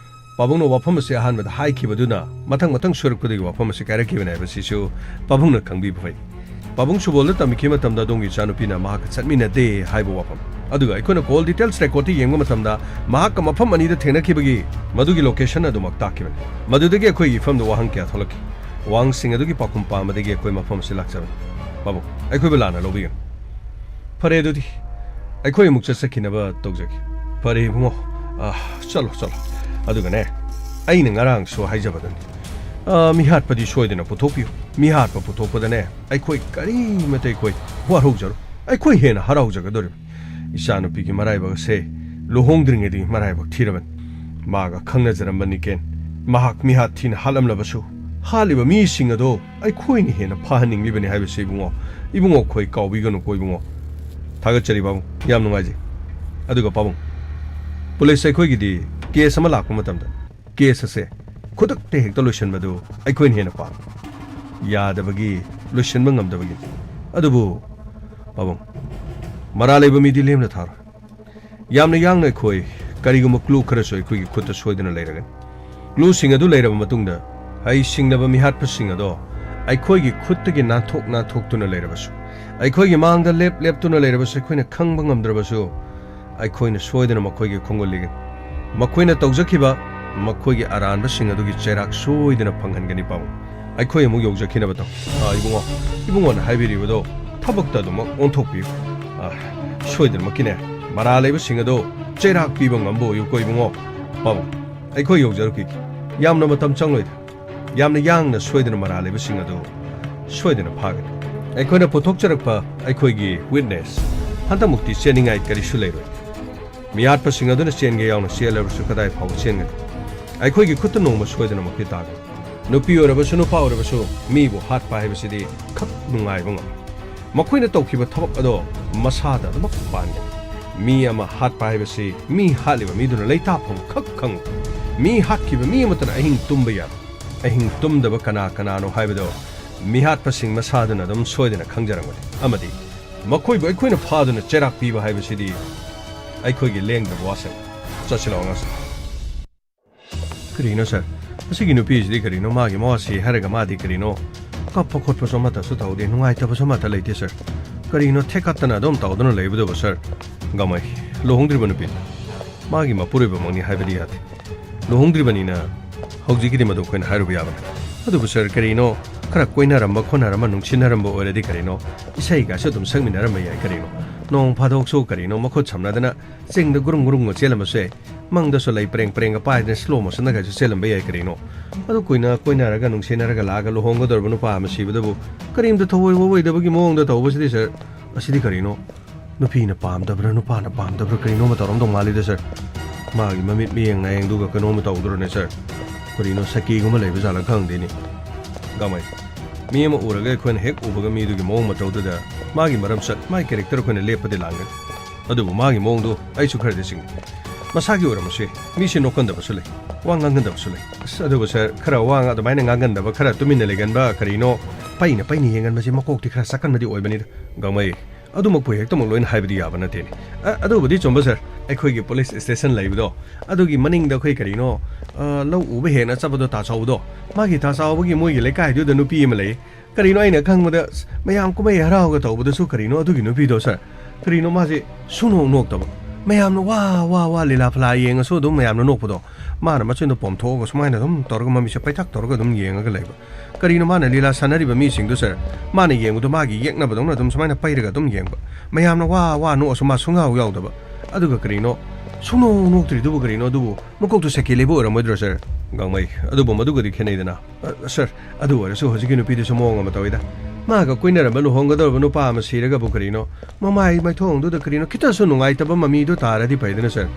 ꯄꯥꯕꯨꯡꯅ ꯋꯥꯐꯝ ꯑꯁꯤ ꯑꯍꯥꯟꯕꯗ ꯍꯥꯏꯈꯤꯕꯗꯨꯅ ꯃꯊꯪ ꯃꯊꯪ ꯁꯣꯏꯔꯛꯄꯗꯒꯤ ꯋꯥꯐꯝ ꯑꯁꯤ ꯀꯥꯏꯔꯛꯈꯤꯕꯅꯤ ꯍꯥꯏꯕꯁꯤꯁꯨ ꯄꯥꯕꯨꯡꯅ ꯈꯪꯕꯤꯕ ꯐꯩ꯫ ꯄꯥꯕꯨꯡ ꯁꯨꯕꯣꯜꯗ ꯇꯝꯕꯤꯈꯤꯕ ꯃꯇꯝꯗ ꯑꯗꯣꯝꯒꯤ ꯏꯆꯥꯅꯨꯄꯤꯅ ꯃꯍꯥꯛꯀ ꯆꯠꯃꯤꯟꯅꯗꯦ ꯍꯥꯏꯕ ꯋꯥꯐꯝ ꯑꯗꯨꯒ ꯑꯩꯈꯣꯏꯅ call details record ꯇ ꯌꯦꯡꯕ ꯃꯇꯝꯗ ꯃꯍꯥꯛꯀ ꯃꯐꯝ ꯑꯅꯤꯗ ꯊꯦꯡꯅꯈꯤꯕꯒꯤ ꯃꯗꯨꯒꯤ location ꯑꯗꯨꯃꯛ ꯇꯥꯛꯈꯤꯕꯅꯤ꯫ ꯃꯗꯨꯗꯒꯤ ꯑꯩꯈꯣꯏꯒꯤ ꯏꯐꯝꯗ ꯋꯥꯍꯪ ꯀꯌꯥ ꯊꯣꯛꯂꯛꯈꯤ꯫ ꯋꯥꯍꯪꯁꯤꯡ ꯑꯗꯨꯒꯤ ꯄꯥꯎꯈꯨꯝ ꯄꯥꯕꯗꯒꯤ ꯑꯩꯈꯣꯏ ꯃꯐꯝ ꯑꯁꯤ ꯂꯥꯛꯆꯕꯅꯤ꯫ ꯄꯥꯕꯨꯡ, ꯑꯩꯈꯣꯏꯕꯨ ꯂꯥꯟꯅ ꯂꯧꯕꯤꯒꯅꯨ꯫ ꯐꯔꯦ ꯑꯗꯨꯗꯤ, ꯑꯩꯈꯣꯏ ꯑꯃꯨꯛ ꯆꯠꯆꯈꯤꯅꯕ ꯇꯧꯖꯒꯦ꯫ ꯐꯔꯦ ꯏꯕꯨꯡꯉꯣ, ꯑꯥ, ꯆꯠꯂꯣ, ꯆꯠꯂꯣ꯫ ꯑꯗꯨꯒꯅꯦ, ꯑꯩꯅ ꯉꯔꯥꯡꯁꯨ ꯍꯥꯏꯖꯕꯗꯨꯅꯤ, ꯑꯥ, ꯃꯤꯍꯥꯠꯄꯗꯤ ꯁꯣꯏꯗꯅ ꯄꯨꯊꯣꯛꯄꯤꯌꯨ꯫ ꯃꯤꯍꯥꯠꯄ ꯄꯨꯊꯣꯛꯄꯗꯅꯦ, ꯑꯩꯈꯣꯏ ꯀꯔꯤꯃꯇ ꯑꯩꯈꯣꯏ ꯋꯥꯔꯧꯖꯔꯣꯏ꯫ ꯑꯩꯈꯣꯏ ꯍꯦꯟꯅ ꯍꯔꯥꯎꯖꯒꯗꯧꯔꯤꯕꯅꯤ꯫ ꯏꯆꯥꯅꯨꯄꯤꯒꯤ ꯃꯔꯥꯏꯕꯛ ꯑꯁꯦ ꯂꯨꯍꯣꯡꯗ꯭ꯔꯤꯉꯩꯗꯒꯤ ꯃꯔꯥꯏꯕꯛ ꯊꯤꯔꯕꯅꯤ꯫ ꯃꯥꯒ ꯈꯪꯅꯖꯔꯝꯕ ꯅꯤꯀꯦꯟ, ꯃꯍꯥꯛ ꯃꯤꯍꯥꯠ ꯊꯤꯅ ꯍꯥꯠꯂꯝꯂꯕꯁꯨ, ꯍꯥꯠꯂꯤꯕ ꯃꯤꯁꯤꯡ ꯑꯗꯣ ꯑꯩꯈꯣꯏꯅ ꯍꯦꯟꯅ ꯐꯍꯟꯅꯤꯡꯂꯤꯕꯅꯤ ꯍꯥꯏꯕꯁꯤ ꯏꯕꯨꯡꯉꯣ, ꯏꯕꯨꯡꯉꯣ ꯑꯩꯈꯣꯏ ꯀꯥꯎꯕꯤꯒꯅꯨꯀꯣ ꯏꯕꯨꯡꯉꯣ꯫ ꯊꯥꯒꯠꯆꯔꯤ ꯄꯥꯕꯨꯡ, ꯌꯥꯝ ꯅꯨꯡꯉꯥꯏꯖꯩ꯫ ꯑꯗꯨꯒ ꯄꯥꯕꯨꯡ, ꯄꯨꯂꯤꯁ ꯑꯩꯈꯣꯏꯒꯤꯗꯤ case ꯑꯃ ꯂꯥꯛꯄ ꯃꯇꯝꯗ, case ꯑꯁꯦ ꯈꯨꯗꯛꯇ ꯍꯦꯛꯇ ꯂꯣꯏꯁꯤꯟꯕꯗꯨ ꯑꯩꯈꯣꯏꯅ ꯍꯦꯟꯅ ꯄꯥꯝꯃꯤ꯫ ꯌꯥꯗꯕꯒꯤ, ꯂꯣꯏꯁꯤꯟꯕ ꯉꯝꯗꯕꯒꯤ꯫ ꯑꯗꯨꯕꯨ ꯄꯥꯕꯨꯡ, ꯃꯔꯥꯜ ꯂꯩꯕ ꯃꯤꯗꯤ ꯂꯦꯝꯅ ꯊꯥꯔꯣꯏ꯫ ꯌꯥꯝꯅ ꯌꯥꯡꯅ ꯑꯩꯈꯣꯏ ꯀꯔꯤꯒꯨꯝꯕ clue ꯈꯔꯁꯨ ꯑꯩꯈꯣꯏꯒꯤ ꯈꯨꯠꯇ ꯁꯣꯏꯗꯅ ꯂꯩꯔꯒꯅꯤ꯫ Clueꯁꯤꯡ ꯑꯗꯨ ꯂꯩꯔꯕ ꯃꯇꯨꯡꯗ, ꯍꯩꯁꯤꯡꯂꯕ ꯃꯤꯍꯥꯠꯄꯁꯤꯡ ꯑꯗꯣ ꯑꯩꯈꯣꯏꯒꯤ ꯈꯨꯠꯇꯒꯤ ꯅꯥꯟꯊꯣꯛ ꯅꯥꯟꯊꯣꯛꯇꯨꯅ ꯂꯩꯔꯕꯁꯨ, ꯑꯩꯈꯣꯏꯒꯤ ꯃꯥꯡꯗ ꯂꯦꯞ ꯂꯦꯞꯇꯨꯅ ꯂꯩꯔꯕꯁꯨ, ꯑꯩꯈꯣꯏꯅ ꯈꯪꯕ ꯉꯝꯗ꯭ꯔꯕꯁꯨ, ꯑꯩꯈꯣꯏꯅ ꯁꯣꯏꯗꯅ ꯃꯈꯣꯏꯒꯤ ꯈꯣꯡꯒꯨꯜ ꯂꯤꯒꯅꯤ꯫ ꯃꯈꯣꯏꯅ ꯇꯧꯖꯈꯤꯕ ꯃꯈꯣꯏꯒꯤ ꯑꯔꯥꯟꯕꯁꯤꯡ ꯑꯗꯨꯒꯤ ꯆꯩꯔꯥꯛ ꯁꯣꯏꯗꯅ ꯐꯪꯍꯟꯒꯅꯤ ꯄꯥꯕꯨꯡ꯫ ꯑꯩꯈꯣꯏ ꯑꯃꯨꯛ ꯌꯧꯖꯈꯤꯅꯕ ꯇꯧ꯫ ꯑꯥ, ꯏꯕꯨꯡꯉꯣ, ꯏꯕꯨꯡꯉꯣꯅ ꯍꯥꯏꯕꯤꯔꯤꯕꯗꯣ ꯊꯕꯛꯇ ꯑꯗꯨꯃꯛ ꯑꯣꯟꯊꯣꯛꯄꯤꯌꯨ꯫ ꯑꯥ, ꯁꯣꯏꯗꯅꯃꯛꯀꯤꯅꯦ, ꯃꯔꯥꯜ ꯂꯩꯕꯁꯤꯡ ꯑꯗꯣ ꯆꯩꯔꯥꯛ ꯄꯤꯕ ꯉꯝꯕ ꯑꯣꯏꯌꯨꯀꯣ ꯏꯕꯨꯡꯉꯣ꯫ ꯄꯥꯕꯨꯡ, ꯑꯩꯈꯣꯏ ꯌꯧꯖꯔꯨꯈꯤꯒꯦ꯫ ꯌꯥꯝꯅ ꯃꯇꯝ ꯆꯪꯂꯣꯏꯗ꯫ ꯌꯥꯝꯅ ꯌꯥꯡꯅ ꯁꯣꯏꯗꯅ ꯃꯔꯥꯜ ꯂꯩꯕꯁꯤꯡ ꯑꯗꯨ ꯁꯣꯏꯗꯅ ꯐꯥꯒꯅꯤ꯫ ꯑꯩꯈꯣꯏꯅ ꯄꯨꯊꯣꯛꯆꯔꯛꯄ ꯑꯩꯈꯣꯏꯒꯤ witness ꯍꯟꯗꯛꯃꯨꯛꯇꯤ ꯆꯦꯟꯅꯤꯡꯉꯥꯏ ꯀꯔꯤꯁꯨ ꯂꯩꯔꯣꯏ꯫ ꯃꯤꯍꯥꯠꯄꯁꯤꯡ ꯑꯗꯨꯅ ꯆꯦꯟꯒꯦ ꯌꯥꯎꯅ ꯆꯦꯜꯂꯕꯁꯨ ꯀꯗꯥꯏ ꯐꯥꯎꯕ ꯆꯦꯟꯒꯅꯤ? ꯑꯩꯈꯣꯏꯒꯤ ꯈꯨꯠꯇ ꯅꯣꯡꯃ ꯁꯣꯏꯗꯅꯃꯛꯀꯤ ꯇꯥꯒꯅꯤ꯫ ꯅꯨꯄꯤ ꯑꯣꯏꯔꯕꯁꯨ ꯅꯨꯄꯥ ꯑꯣꯏꯔꯕꯁꯨ ꯃꯤꯕꯨ ꯍꯥꯠꯄ ꯍꯥꯏꯕꯁꯤꯗꯤ ꯈꯛ ꯅꯨꯡꯉꯥꯏꯕ ꯉꯝꯃꯤ꯫ ꯃꯈꯣꯏꯅ ꯇꯧꯈꯤꯕ ꯊꯕꯛ ꯑꯗꯣ ꯃꯁꯥꯗ ꯑꯗꯨꯃꯛ ꯄꯥꯟꯒꯅꯤ꯫ ꯃꯤ ꯑꯃ ꯍꯥꯠꯄ ꯍꯥꯏꯕꯁꯤ ꯃꯤ ꯍꯥꯠꯂꯤꯕ ꯃꯤꯗꯨꯅ ꯂꯩꯇꯥꯐꯝ ꯈꯛ ꯈꯪꯉꯤ꯫ ꯃꯤ ꯍꯥꯠꯈꯤꯕ ꯃꯤ ꯑꯃꯠꯇꯅ ꯑꯍꯤꯡ ꯇꯨꯝꯕ ꯌꯥꯔꯣꯏ꯫ ꯑꯍꯤꯡ ꯇꯨꯝꯗꯕ ꯀꯅꯥ ꯀꯅꯥꯅꯣ ꯍꯥꯏꯕꯗꯣ ꯃꯤꯍꯥꯠꯄꯁꯤꯡ ꯃꯁꯥꯗꯨꯅ ꯑꯗꯨꯝ ꯁꯣꯏꯗꯅ ꯈꯪꯖꯔꯝꯒꯅꯤ꯫ ꯑꯃꯗꯤ ꯃꯈꯣꯏꯕꯨ ꯑꯩꯈꯣꯏꯅ ꯐꯥꯗꯨꯅ ꯆꯩꯔꯥꯛ ꯄꯤꯕ ꯍꯥꯏꯕꯁꯤꯗꯤ ꯑꯩꯈꯣꯏꯒꯤ ꯂꯦꯡꯗꯕ ꯋꯥꯁꯛꯅꯤ꯫ ꯆꯠꯁꯤꯜꯂꯛꯑꯣ ꯑꯉꯥꯡꯁꯤꯡ꯫ ꯀꯔꯤꯅꯣ ꯁꯥꯔ? ꯃꯁꯤꯒꯤ ꯅꯨꯄꯤꯁꯤꯗꯤ ꯀꯔꯤꯅꯣ? ꯃꯥꯒꯤ ꯃꯋꯥꯁꯤ ꯍꯥꯏꯔꯒ ꯃꯥꯗꯤ ꯀꯔꯤꯅꯣ? ꯀꯞꯄ ꯈꯣꯠꯄꯁꯨ ꯑꯃꯠꯇꯁꯨ ꯇꯧꯗꯦ, ꯅꯨꯡꯉꯥꯏꯇꯕꯁꯨ ꯑꯃꯠꯇ ꯂꯩꯇꯦ ꯁꯥꯔ꯫ ꯀꯔꯤꯅꯣ ꯊꯦꯛꯀꯠꯇꯅ ꯑꯗꯨꯝ ꯇꯧꯗꯨꯅ ꯂꯩꯕꯗꯨꯕꯨ ꯁꯥꯔ? ꯒꯥꯡꯃꯩ, ꯂꯨꯍꯣꯡꯗ꯭ꯔꯤꯕ ꯅꯨꯄꯤꯅꯤ꯫ ꯃꯥꯒꯤ ꯃꯄꯨꯔꯣꯏꯕꯃꯛꯅꯤ ꯍꯥꯏꯕꯗꯤ ꯌꯥꯗꯦ꯫ ꯂꯨꯍꯣꯡꯗ꯭ꯔꯤꯕꯅꯤꯅ ꯍꯧꯖꯤꯛꯀꯤꯗꯤ ꯃꯗꯨ ꯑꯩꯈꯣꯏꯅ ꯍꯥꯏꯔꯨꯕ ꯌꯥꯕꯅꯤ꯫ ꯑꯗꯨꯕꯨ ꯁꯥꯔ, ꯀꯔꯤꯅꯣ, ꯈꯔ ꯀꯣꯏꯅꯔꯝꯕ ꯈꯣꯠꯅꯔꯝꯕ ꯅꯨꯡꯁꯤꯅꯔꯝꯕ ꯑꯣꯏꯔꯗꯤ ꯀꯔꯤꯅꯣ, ꯏꯁꯩꯒꯁꯨ ꯑꯗꯨꯝ ꯁꯛꯃꯤꯟꯅꯔꯝꯕ ꯌꯥꯏ ꯀꯔꯤꯅꯣ꯫ ꯅꯣꯡ ꯐꯥꯗꯣꯛꯁꯨ ꯀꯔꯤꯅꯣ ꯃꯈꯨꯠ ꯁꯝꯅꯗꯅ ꯆꯤꯡꯗ ꯒꯨꯔꯨꯡ ꯒꯨꯔꯨꯡꯒ ꯆꯦꯜꯂꯝꯕꯁꯨ ꯌꯥꯏ꯫ ꯃꯪꯗꯁꯨ ꯂꯩ ꯄꯔꯦꯡ ꯄꯔꯦꯡꯒ ꯄꯥꯏꯗꯅ slow motionꯗꯒꯁꯨ ꯆꯦꯜꯂꯝꯕ ꯌꯥꯏ ꯀꯔꯤꯅꯣ꯫ ꯑꯗꯨ ꯀꯨꯏꯅ ꯀꯣꯏꯅꯔꯒ ꯅꯨꯡꯁꯤꯅꯔꯒ ꯂꯥꯛꯑꯒ ꯂꯨꯍꯣꯡꯒꯗꯧꯔꯕ ꯅꯨꯄꯥ ꯑꯃ ꯁꯤꯕꯗꯕꯨ ꯀꯔꯤꯝꯇ ꯊꯑꯣꯏ ꯋꯥꯑꯣꯏꯗꯕꯒꯤ ꯃꯑꯣꯡꯗ ꯇꯧꯕꯁꯤꯗꯤ ꯁꯥꯔ, ꯑꯁꯤꯗꯤ ꯀꯔꯤꯅꯣ? ꯅꯨꯄꯤꯅ ꯄꯥꯝꯗꯕ꯭ꯔꯥ, ꯅꯨꯄꯥꯅ ꯄꯥꯝꯗꯕ꯭ꯔꯥ, ꯀꯔꯤꯅꯣꯃ ꯇꯧꯔꯝꯗꯧ ꯃꯥꯜꯂꯤꯗ ꯁꯥꯔ꯫ ꯃꯥꯒꯤ ꯃꯃꯤꯠ ꯃꯤꯌꯦꯡ ꯅꯥꯌꯦꯡꯗꯨꯒ ꯀꯩꯅꯣꯝꯃ ꯇꯧꯗ꯭ꯔꯣꯅꯦ ꯁꯥꯔ? ꯀꯔꯤꯅꯣ, ꯁꯛꯀꯤꯒꯨꯝꯕ ꯂꯩꯕ ꯖꯥꯠꯂ ꯈꯪꯗꯦꯅꯦ꯫ ꯒꯥꯡꯃꯩ, ꯃꯤ ꯑꯃ ꯎꯔꯒ ꯑꯩꯈꯣꯏꯅ ꯍꯦꯛ ꯎꯕꯒ ꯃꯤꯗꯨꯒꯤ ꯃꯑꯣꯡ ꯃꯇꯧꯗꯨꯗ ꯃꯥꯒꯤ ꯃꯔꯝꯆꯠ, ꯃꯥꯒꯤ character ꯑꯩꯈꯣꯏꯅ ꯂꯦꯞꯄꯗꯤ ꯂꯥꯟꯒꯅꯤ꯫ ꯑꯗꯨꯕꯨ ꯃꯥꯒꯤ ꯃꯑꯣꯡꯗꯨ ꯑꯩꯁꯨ ꯈꯔꯗꯤ ꯆꯤꯡꯅꯩ꯫ ꯃꯁꯥꯒꯤ ꯑꯣꯏꯔꯝꯕꯁꯨ ꯌꯥꯏ꯫ ꯃꯤꯁꯦ ꯅꯣꯛꯀꯟꯗꯕꯁꯨ ꯂꯩ, ꯋꯥ ꯉꯥꯡꯒꯟꯗꯕꯁꯨ ꯂꯩ꯫ ꯑꯁ, ꯑꯗꯨꯕꯨ ꯁꯥꯔ, ꯈꯔ ꯋꯥ ꯑꯗꯨꯃꯥꯏꯅ ꯉꯥꯡꯒꯟꯗꯕ, ꯈꯔ ꯇꯨꯃꯤꯟꯅ ꯂꯩꯒꯟꯕ, ꯀꯔꯤꯅꯣ, ꯄꯩꯅ ꯄꯩꯅ ꯌꯦꯡꯒꯟꯕꯁꯦ ꯃꯀꯣꯛꯇꯤ ꯈꯔ ꯆꯥꯛꯀꯟꯕꯗꯤ ꯑꯣꯏꯕꯅꯤꯗ꯫ ꯒꯥꯡꯃꯩ, ꯑꯗꯨꯃꯛꯄꯨ ꯍꯦꯛꯇꯃꯛ ꯂꯣꯏꯅ ꯍꯥꯏꯕꯗꯤ ꯌꯥꯕ ꯅꯠꯇꯦꯅꯦ꯫ ꯑ, ꯑꯗꯨꯕꯨꯗꯤ ꯆꯨꯝꯕ ꯁꯥꯔ, ꯑꯩꯈꯣꯏꯒꯤ police station ꯂꯩꯕꯗꯣ, ꯑꯗꯨꯒꯤ ꯃꯅꯤꯡꯗ ꯑꯩꯈꯣꯏ ꯀꯔꯤꯅꯣ, ꯑ, ꯂꯧ ꯎꯕ ꯍꯦꯟꯅ ꯆꯠꯄꯗꯣ ꯇꯥ ꯆꯥꯎꯕꯗꯣ, ꯃꯥꯒꯤ ꯇꯥ ꯆꯥꯎꯕꯒꯤ ꯃꯣꯏꯒꯤ ꯂꯩꯀꯥꯏꯗꯨꯗ ꯅꯨꯄꯤ ꯑꯃ ꯂꯩ꯫ ꯀꯔꯤꯅꯣ ꯑꯩꯅ ꯈꯪꯕꯗ, ꯑꯁ, ꯃꯌꯥꯝ ꯀꯨꯝꯍꯩ ꯍꯔꯥꯎꯒ ꯇꯧꯕꯗꯁꯨ ꯀꯔꯤꯅꯣ ꯑꯗꯨꯒꯤ ꯅꯨꯄꯤꯗꯣ ꯁꯥꯔ, ꯀꯔꯤꯅꯣ ꯃꯥꯁꯦ ꯁꯨꯡꯅꯣꯛ ꯅꯣꯛꯇꯕ꯫ ꯃꯌꯥꯝꯅ ꯋꯥ ꯋꯥ ꯋꯥ ꯂꯤꯂꯥ ꯐꯂꯥ ꯌꯦꯡꯉꯁꯨ ꯑꯗꯨꯝ ꯃꯌꯥꯝꯅ ꯅꯣꯛꯄꯗꯣ, ꯃꯥꯅ ꯃꯆꯤꯟꯗꯣ ꯄꯣꯝꯊꯣꯛꯑꯒ ꯁꯨꯃꯥꯏꯅ ꯑꯗꯨꯝ ꯇꯧꯔꯒ ꯃꯃꯤꯠꯁꯦ ꯄꯩꯊꯛ ꯇꯧꯔꯒ ꯑꯗꯨꯝ ꯌꯦꯡꯉꯒ ꯂꯩꯕ꯫ ꯀꯔꯤꯅꯣ ꯃꯥꯅ ꯂꯤꯂꯥ ꯁꯥꯟꯅꯔꯤꯕ ꯃꯤꯁꯤꯡꯗꯨ ꯁꯥꯔ, ꯃꯥꯅ ꯌꯦꯡꯕꯗꯣ ꯃꯥꯒꯤ ꯌꯦꯛꯅꯕꯗꯧꯅ ꯑꯗꯨꯝ ꯁꯨꯃꯥꯏꯅ ꯄꯩꯔꯒ ꯑꯗꯨꯝ ꯌꯦꯡꯕ꯫ ꯃꯌꯥꯝꯅ ꯋꯥ ꯋꯥ ꯅꯣꯛꯑꯁꯨ ꯃꯥ ꯁꯨꯡꯌꯥꯎ ꯌꯥꯎꯗꯕ꯫ ꯑꯗꯨꯒ ꯀꯔꯤꯅꯣ, ꯁꯨꯡꯅꯣꯛ ꯅꯣꯛꯇ꯭ꯔꯤꯗꯨꯕꯨ ꯀꯔꯤꯅꯣ ꯑꯗꯨꯕꯨ? ꯃꯀꯣꯛꯇꯨ ꯁꯦꯀꯦ ꯂꯩꯕ ꯑꯣꯏꯔꯝꯃꯣꯏꯗ꯭ꯔꯣ ꯁꯥꯔ? ꯒꯥꯡꯃꯩ, ꯑꯗꯨꯕꯨ ꯃꯗꯨꯒꯗꯤ ꯈꯦꯠꯅꯩꯗꯅ꯫ ꯑ, ꯁꯥꯔ, ꯑꯗꯨ ꯑꯣꯏꯔꯁꯨ ꯍꯧꯖꯤꯛꯀꯤ ꯅꯨꯄꯤꯗꯨꯁꯨ ꯃꯑꯣꯡ ꯑꯃ ꯇꯧꯋꯤꯗ꯫ ꯃꯥꯒ ꯀꯣꯏꯅꯔꯝꯕ ꯂꯨꯍꯣꯡꯒꯗꯧꯔꯕ ꯅꯨꯄꯥ ꯑꯃ ꯁꯤꯔꯒꯕꯨ ꯀꯔꯤꯅꯣ, ꯃꯃꯥꯏ ꯃꯥꯏꯊꯣꯡꯗꯨꯗ ꯀꯔꯤꯅꯣ ꯈꯤꯇꯁꯨ ꯅꯨꯡꯉꯥꯏꯇꯕ ꯃꯃꯤꯗꯨ ꯇꯥꯔꯗꯤ ꯐꯩꯗꯅ ꯁꯥꯔ꯫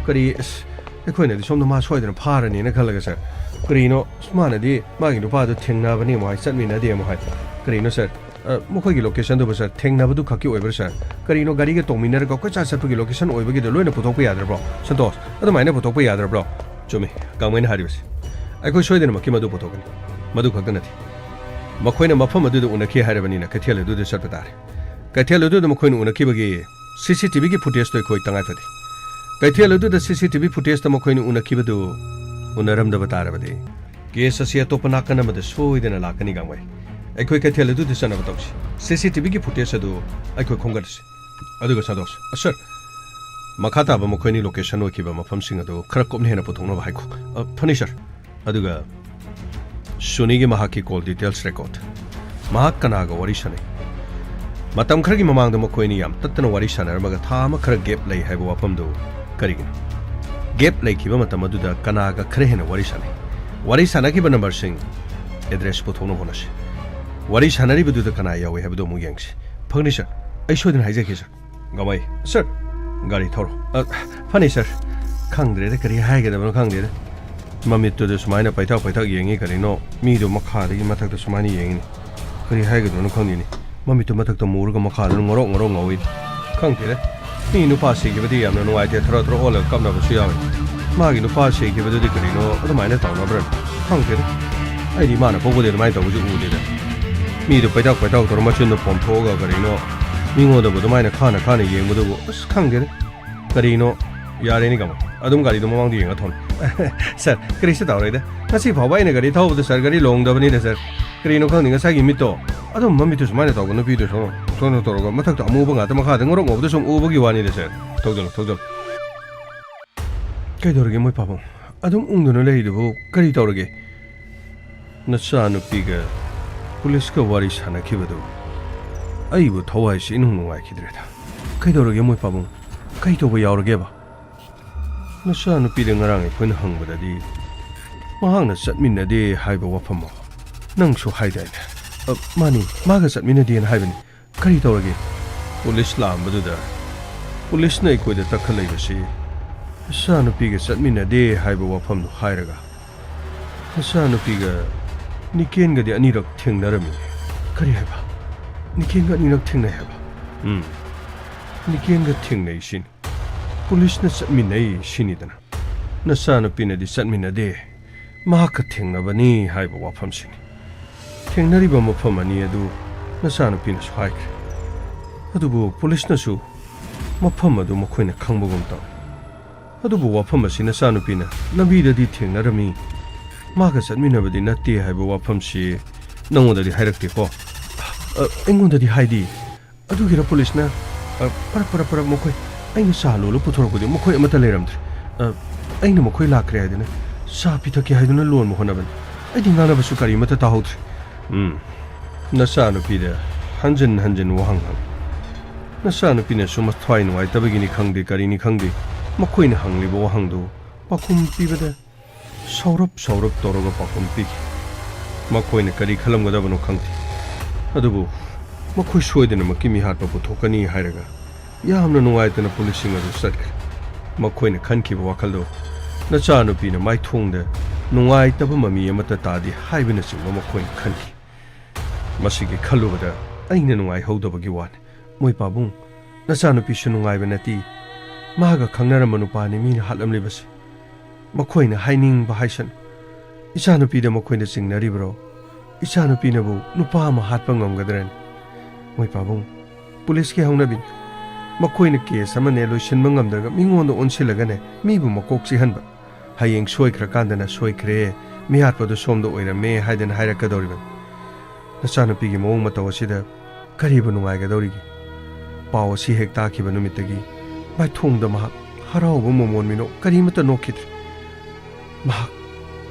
ꯀꯔꯤ, ꯑꯁ, ꯑꯩꯈꯣꯏꯅꯗꯤ ꯁꯣꯝꯗ ꯃꯥ ꯁꯣꯏꯗꯅ ꯐꯥꯔꯅꯤꯅ ꯈꯜꯂꯒ ꯁꯥꯔ꯫ ꯀꯔꯤꯅꯣ, ꯑꯁ, ꯃꯥꯅꯗꯤ ꯃꯥꯒꯤ ꯅꯨꯄꯥꯗꯨ ꯊꯦꯡꯅꯕꯅꯤ ꯑꯃꯨꯛ ꯍꯥꯏ, ꯆꯠꯃꯤꯟꯅꯗꯦ ꯑꯃꯨꯛ ꯍꯥꯏ꯫ ꯀꯔꯤꯅꯣ ꯁꯥꯔ? ꯑ, ꯃꯈꯣꯏꯒꯤ locationꯗꯨꯕꯨ ꯁꯥꯔ, ꯊꯦꯡꯅꯕꯗꯨ ꯈꯛꯀꯤ ꯑꯣꯏꯕ꯭ꯔꯥ ꯁꯥꯔ? ꯀꯔꯤꯅꯣ, ꯒꯥꯔꯤꯒ ꯇꯣꯡꯃꯤꯟꯅꯔꯒ ꯀꯣꯏꯆꯠ ꯆꯠꯄꯒꯤ location ꯑꯣꯏꯕꯒꯤꯗꯣ ꯂꯣꯏꯅ ꯄꯨꯊꯣꯛꯄ ꯌꯥꯗ꯭ꯔꯕ꯭ꯔꯣ? ꯁꯟꯇꯣꯁ, ꯑꯗꯨꯃꯥꯏꯅ ꯄꯨꯊꯣꯛꯄ ꯌꯥꯗ꯭ꯔꯕ꯭ꯔꯣ? ꯆꯨꯝꯃꯤ, ꯒꯥꯡꯃꯩꯅ ꯍꯥꯏꯔꯤꯕꯁꯤ꯫ ꯑꯩꯈꯣꯏ ꯁꯣꯏꯗꯅꯃꯛꯀꯤ ꯃꯗꯨ ꯄꯨꯊꯣꯛꯀꯅꯤ꯫ ꯃꯗꯨ ꯈꯛꯇ ꯅꯠꯇꯦ, ꯃꯈꯣꯏꯅ ꯃꯐꯝ ꯑꯗꯨꯗ ꯎꯅꯈꯤ ꯍꯥꯏꯔꯕꯅꯤꯅ ꯀꯩꯊꯦꯜ ꯑꯗꯨꯗ ꯆꯠꯄ ꯇꯥꯔꯦ꯫ ꯀꯩꯊꯦꯜ ꯑꯗꯨꯗ ꯃꯈꯣꯏꯅ ꯎꯅꯈꯤꯕꯒꯤ CCTVꯒꯤ footageꯇꯣ ꯑꯩꯈꯣꯏ ꯇꯉꯥꯏ ꯐꯗꯦ꯫ ꯀꯩꯊꯦꯜ ꯑꯗꯨꯗ CCTV footageꯇ ꯃꯈꯣꯏꯅ ꯎꯅꯈꯤꯕꯗꯨ ꯎꯅꯔꯝꯗꯕ ꯇꯥꯔꯕꯗꯤ case ꯑꯁꯤ ꯑꯇꯣꯞꯄ ꯅꯥꯀꯟ ꯑꯃꯗ ꯁꯣꯏꯗꯅ ꯂꯥꯛꯀꯅꯤ, ꯒꯥꯡꯃꯩ꯫ ꯑꯩꯈꯣꯏ ꯀꯩꯊꯦꯜ ꯑꯗꯨꯗ ꯆꯠꯅꯕ ꯇꯧꯁꯤ꯫ CCTVꯒꯤ footage ꯑꯗꯨ ꯑꯩꯈꯣꯏ ꯈꯣꯝꯒꯠꯂꯁꯤ꯫ ꯑꯗꯨꯒ ꯁꯟꯇꯣꯁ, ꯑ, ꯁꯥꯔ, ꯃꯈꯥ ꯇꯥꯕ ꯃꯈꯣꯏꯅꯤ ꯂꯣꯀꯦꯁꯟ ꯑꯣꯏꯈꯤꯕ ꯃꯐꯝꯁꯤꯡ ꯑꯗꯨ ꯈꯔ ꯀꯨꯞꯅ ꯍꯦꯟꯅ ꯄꯨꯊꯣꯛꯅꯕ ꯍꯥꯏꯈꯣ꯫ ꯑ, ꯐꯅꯤ, ꯁꯔ꯫ ꯑꯗꯨꯒ ꯁꯨꯅꯤꯒꯤ ꯃꯍꯥꯛꯀꯤ ꯀꯣꯜ ꯗꯤꯇꯦꯜꯁ ꯔꯦꯀꯣꯔꯗ꯫ ꯃꯍꯥꯛ ꯀꯅꯥꯒ ꯋꯥꯔꯤ ꯁꯥꯟꯅꯩ? ꯃꯇꯝ ꯈꯔꯒꯤ ꯃꯃꯥꯡꯗ ꯃꯈꯣꯏ ꯑꯅꯤ ꯌꯥꯝ ꯇꯠꯇꯅ ꯋꯥꯔꯤ ꯁꯥꯟꯅꯔꯝꯃꯒ ꯊꯥ ꯑꯃ ꯈꯔ ꯒꯦꯞ ꯂꯩ ꯍꯥꯏꯕ ꯋꯥꯐꯝꯗꯨ ꯀꯔꯤꯒꯤꯅꯣ? ꯒꯦꯞ ꯂꯩꯈꯤꯕ ꯃꯇꯝ ꯑꯗꯨꯗ ꯀꯅꯥꯒ ꯈꯔ ꯍꯦꯟꯅ ꯋꯥꯔꯤ ꯁꯥꯟꯅꯩ? ꯋꯥꯔꯤ ꯁꯥꯟꯅꯈꯤꯕ ꯅꯝꯕꯔꯁꯤꯡ ꯑꯦꯗ꯭ꯔꯦꯁ ꯄꯨꯊꯣꯛꯅꯕ ꯍꯣꯠꯅꯁꯤ꯫ ꯋꯥꯔꯤ ꯁꯥꯟꯅꯔꯤꯕꯗꯨꯗ ꯀꯅꯥ ꯌꯥꯎꯏ ꯍꯥꯏꯕꯗꯨ ꯑꯃꯨꯛ ꯌꯦꯡꯁꯤ꯫ ꯐꯪꯅꯤ, ꯁꯔ꯫ ꯑꯩ ꯁꯣꯏꯗꯅ ꯍꯥꯏꯖꯒꯦ, ꯁꯔ꯫ ꯒꯃꯥꯏ, ꯁꯔ, ꯒꯥꯔꯤ ꯊꯧꯔꯣ꯫ ꯑ, ꯐꯅꯤ, ꯁꯔ꯫ ꯈꯪꯗ꯭ꯔꯦꯗ, ꯀꯔꯤ ꯍꯥꯏꯒꯗꯕꯅꯣ ꯈꯪꯗꯦꯗ꯫ ꯃꯃꯤꯠꯇꯨꯗ ꯁꯨꯃꯥꯏꯅ ꯄꯩꯊꯥꯛ ꯄꯩꯊꯥꯛ ꯌꯦꯡꯉꯤ ꯀꯔꯤꯅꯣ? ꯃꯤꯗꯣ ꯃꯈꯥꯗꯒꯤ ꯃꯊꯛꯇ ꯁꯨꯃꯥꯏꯅ ꯌꯦꯡꯉꯤꯅꯤ꯫ ꯀꯔꯤ ꯍꯥꯏꯒꯗꯕꯅꯣ ꯈꯪꯗꯦꯅꯦ꯫ ꯃꯃꯤꯠꯇꯨ ꯃꯊꯛꯇ ꯃꯨꯔꯒ ꯃꯈꯥꯗꯅ ꯉꯧꯔꯣꯛ ꯉꯧꯔꯣꯛ ꯉꯧꯏ꯫ ꯈꯪꯗꯦꯗ꯫ ꯃꯤ ꯅꯨꯄꯥ ꯁꯤꯈꯤꯕꯗꯤ ꯌꯥꯝꯅ ꯅꯨꯡꯉꯥꯏꯇꯦ, ꯊꯔꯣ ꯊꯔꯣ ꯑꯣꯜꯂꯒ ꯀꯞꯅꯕꯁꯨ ꯌꯥꯎꯏ꯫ ꯃꯥꯒꯤ ꯅꯨꯄꯥ ꯁꯤꯈꯤꯕꯗꯨꯗꯤ ꯀꯔꯤꯅꯣ ꯑꯗꯨꯃꯥꯏꯅ ꯇꯧꯅꯕ꯭ꯔꯥ? ꯈꯪꯗꯦꯗ꯫ ꯑꯩꯗꯤ ꯃꯥꯅ ꯄꯣꯛꯄꯗꯤ ꯑꯗꯨꯃꯥꯏꯅ ꯇꯧꯕꯁꯨ ꯎꯗꯦꯗ꯫ ꯃꯤꯗꯨ ꯄꯩꯊꯥꯛ ꯄꯩꯊꯥꯛ ꯇꯧꯔ ꯃꯆꯤꯟꯗꯨ ꯄꯣꯝꯊꯣꯛꯑꯒ ꯀꯔꯤꯅꯣ ꯃꯤꯉꯣꯟꯗꯕꯨ ꯑꯗꯨꯃꯥꯏꯅ ꯈꯥꯅ ꯈꯥꯅ ꯌꯦꯡꯕꯗꯨꯕꯨ ꯑꯁ ꯈꯪꯗꯦꯗ꯫ ꯀꯔꯤꯅꯣ? ꯌꯥꯔꯦꯅꯦ ꯀꯃꯥꯏ? ꯑꯗꯨꯝ ꯒꯥꯔꯤꯗꯣ ꯃꯃꯥꯡꯗ ꯌꯦꯡꯉ ꯊꯧꯅꯦ꯫ ꯁꯔ, ꯀꯔꯤꯁꯨ ꯇꯧꯔꯣꯏꯗ꯫ ꯉꯁꯤ ꯐꯥꯎꯕ ꯑꯩꯅ ꯒꯥꯔꯤ ꯊꯧꯕꯗ ꯁꯔ ꯒꯥꯔꯤ ꯂꯣꯡꯗꯕꯅꯤꯗ ꯁꯔ꯫ ꯀꯔꯤꯅꯣ ꯈꯪꯗꯦ ꯉꯁꯥꯏꯒꯤ ꯃꯤꯠꯇꯣ ꯑꯗꯨꯝ ꯃꯃꯤꯠꯇꯨ ꯁꯨꯃꯥꯏꯅ ꯇꯧꯕ ꯅꯨꯄꯤꯗꯨ ꯁꯨꯝ ꯁꯨꯝ ꯇꯧꯔꯒ ꯃꯊꯛꯇ ꯑꯃꯨꯕ ꯉꯥꯛꯇ ꯃꯈꯥꯗ ꯉꯧꯔꯣꯛ ꯉꯧꯕꯗ ꯁꯨꯝ ꯎꯕꯒꯤ ꯋꯥꯅꯤꯗ ꯁꯔ꯫ ꯊꯧꯖꯜꯂꯣ, ꯊꯧꯖꯜꯂꯣ꯫ ꯀꯩꯗꯧꯔꯒꯦ ꯃꯣꯏ ꯄꯥꯕꯨꯡ? ꯑꯗꯨꯝ ꯎꯪꯗꯨꯅ ꯂꯩꯔꯤꯗꯨꯕꯨ ꯀꯔꯤ ꯇꯧꯔꯒꯦ? ꯅꯆꯥꯅꯨꯄꯤꯒ ꯄꯨꯂꯤꯁꯀ ꯋꯥꯔꯤ ꯁꯥꯟꯅꯈꯤꯕꯗꯨ ꯑꯩꯕꯨ ꯊꯋꯥꯏꯁꯤ ꯏꯅꯨꯡ ꯅꯨꯡꯉꯥꯏꯈꯤꯗ꯭ꯔꯦꯗ꯫ ꯀꯩꯗꯧꯔꯒꯦ ꯃꯣꯏ ꯄꯥꯕꯨꯡ? ꯀꯩ ꯇꯧꯕ ꯌꯥꯎꯔꯒꯦꯕ? ꯅꯆꯥꯅꯨꯄꯤꯗ ꯉꯔꯥꯡ ꯑꯩꯈꯣꯏꯅ ꯍꯪꯕꯗꯗꯤ ꯃꯍꯥꯛꯅ ꯆꯠꯃꯤꯟꯅꯗꯦ ꯍꯥꯏꯕ ꯋꯥꯐꯝ ꯑꯃ ꯅꯪꯁꯨ ꯍꯥꯏꯗꯥꯏꯅꯦ? ꯑ, ꯃꯥꯅꯤ, ꯃꯥꯒ ꯆꯠꯃꯤꯟꯅꯗꯦꯅ ꯍꯥꯏꯕꯅꯤ꯫ ꯀꯔꯤ ꯇꯧꯔꯒꯦ? ꯄꯨꯂꯤꯁ ꯂꯥꯛꯑꯝꯕꯗꯨꯗ ꯄꯨꯂꯤꯁꯅ ꯑꯩꯈꯣꯏꯗ ꯇꯛꯈꯠꯂꯛꯏꯕꯁꯤ ꯅꯆꯥꯅꯨꯄꯤꯒ ꯆꯠꯃꯤꯟꯅꯗꯦ ꯍꯥꯏꯕ ꯋꯥꯐꯝꯗꯨ ꯍꯥꯏꯔꯒ ꯅꯆꯥꯅꯨꯄꯤꯒ ꯅꯤꯀꯦꯟꯒꯗꯤ ꯑꯅꯤꯔꯛ ꯊꯦꯡꯅꯔꯝꯃꯤ꯫ ꯀꯔꯤ ꯍꯥꯏꯕ? ꯅꯤꯀꯦꯟꯒ ꯑꯅꯤꯔꯛ ꯊꯦꯡꯅꯩ ꯍꯥꯏꯕ? ꯎꯝ, ꯅꯤꯀꯦꯟꯒ ꯊꯦꯡꯅꯩ ꯁꯤꯅꯤ꯫ ꯄꯨꯂꯤꯁꯅ ꯆꯠꯃꯤꯟꯅꯩ ꯁꯤꯅꯤꯗꯅ꯫ ꯅꯆꯥꯅꯨꯄꯤꯅꯗꯤ ꯆꯠꯃꯤꯟꯅꯗꯦ, ꯃꯍꯥꯛꯀ ꯊꯦꯡꯅꯕꯅꯤ ꯍꯥꯏꯕ ꯋꯥꯐꯝꯁꯤꯅꯤ꯫ ꯊꯦꯡꯅꯔꯤꯕ ꯃꯐꯝ ꯑꯅꯤ ꯑꯗꯨ ꯅꯆꯥꯅꯨꯄꯤꯅꯁꯨ ꯍꯥꯏꯈ꯭ꯔꯦ꯫ ꯑꯗꯨꯕꯨ ꯄꯨꯂꯤꯁꯅꯁꯨ ꯃꯐꯝ ꯑꯗꯨ ꯃꯈꯣꯏꯅ ꯈꯪꯕꯒꯨꯝ ꯇꯧꯏ꯫ ꯑꯗꯨꯕꯨ ꯋꯥꯐꯝ ꯑꯁꯤ ꯅꯆꯥꯅꯨꯄꯤꯅ ꯂꯝꯕꯤꯗꯗꯤ ꯊꯦꯡꯅꯔꯝꯃꯤ, ꯃꯥꯒ ꯆꯠꯃꯤꯟꯅꯕꯗꯤ ꯅꯠꯇꯦ ꯍꯥꯏꯕ ꯋꯥꯐꯝꯁꯤ ꯅꯉꯣꯟꯗꯗꯤ ꯍꯥꯏꯔꯛꯇꯦꯀꯣ? ꯑ, ꯑꯩꯉꯣꯟꯗꯗꯤ ꯍꯥꯏꯗꯤ꯫ ꯑꯗꯨꯒꯤꯔ ꯄꯨꯂꯤꯁꯅ, ꯑ, ꯄꯔꯞ, ꯄꯔꯞ, ꯄꯔꯞ ꯃꯈꯣꯏ ꯑꯩꯅ ꯆꯥ ꯂꯣꯜꯂ ꯄꯨꯊꯣꯔꯛꯄꯗꯤ ꯃꯈꯣꯏ ꯑꯃꯠꯇ ꯂꯩꯔꯝꯗ꯭ꯔꯦ꯫ ꯑ, ꯑꯩꯅ ꯃꯈꯣꯏ ꯂꯥꯛꯈ꯭ꯔꯦ ꯍꯥꯏꯗꯨꯅ ꯆꯥ ꯄꯤꯊꯛꯀꯦ ꯍꯥꯏꯗꯨꯅ ꯂꯣꯟꯕ ꯍꯣꯠꯅꯕꯅꯤ꯫ ꯑꯩꯗꯤ ꯉꯥꯡꯅꯕꯁꯨ ꯀꯔꯤꯃꯠꯇ ꯇꯥꯍꯧꯗ꯭ꯔꯦ꯫ ꯎꯝ, ꯅꯆꯥꯅꯨꯄꯤꯗ ꯍꯟꯖꯤꯟ ꯍꯟꯖꯤꯟ ꯋꯥꯍꯪ ꯍꯪ꯫ ꯅꯆꯥꯅꯨꯄꯤꯅꯁꯨ ꯃꯊ꯭ꯋꯥꯏ ꯅꯨꯡꯉꯥꯏꯇꯕꯒꯤꯅꯤ ꯈꯪꯗꯦ, ꯀꯔꯤꯅꯤ ꯈꯪꯗꯦ, ꯃꯈꯣꯏꯅ ꯍꯪꯂꯤꯕ ꯋꯥꯍꯪꯗꯨ ꯄꯥꯎꯈꯨꯝ ꯄꯤꯕꯗ ꯁꯥꯎꯔꯞ ꯁꯥꯎꯔꯞ ꯇꯧꯔꯒ ꯄꯥꯎꯈꯨꯝ ꯄꯤꯈꯤ꯫ ꯃꯈꯣꯏꯅ ꯀꯔꯤ ꯈꯜꯂꯝꯒꯗꯕꯅꯣ ꯈꯪꯗꯦ꯫ ꯑꯗꯨꯕꯨ ꯃꯈꯣꯏ ꯁꯣꯏꯗꯅꯃꯛꯀꯤ ꯃꯤꯍꯥꯠꯄ ꯄꯨꯊꯣꯛꯀꯅꯤ ꯍꯥꯏꯔꯒ ꯌꯥꯝꯅ ꯅꯨꯡꯉꯥꯏꯇꯅ ꯄꯨꯂꯤꯁꯁꯤꯡ ꯑꯗꯨ ꯆꯠꯈ꯭ꯔꯦ꯫ ꯃꯈꯣꯏꯅ ꯈꯟꯈꯤꯕ ꯋꯥꯈꯜꯗꯣ ꯅꯆꯥꯅꯨꯄꯤꯅ ꯃꯥꯏꯊꯣꯡꯗ ꯅꯨꯡꯉꯥꯏꯇꯕ ꯃꯃꯤ ꯑꯃꯠꯇ ꯇꯥꯗꯦ ꯍꯥꯏꯕꯅꯆꯤꯡꯕ ꯃꯈꯣꯏꯅ ꯈꯟꯈꯤ꯫ ꯃꯁꯤꯒꯤ ꯈꯜꯂꯨꯕꯗ ꯑꯩꯅ ꯅꯨꯡꯉꯥꯏꯍꯧꯗꯕꯒꯤ ꯋꯥꯅꯤ꯫ ꯃꯣꯏ ꯄꯥꯕꯨꯡ, ꯅꯆꯥꯅꯨꯄꯤꯁꯨ ꯅꯨꯡꯉꯥꯏꯕ ꯅꯠꯇꯦ꯫ ꯃꯥꯒ ꯈꯪꯅꯔꯝꯕ ꯅꯨꯄꯥꯅꯤ ꯃꯤꯅ ꯍꯥꯠꯂꯝꯂꯤꯕꯁꯦ꯫ ꯃꯈꯣꯏꯅ ꯍꯥꯏꯅꯤꯡꯕ ꯍꯥꯏꯁꯅꯨ꯫ ꯏꯆꯥꯅꯨꯄꯤꯗ ꯃꯈꯣꯏꯅ ꯆꯤꯡꯅꯔꯤꯕ꯭ꯔꯣ? ꯏꯆꯥꯅꯨꯄꯤꯅꯕꯨ ꯅꯨꯄꯥ ꯑꯃ ꯍꯥꯠꯄ ꯉꯝꯒꯗ꯭ꯔꯅꯤ? ꯃꯣꯏ ꯄꯥꯕꯨꯡ, ꯄꯨꯂꯤꯁꯀꯤ ꯍꯧꯅꯕꯤꯅꯤ꯫ ꯃꯈꯣꯏꯅ ꯀꯦꯁ ꯑꯃꯅꯦ ꯂꯣꯏꯁꯤꯟꯕ ꯉꯝꯗ꯭ꯔꯒ ꯃꯤꯉꯣꯟꯗ ꯑꯣꯟꯁꯤꯜꯂꯒꯅꯦ ꯃꯤꯕꯨ ꯃꯀꯣꯛ ꯆꯤꯛꯍꯟꯕ꯫ ꯍꯌꯦꯡ ꯁꯣꯏꯈ꯭ꯔꯀꯥꯟꯗꯅ "ꯁꯣꯏꯈ꯭ꯔꯦ, ꯃꯤꯍꯥꯠꯄꯗꯨ ꯁꯣꯝꯗ ꯑꯣꯏꯔꯝꯃꯦ" ꯍꯥꯏꯗꯅ ꯍꯥꯏꯔꯛꯀꯗꯧꯔꯤꯕꯅꯤ꯫ ꯅꯆꯥꯅꯨꯄꯤꯒꯤ ꯃꯑꯣꯡ ꯃꯇꯧ ꯑꯁꯤꯗ ꯀꯔꯤꯕꯨ ꯅꯨꯡꯉꯥꯏꯒꯗꯧꯔꯤꯒꯦ? ꯄꯥꯎ ꯑꯁꯤ ꯍꯦꯛ ꯇꯥꯈꯤꯕ ꯅꯨꯃꯤꯠꯇꯒꯤ ꯃꯥꯏꯊꯣꯡꯗ ꯃꯍꯥꯛ ꯍꯔꯥꯎꯕ ꯃꯃꯣꯟ ꯃꯤꯅꯣꯛ ꯀꯔꯤꯃꯠꯇ ꯅꯣꯛꯈꯤꯗ꯭ꯔꯦ꯫ ꯃꯍꯥꯛ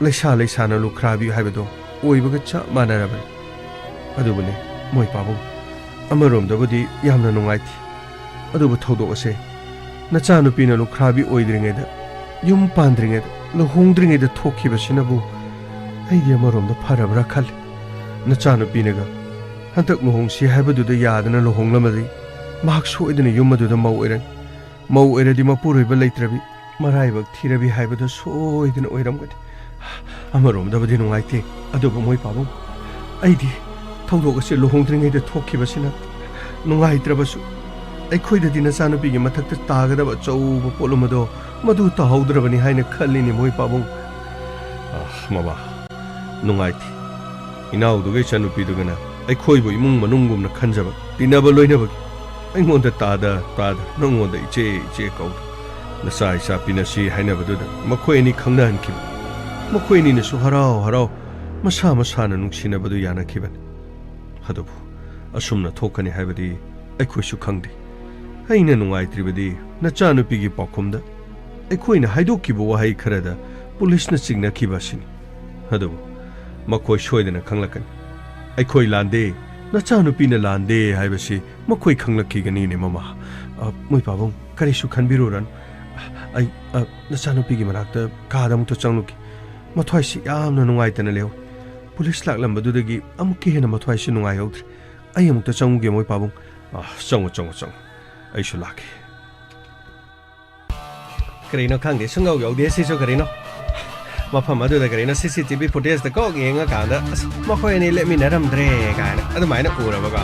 ꯂꯩꯁꯥ ꯂꯩꯁꯥꯅ ꯂꯨꯈ꯭ꯔꯥꯕꯤ ꯍꯥꯏꯕꯗꯣ ꯑꯣꯏꯕꯒ ꯆꯞ ꯃꯥꯟꯅꯔꯕꯅꯤ꯫ ꯑꯗꯨꯕꯨꯅꯦ, ꯃꯣꯏ ꯄꯥꯕꯨꯡ, ꯑꯃꯔꯣꯝꯗꯕꯨꯗꯤ ꯌꯥꯝꯅ ꯅꯨꯡꯉꯥꯏꯇꯦ꯫ ꯑꯗꯨꯕꯨ ꯊꯧꯗꯣꯛ ꯑꯁꯦ ꯅꯆꯥꯅꯨꯄꯤꯅ ꯂꯨꯈ꯭ꯔꯥꯕꯤ ꯑꯣꯏꯗ꯭ꯔꯤꯉꯩꯗ, ꯌꯨꯝ ꯄꯥꯟꯗ꯭ꯔꯤꯉꯩꯗ, ꯂꯨꯍꯣꯡꯗ꯭ꯔꯤꯉꯩꯗ ꯊꯣꯛꯈꯤꯕꯁꯤꯅꯕꯨ ꯑꯩꯗꯤ ꯑꯃꯔꯣꯝꯗ ꯐꯔꯕ꯭ꯔꯥ ꯈꯜꯂꯤ꯫ ꯅꯆꯥꯅꯨꯄꯤꯅꯒ ꯍꯟꯗꯛ ꯂꯨꯍꯣꯡꯁꯤ ꯍꯥꯏꯕꯗꯨꯗ ꯌꯥꯗꯅ ꯂꯨꯍꯣꯡꯂꯝꯃꯗꯤ ꯃꯍꯥꯛ ꯁꯣꯏꯗꯅ ꯌꯨꯝ ꯑꯗꯨꯗ ꯃꯧ ꯑꯣꯏꯔꯅꯤ꯫ ꯃꯧ ꯑꯣꯏꯔꯗꯤ ꯃꯄꯨꯔꯣꯏꯕ ꯂꯩꯇ꯭ꯔꯕꯤ, ꯃꯔꯥꯏꯕꯛ ꯊꯤꯔꯕꯤ ꯍꯥꯏꯕꯗꯨ ꯁꯣꯏꯗꯅ ꯑꯣꯏꯔꯝꯒꯅꯤ꯫ ꯑꯃꯔꯣꯝꯗꯕꯨꯗꯤ ꯅꯨꯡꯉꯥꯏꯇꯦ, ꯑꯗꯨꯕꯨ ꯃꯣꯏ ꯄꯥꯕꯨꯡ, ꯑꯩꯗꯤ ꯊꯧꯗꯣꯛ ꯑꯁꯤ ꯂꯨꯍꯣꯡꯗ꯭ꯔꯤꯉꯩꯗ ꯊꯣꯛꯈꯤꯕꯁꯤꯅ ꯅꯨꯡꯉꯥꯏꯇ꯭ꯔꯕꯁꯨ, ꯑꯩꯈꯣꯏꯗꯗꯤ ꯅꯆꯥꯅꯨꯄꯤꯒꯤ ꯃꯊꯛꯇ ꯇꯥꯒꯗꯕ ꯑꯆꯧꯕ ꯄꯣꯠꯂꯨꯝ ꯑꯗꯣ ꯃꯗꯨ ꯇꯥꯍꯧꯗ꯭ꯔꯕꯅꯤ ꯍꯥꯏꯅ ꯈꯜꯂꯤꯅꯦ ꯃꯣꯏ ꯄꯥꯕꯨꯡ꯫ ꯑꯥ, ꯃꯃꯥ, ꯅꯨꯡꯉꯥꯏꯇꯦ꯫ ꯏꯅꯥꯎꯗꯨꯒ ꯏꯆꯥꯅꯨꯄꯤꯗꯨꯒꯅ ꯑꯩꯈꯣꯏꯕꯨ ꯏꯃꯨꯡ ꯃꯅꯨꯡꯒꯨꯝꯅ ꯈꯟꯖꯕ, ꯇꯤꯟꯅꯕ ꯂꯣꯏꯅꯕꯒꯤ ꯑꯩꯉꯣꯟꯗ "ꯇꯥꯗ, ꯇꯥꯗ, ꯅꯪꯉꯣꯟꯗ ꯏꯆꯦ, ꯏꯆꯦ" ꯀꯧꯗ, ꯅꯆꯥ ꯏꯆꯥ ꯄꯤꯅꯁꯤ ꯍꯥꯏꯅꯕꯗꯨꯗ ꯃꯈꯣꯏ ꯑꯅꯤ ꯈꯪꯅꯍꯟꯈꯤꯕ꯫ ꯃꯈꯣꯏ ꯑꯅꯤꯅꯁꯨ ꯍꯔꯥꯎ ꯍꯔꯥꯎ ꯃꯁꯥ ꯃꯁꯥꯅ ꯅꯨꯡꯁꯤꯅꯕꯗꯨ ꯌꯥꯅꯈꯤꯕꯅꯤ꯫ ꯑꯗꯨꯕꯨ ꯑꯁꯨꯝꯅ ꯊꯣꯛꯀꯅꯤ ꯍꯥꯏꯕꯗꯤ ꯑꯩꯈꯣꯏꯁꯨ ꯈꯪꯗꯦ꯫ ꯑꯩꯅ ꯅꯨꯡꯉꯥꯏꯇ꯭ꯔꯤꯕꯗꯤ ꯅꯆꯥꯅꯨꯄꯤꯒꯤ ꯄꯥꯎꯈꯨꯝꯗ ꯑꯩꯈꯣꯏꯅ ꯍꯥꯏꯗꯣꯛꯈꯤꯕ ꯋꯥꯍꯩ ꯈꯔꯗ ꯄꯨꯂꯤꯁꯅ ꯆꯤꯡꯅꯈꯤꯕ ꯑꯁꯤꯅꯤ꯫ ꯑꯗꯨꯕꯨ ꯃꯈꯣꯏ ꯁꯣꯏꯗꯅ ꯈꯪꯂꯛꯀꯅꯤ꯫ ꯑꯩꯈꯣꯏ ꯂꯥꯟꯗꯦ, ꯅꯆꯥꯅꯨꯄꯤꯅ ꯂꯥꯟꯗꯦ ꯍꯥꯏꯕꯁꯤ ꯃꯈꯣꯏ ꯈꯪꯂꯛꯈꯤꯒꯅꯤꯅꯦ, ꯃꯃꯥ꯫ ꯑ, ꯃꯣꯏ ꯄꯥꯕꯨꯡ, ꯀꯔꯤꯁꯨ ꯈꯟꯕꯤꯔꯨꯔꯅꯨ꯫ ꯑꯩ, ꯑ, ꯅꯆꯥꯅꯨꯄꯤꯒꯤ ꯃꯅꯥꯛꯇ ꯀꯥꯗ ꯑꯃꯨꯛꯇ ꯆꯪꯂꯨꯒꯦ꯫ ꯃꯊ꯭ꯋꯥꯏꯁꯤ ꯌꯥꯝꯅ ꯅꯨꯡꯉꯥꯏꯇꯅ ꯂꯩꯍꯧꯏ꯫ ꯄꯨꯂꯤꯁ ꯂꯥꯛꯂꯝꯕꯗꯨꯗꯒꯤ ꯑꯃꯨꯛꯀ ꯍꯦꯟꯅ ꯃꯊ꯭ꯋꯥꯏꯁꯤ ꯅꯨꯡꯉꯥꯏꯍꯧꯗ꯭ꯔꯦ꯫ ꯑꯩ ꯑꯃꯨꯛꯇ ꯆꯪꯉꯨꯒꯦ, ꯃꯣꯏ ꯄꯥꯕꯨꯡ꯫ ꯑ, ꯆꯪꯉꯨ, ꯆꯪꯉꯨ, ꯆꯪꯉꯨ꯫ ꯑꯩꯁꯨ ꯂꯥꯛꯀꯦ꯫ ꯀꯔꯤꯅꯣ ꯈꯪꯗꯦ, ꯁꯨꯡꯌꯧ ꯌꯧꯗꯦ ꯁꯤꯁꯨ ꯀꯔꯤꯅꯣ꯫ ꯃꯐꯝ ꯑꯗꯨꯗ ꯀꯔꯤꯅꯣ CCTV footageꯇ ꯀꯣꯛ ꯌꯦꯡꯉꯀꯥꯟꯗ, ꯑꯁ, ꯃꯈꯣꯏ ꯑꯅꯤ ꯂꯦꯞꯃꯤꯟꯅꯔꯝꯗ꯭ꯔꯦ ꯀꯥꯏꯅ ꯑꯗꯨꯃꯥꯏꯅ ꯎꯔꯕꯀꯣ꯫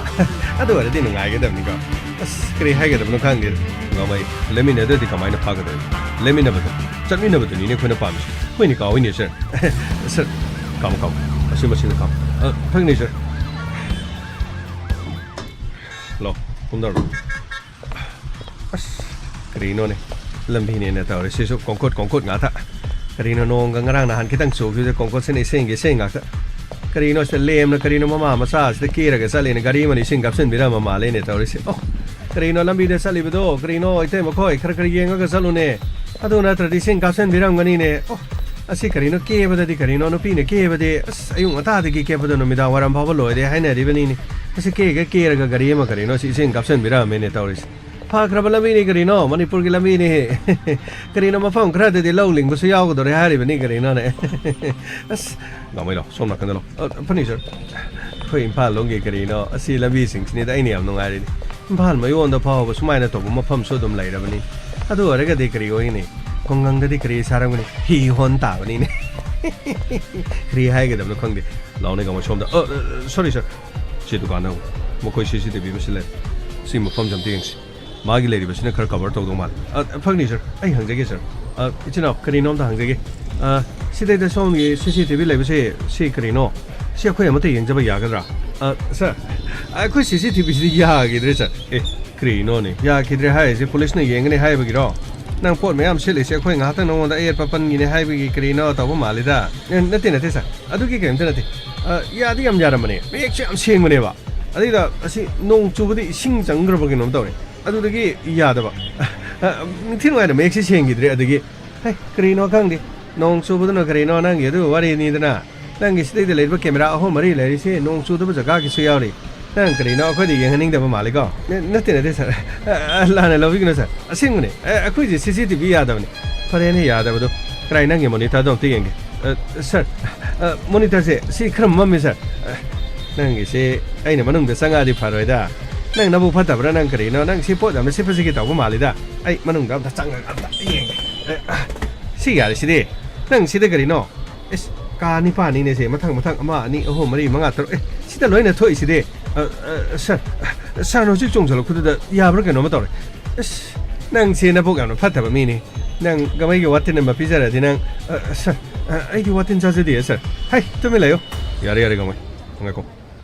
ꯑꯗꯨ ꯑꯣꯏꯔꯗꯤ ꯅꯨꯡꯉꯥꯏꯒꯗꯕꯅꯤꯀꯣ꯫ ꯑꯁ, ꯀꯔꯤ ꯍꯥꯏꯒꯗꯕꯅꯣ ꯈꯪꯗꯦ꯫ ꯉꯝꯃꯩ, ꯂꯦꯞꯃꯤꯟꯅꯗ꯭ꯔꯗꯤ ꯀꯃꯥꯏꯅ ꯐꯥꯒꯗꯣꯏꯅꯣ? ꯂꯦꯞꯃꯤꯟꯅꯕꯗꯣ, ꯆꯠꯃꯤꯟꯅꯕꯗꯨꯅꯤꯅꯦ ꯑꯩꯈꯣꯏꯅ ꯄꯥꯝꯃꯤꯁꯦ꯫ ꯍꯣꯏꯅꯦ, ꯀꯥꯎꯏꯅꯦ, ꯁꯥꯔ꯫ ꯁꯥꯔ, ꯀꯥꯝꯃꯨ, ꯀꯥꯝꯃꯨ꯫ ꯑꯁꯤ ꯃꯁꯤꯅ ꯀꯥꯝꯃꯨ꯫ ꯑ, ꯐꯛꯅꯤ, ꯁꯥꯔ꯫ ꯍꯜꯂꯣ, ꯀꯨꯝꯗꯔꯣ꯫ ꯑꯁ, ꯀꯔꯤꯅꯣꯅꯦ? ꯂꯝꯕꯤꯅꯦꯅ ꯇꯧꯔꯤꯁꯤꯁꯨ ꯀꯣꯡꯀꯣꯠ ꯀꯣꯡꯀꯣꯠ ꯉꯥꯛꯇ꯫ ꯀꯔꯤꯅꯣ, ꯅꯣꯡꯒ ꯉꯔꯥꯡ ꯅꯍꯥꯟ ꯈꯤꯇꯪ ꯆꯨꯈꯤꯕꯗ ꯀꯣꯡꯀꯣꯠꯁꯤꯅ ꯏꯁꯤꯡꯒꯤ ꯏꯁꯤꯡ ꯉꯥꯛꯇ꯫ ꯀꯔꯤꯅꯣ ꯁꯤꯗ ꯂꯦꯝꯅ, ꯀꯔꯤꯅꯣ ꯃꯃꯥ ꯃꯆꯥꯁꯤꯗ ꯀꯦꯔꯒ ꯆꯠꯂꯤꯅ? ꯒꯥꯔꯤ ꯑꯃꯅ ꯏꯁꯤꯡ ꯀꯥꯞꯁꯤꯟꯕꯤꯔꯝꯕ ꯃꯥꯜꯂꯦꯅꯦ ꯇꯧꯔꯤꯁꯦ꯫ ꯑꯣ, ꯀꯔꯤꯅꯣ ꯂꯝꯕꯤꯗ ꯆꯠꯂꯤꯕꯗꯣ? ꯀꯔꯤꯅꯣ ꯏꯇꯩꯃꯈꯣꯏ, ꯈꯔ ꯈꯔ ꯌꯦꯡꯉꯒ ꯆꯠꯂꯨꯅꯦ꯫ ꯑꯗꯨ ꯅꯠꯇ꯭ꯔꯗꯤ ꯏꯁꯤꯡ ꯀꯥꯞꯁꯤꯟꯕꯤꯔꯝꯒꯅꯤꯅꯦ꯫ ꯑꯣ, ꯑꯁꯤ ꯀꯔꯤꯅꯣ ꯀꯦꯕꯗꯗꯤ, ꯀꯔꯤꯅꯣ ꯅꯨꯄꯤꯅ ꯀꯦꯕꯗꯤ? ꯑꯁ, ꯑꯌꯨꯛ ꯉꯟꯇꯥꯗꯒꯤ ꯀꯦꯕꯗꯣ ꯅꯨꯃꯤꯗꯥꯡ ꯋꯥꯏꯔꯝ ꯐꯥꯎꯕ ꯂꯣꯏꯗꯦ ꯍꯥꯏꯅꯔꯤꯕꯅꯤꯅꯦ꯫ ꯑꯁꯤ ꯀꯦꯒ ꯀꯦꯔꯒ ꯒꯥꯔꯤ ꯑꯃ ꯀꯔꯤꯅꯣ ꯁꯤ ꯏꯁꯤꯡ ꯀꯥꯞꯁꯤꯟꯕꯤꯔꯛꯑꯝꯃꯦꯅꯦ ꯇꯧꯔꯤꯁꯦ꯫ ꯐꯈ꯭ꯔꯕ ꯂꯝꯕꯤꯅꯤ ꯀꯔꯤꯅꯣ, ꯃꯅꯤꯄꯨꯔꯒꯤ ꯂꯝꯕꯤꯅꯤ꯫ ꯀꯔꯤꯅꯣ, ꯃꯐꯝ ꯈꯔꯗꯗꯤ ꯂꯧ ꯂꯤꯡꯕꯁꯨ ꯌꯥꯎꯒꯗꯧꯔꯦ ꯍꯥꯏꯔꯤꯕꯅꯤ ꯀꯔꯤꯅꯣꯅꯦ꯫ ꯑꯁ, ꯂꯥꯎꯃꯩ ꯂꯥꯎ, ꯁꯣꯝ ꯅꯥꯀꯟꯗ ꯂꯥꯎ꯫ ꯑ, ꯐꯅꯤ, ꯁꯥꯔ꯫ ꯑꯩꯈꯣꯏ ꯏꯝꯐꯥꯜ ꯂꯣꯝꯒꯤ ꯀꯔꯤꯅꯣ, ꯑꯁꯤ ꯂꯝꯕꯤꯁꯤꯡꯁꯤꯅꯤꯗ ꯑꯩꯅ ꯌꯥꯝ ꯅꯨꯡꯉꯥꯏꯔꯤꯅꯤ꯫ ꯏꯝꯐꯥꯜ ꯃꯌꯣꯟꯗ ꯐꯥꯎꯕ ꯁꯨꯃꯥꯏꯅ ꯇꯧꯕ ꯃꯐꯝꯁꯨ ꯑꯗꯨꯝ ꯂꯩꯔꯕꯅꯤ꯫ ꯑꯗꯨ ꯑꯣꯏꯔꯒꯗꯤ ꯀꯔꯤ ꯑꯣꯏꯒꯅꯤ? ꯈꯨꯡꯒꯪꯗꯗꯤ ꯀꯔꯤ ꯁꯥꯔꯝꯒꯅꯤ? ꯍꯤ ꯍꯣꯟ ꯇꯥꯕꯅꯤꯅꯦ꯫ ꯀꯔꯤ ꯍꯥꯏꯒꯗꯕꯅꯣ ꯈꯪꯗꯦ꯫ ꯂꯥꯎꯅꯦ ꯀꯃꯥꯏ ꯁꯣꯝꯗ꯫ ꯑ, ꯑ, ꯁꯣꯔꯤ, ꯁꯥꯔ꯫ ꯁꯤ ꯗꯨꯀꯥꯟꯗ ꯍꯪꯉꯨ꯫ ꯃꯈꯣꯏ CCTV ꯑꯃ ꯁꯤꯜꯂꯦ꯫ ꯁꯤ ꯃꯐꯝꯁꯦ ꯑꯝꯇ ꯌꯦꯡꯁꯤ꯫ ꯃꯥꯒꯤ ꯂꯩꯔꯤꯕꯁꯤꯅ ꯈꯔ cover ꯇꯧꯗꯧ ꯃꯥꯜꯂꯦ꯫ ꯑ, ꯐꯒꯅꯤ, ꯁꯥꯔ꯫ ꯑꯩ ꯍꯪꯖꯒꯦ, ꯁꯥꯔ꯫ ꯑ, ꯏꯆꯤꯟ ꯏꯅꯥꯎ, ꯀꯔꯤꯅꯣ ꯑꯝꯇ ꯍꯪꯖꯒꯦ꯫ ꯑ, ꯁꯤꯗꯩꯗ ꯁꯣꯝꯒꯤ CCTV ꯂꯩꯕꯁꯦ, ꯁꯤ ꯀꯔꯤꯅꯣ? ꯁꯤ ꯑꯩꯈꯣꯏ ꯑꯃꯠꯇ ꯌꯦꯡꯖꯕ ꯌꯥꯒꯗ꯭ꯔꯥ? ꯑ, ꯁꯥꯔ, ꯑꯩꯈꯣꯏ CCTVꯁꯤꯗꯤ ꯌꯥꯈꯤꯗ꯭ꯔꯦ, ꯁꯥꯔ꯫ ꯑꯦ, ꯀꯔꯤꯅꯣꯅꯦ? ꯌꯥꯈꯤꯗ꯭ꯔꯦ ꯍꯥꯏꯔꯤꯁꯦ ꯄꯨꯂꯤꯁꯅ ꯌꯦꯡꯒꯅꯤ ꯍꯥꯏꯕꯒꯤꯔꯣ? ꯅꯪ ꯄꯣꯠ ꯃꯌꯥꯝ ꯁꯤꯠꯂꯤꯁꯦ ꯑꯩꯈꯣꯏ ꯉꯥꯏꯍꯥꯛꯇꯪ ꯅꯉꯣꯟꯗ ꯑꯌꯦꯠꯄ ꯄꯟꯒꯤꯅꯦ ꯍꯥꯏꯕꯒꯤ ꯀꯔꯤꯅꯣ ꯇꯧꯕ ꯃꯥꯜꯂꯤꯗ꯫ ꯑꯦ, ꯅꯠꯇꯦ, ꯅꯠꯇꯦ, ꯁꯥꯔ꯫ ꯑꯗꯨꯒꯤ ꯀꯔꯤꯝꯇ ꯅꯠꯇꯦ꯫ ꯑ, ꯌꯥꯗꯤ ꯌꯥꯝ ꯌꯥꯔꯝꯕꯅꯦ꯫ ꯃꯌꯦꯛꯁꯨ ꯌꯥꯝ ꯁꯦꯡꯕꯅꯦꯕ꯫ ꯑꯗꯩꯗ ꯑꯁꯤ ꯅꯣꯡ ꯆꯨꯕꯗ ꯏꯁꯤꯡ ꯆꯪꯈ꯭ꯔꯕ ꯀꯩꯅꯣꯝ ꯇꯧꯔꯦ꯫ ꯑꯗꯨꯗꯒꯤ ꯌꯥꯗꯕ꯫ ꯑ, ꯅꯤꯡꯊꯤ ꯅꯨꯡꯉꯥꯏꯅ ꯃꯌꯦꯛꯁꯤ ꯁꯦꯡꯈꯤꯗ꯭ꯔꯦ꯫ ꯑꯗꯒꯤ, ꯍꯩ, ꯀꯔꯤꯅꯣ ꯈꯪꯗꯦ꯫ ꯅꯣꯡ ꯆꯨꯕꯗꯨꯅ ꯀꯔꯤꯅꯣ, ꯅꯪꯒꯤ ꯑꯗꯨ ꯋꯥꯔꯤꯅꯤꯗꯅ꯫ ꯅꯪꯒꯤ ꯁꯤꯗꯩꯗ ꯂꯩꯔꯤꯕ ꯀꯦꯃꯦꯔꯥ ꯑꯍꯨꯝ ꯃꯔꯤ ꯂꯩꯔꯤꯁꯦ ꯅꯣꯡ ꯆꯨꯗꯕ ꯖꯒꯥꯒꯤꯁꯨ ꯌꯥꯎꯔꯤ꯫ ꯅꯪ ꯀꯔꯤꯅꯣ ꯑꯩꯈꯣꯏꯗ ꯌꯦꯡꯍꯟꯅꯤꯡꯗꯕ ꯃꯥꯜꯂꯤꯀꯣ? ꯅ-, ꯅꯠꯇꯦ, ꯅꯠꯇꯦ, ꯁꯥꯔ꯫ ꯑ, ꯑ, ꯂꯥꯟꯅ ꯂꯧꯕꯤꯒꯅꯨ, ꯁꯥꯔ꯫ ꯑꯁꯦꯡꯕꯅꯦ꯫ ꯑ, ꯑꯩꯈꯣꯏꯁꯦ ꯁꯤ ꯁꯤ ꯇꯤ ꯚꯤ ꯌꯥꯗꯕꯅꯤ꯫ ꯐꯔꯦꯅꯦ, ꯌꯥꯗꯕꯗꯣ꯫ ꯀꯔꯥꯏ, ꯅꯪꯒꯤ ꯃꯣꯅꯤꯇꯔꯗꯣ ꯑꯝꯇ ꯌꯦꯡꯒꯦ꯫ ꯑ, ꯁꯥꯔ, ꯑ, ꯃꯣꯅꯤꯇꯔꯁꯦ ꯁꯤ ꯈꯔ ꯃꯝꯃꯤ, ꯁꯥꯔ꯫ ꯑ, ꯅꯪꯒꯤꯁꯦ ꯑꯩꯅ ꯃꯅꯨꯡꯗ ꯆꯪꯉꯛꯑꯗꯤ ꯐꯔꯣꯏꯗ꯫ ꯅꯪ ꯅꯕꯨꯛ ꯐꯠꯇꯕ꯭ꯔꯥ? ꯅꯪ ꯀꯔꯤꯅꯣ? ꯅꯪ ꯁꯤ ꯄꯣꯠ ꯌꯥꯝꯅ ꯁꯤꯠꯄ ꯁꯤꯠꯀꯦ ꯇꯧꯕ ꯃꯥꯜꯂꯤꯗ꯫ ꯑꯩ ꯃꯅꯨꯡꯗ ꯑꯝꯇ ꯆꯪꯉꯒ ꯑꯝꯇ ꯌꯦꯡꯒꯦ꯫ ꯑ, ꯑ, ꯁꯤ ꯌꯥꯔꯦ, ꯁꯤꯗꯤ꯫ ꯅꯪ ꯁꯤꯗ ꯀꯔꯤꯅꯣ? ꯏꯁ, ꯀꯥ ꯅꯤꯄꯥꯟꯅꯤꯅꯦ ꯁꯦ, ꯃꯊꯪ ꯃꯊꯪ ꯑꯃ, ꯑꯅꯤ, ꯑꯍꯨꯝ, ꯃꯔꯤ, ꯃꯉꯥ, ꯇꯔꯨꯛ, ꯑꯦ, ꯁꯤꯗ ꯂꯣꯏꯅ ꯊꯣꯛꯏꯁꯤꯗꯤ꯫ ꯑ, ꯑ, ꯁꯥꯔ, ꯁꯥꯔꯅ ꯍꯧꯖꯤꯛ ꯆꯣꯡꯁꯤꯜꯂꯛꯄꯗꯨꯗ ꯌꯥꯕ꯭ꯔꯥ ꯀꯩꯅꯣꯝꯃ ꯇꯧꯔꯦ꯫ ꯑꯁ, ꯅꯪꯁꯦ ꯅꯕꯨꯛ ꯌꯥꯝꯅ ꯐꯠꯇꯕ ꯃꯤꯅꯤ꯫ ꯅꯪ ꯒꯃꯩꯒꯤ ꯋꯥꯇꯤꯟ ꯑꯃ ꯄꯤꯖꯔꯗꯤ ꯅꯪ, ꯑ, ꯁꯥꯔ, ꯑ, ꯑꯩꯗꯤ ꯋꯥꯇꯤꯟ ꯆꯥꯖꯗꯤꯌꯦ, ꯁꯥꯔ꯫ ꯍꯩ, ꯇꯨꯃꯤꯟ ꯂꯩꯌꯨ꯫ ꯌꯥꯔꯦ, ꯌꯥꯔꯦ, ꯒꯃꯩ꯫ ꯉꯥꯏꯈꯣ꯫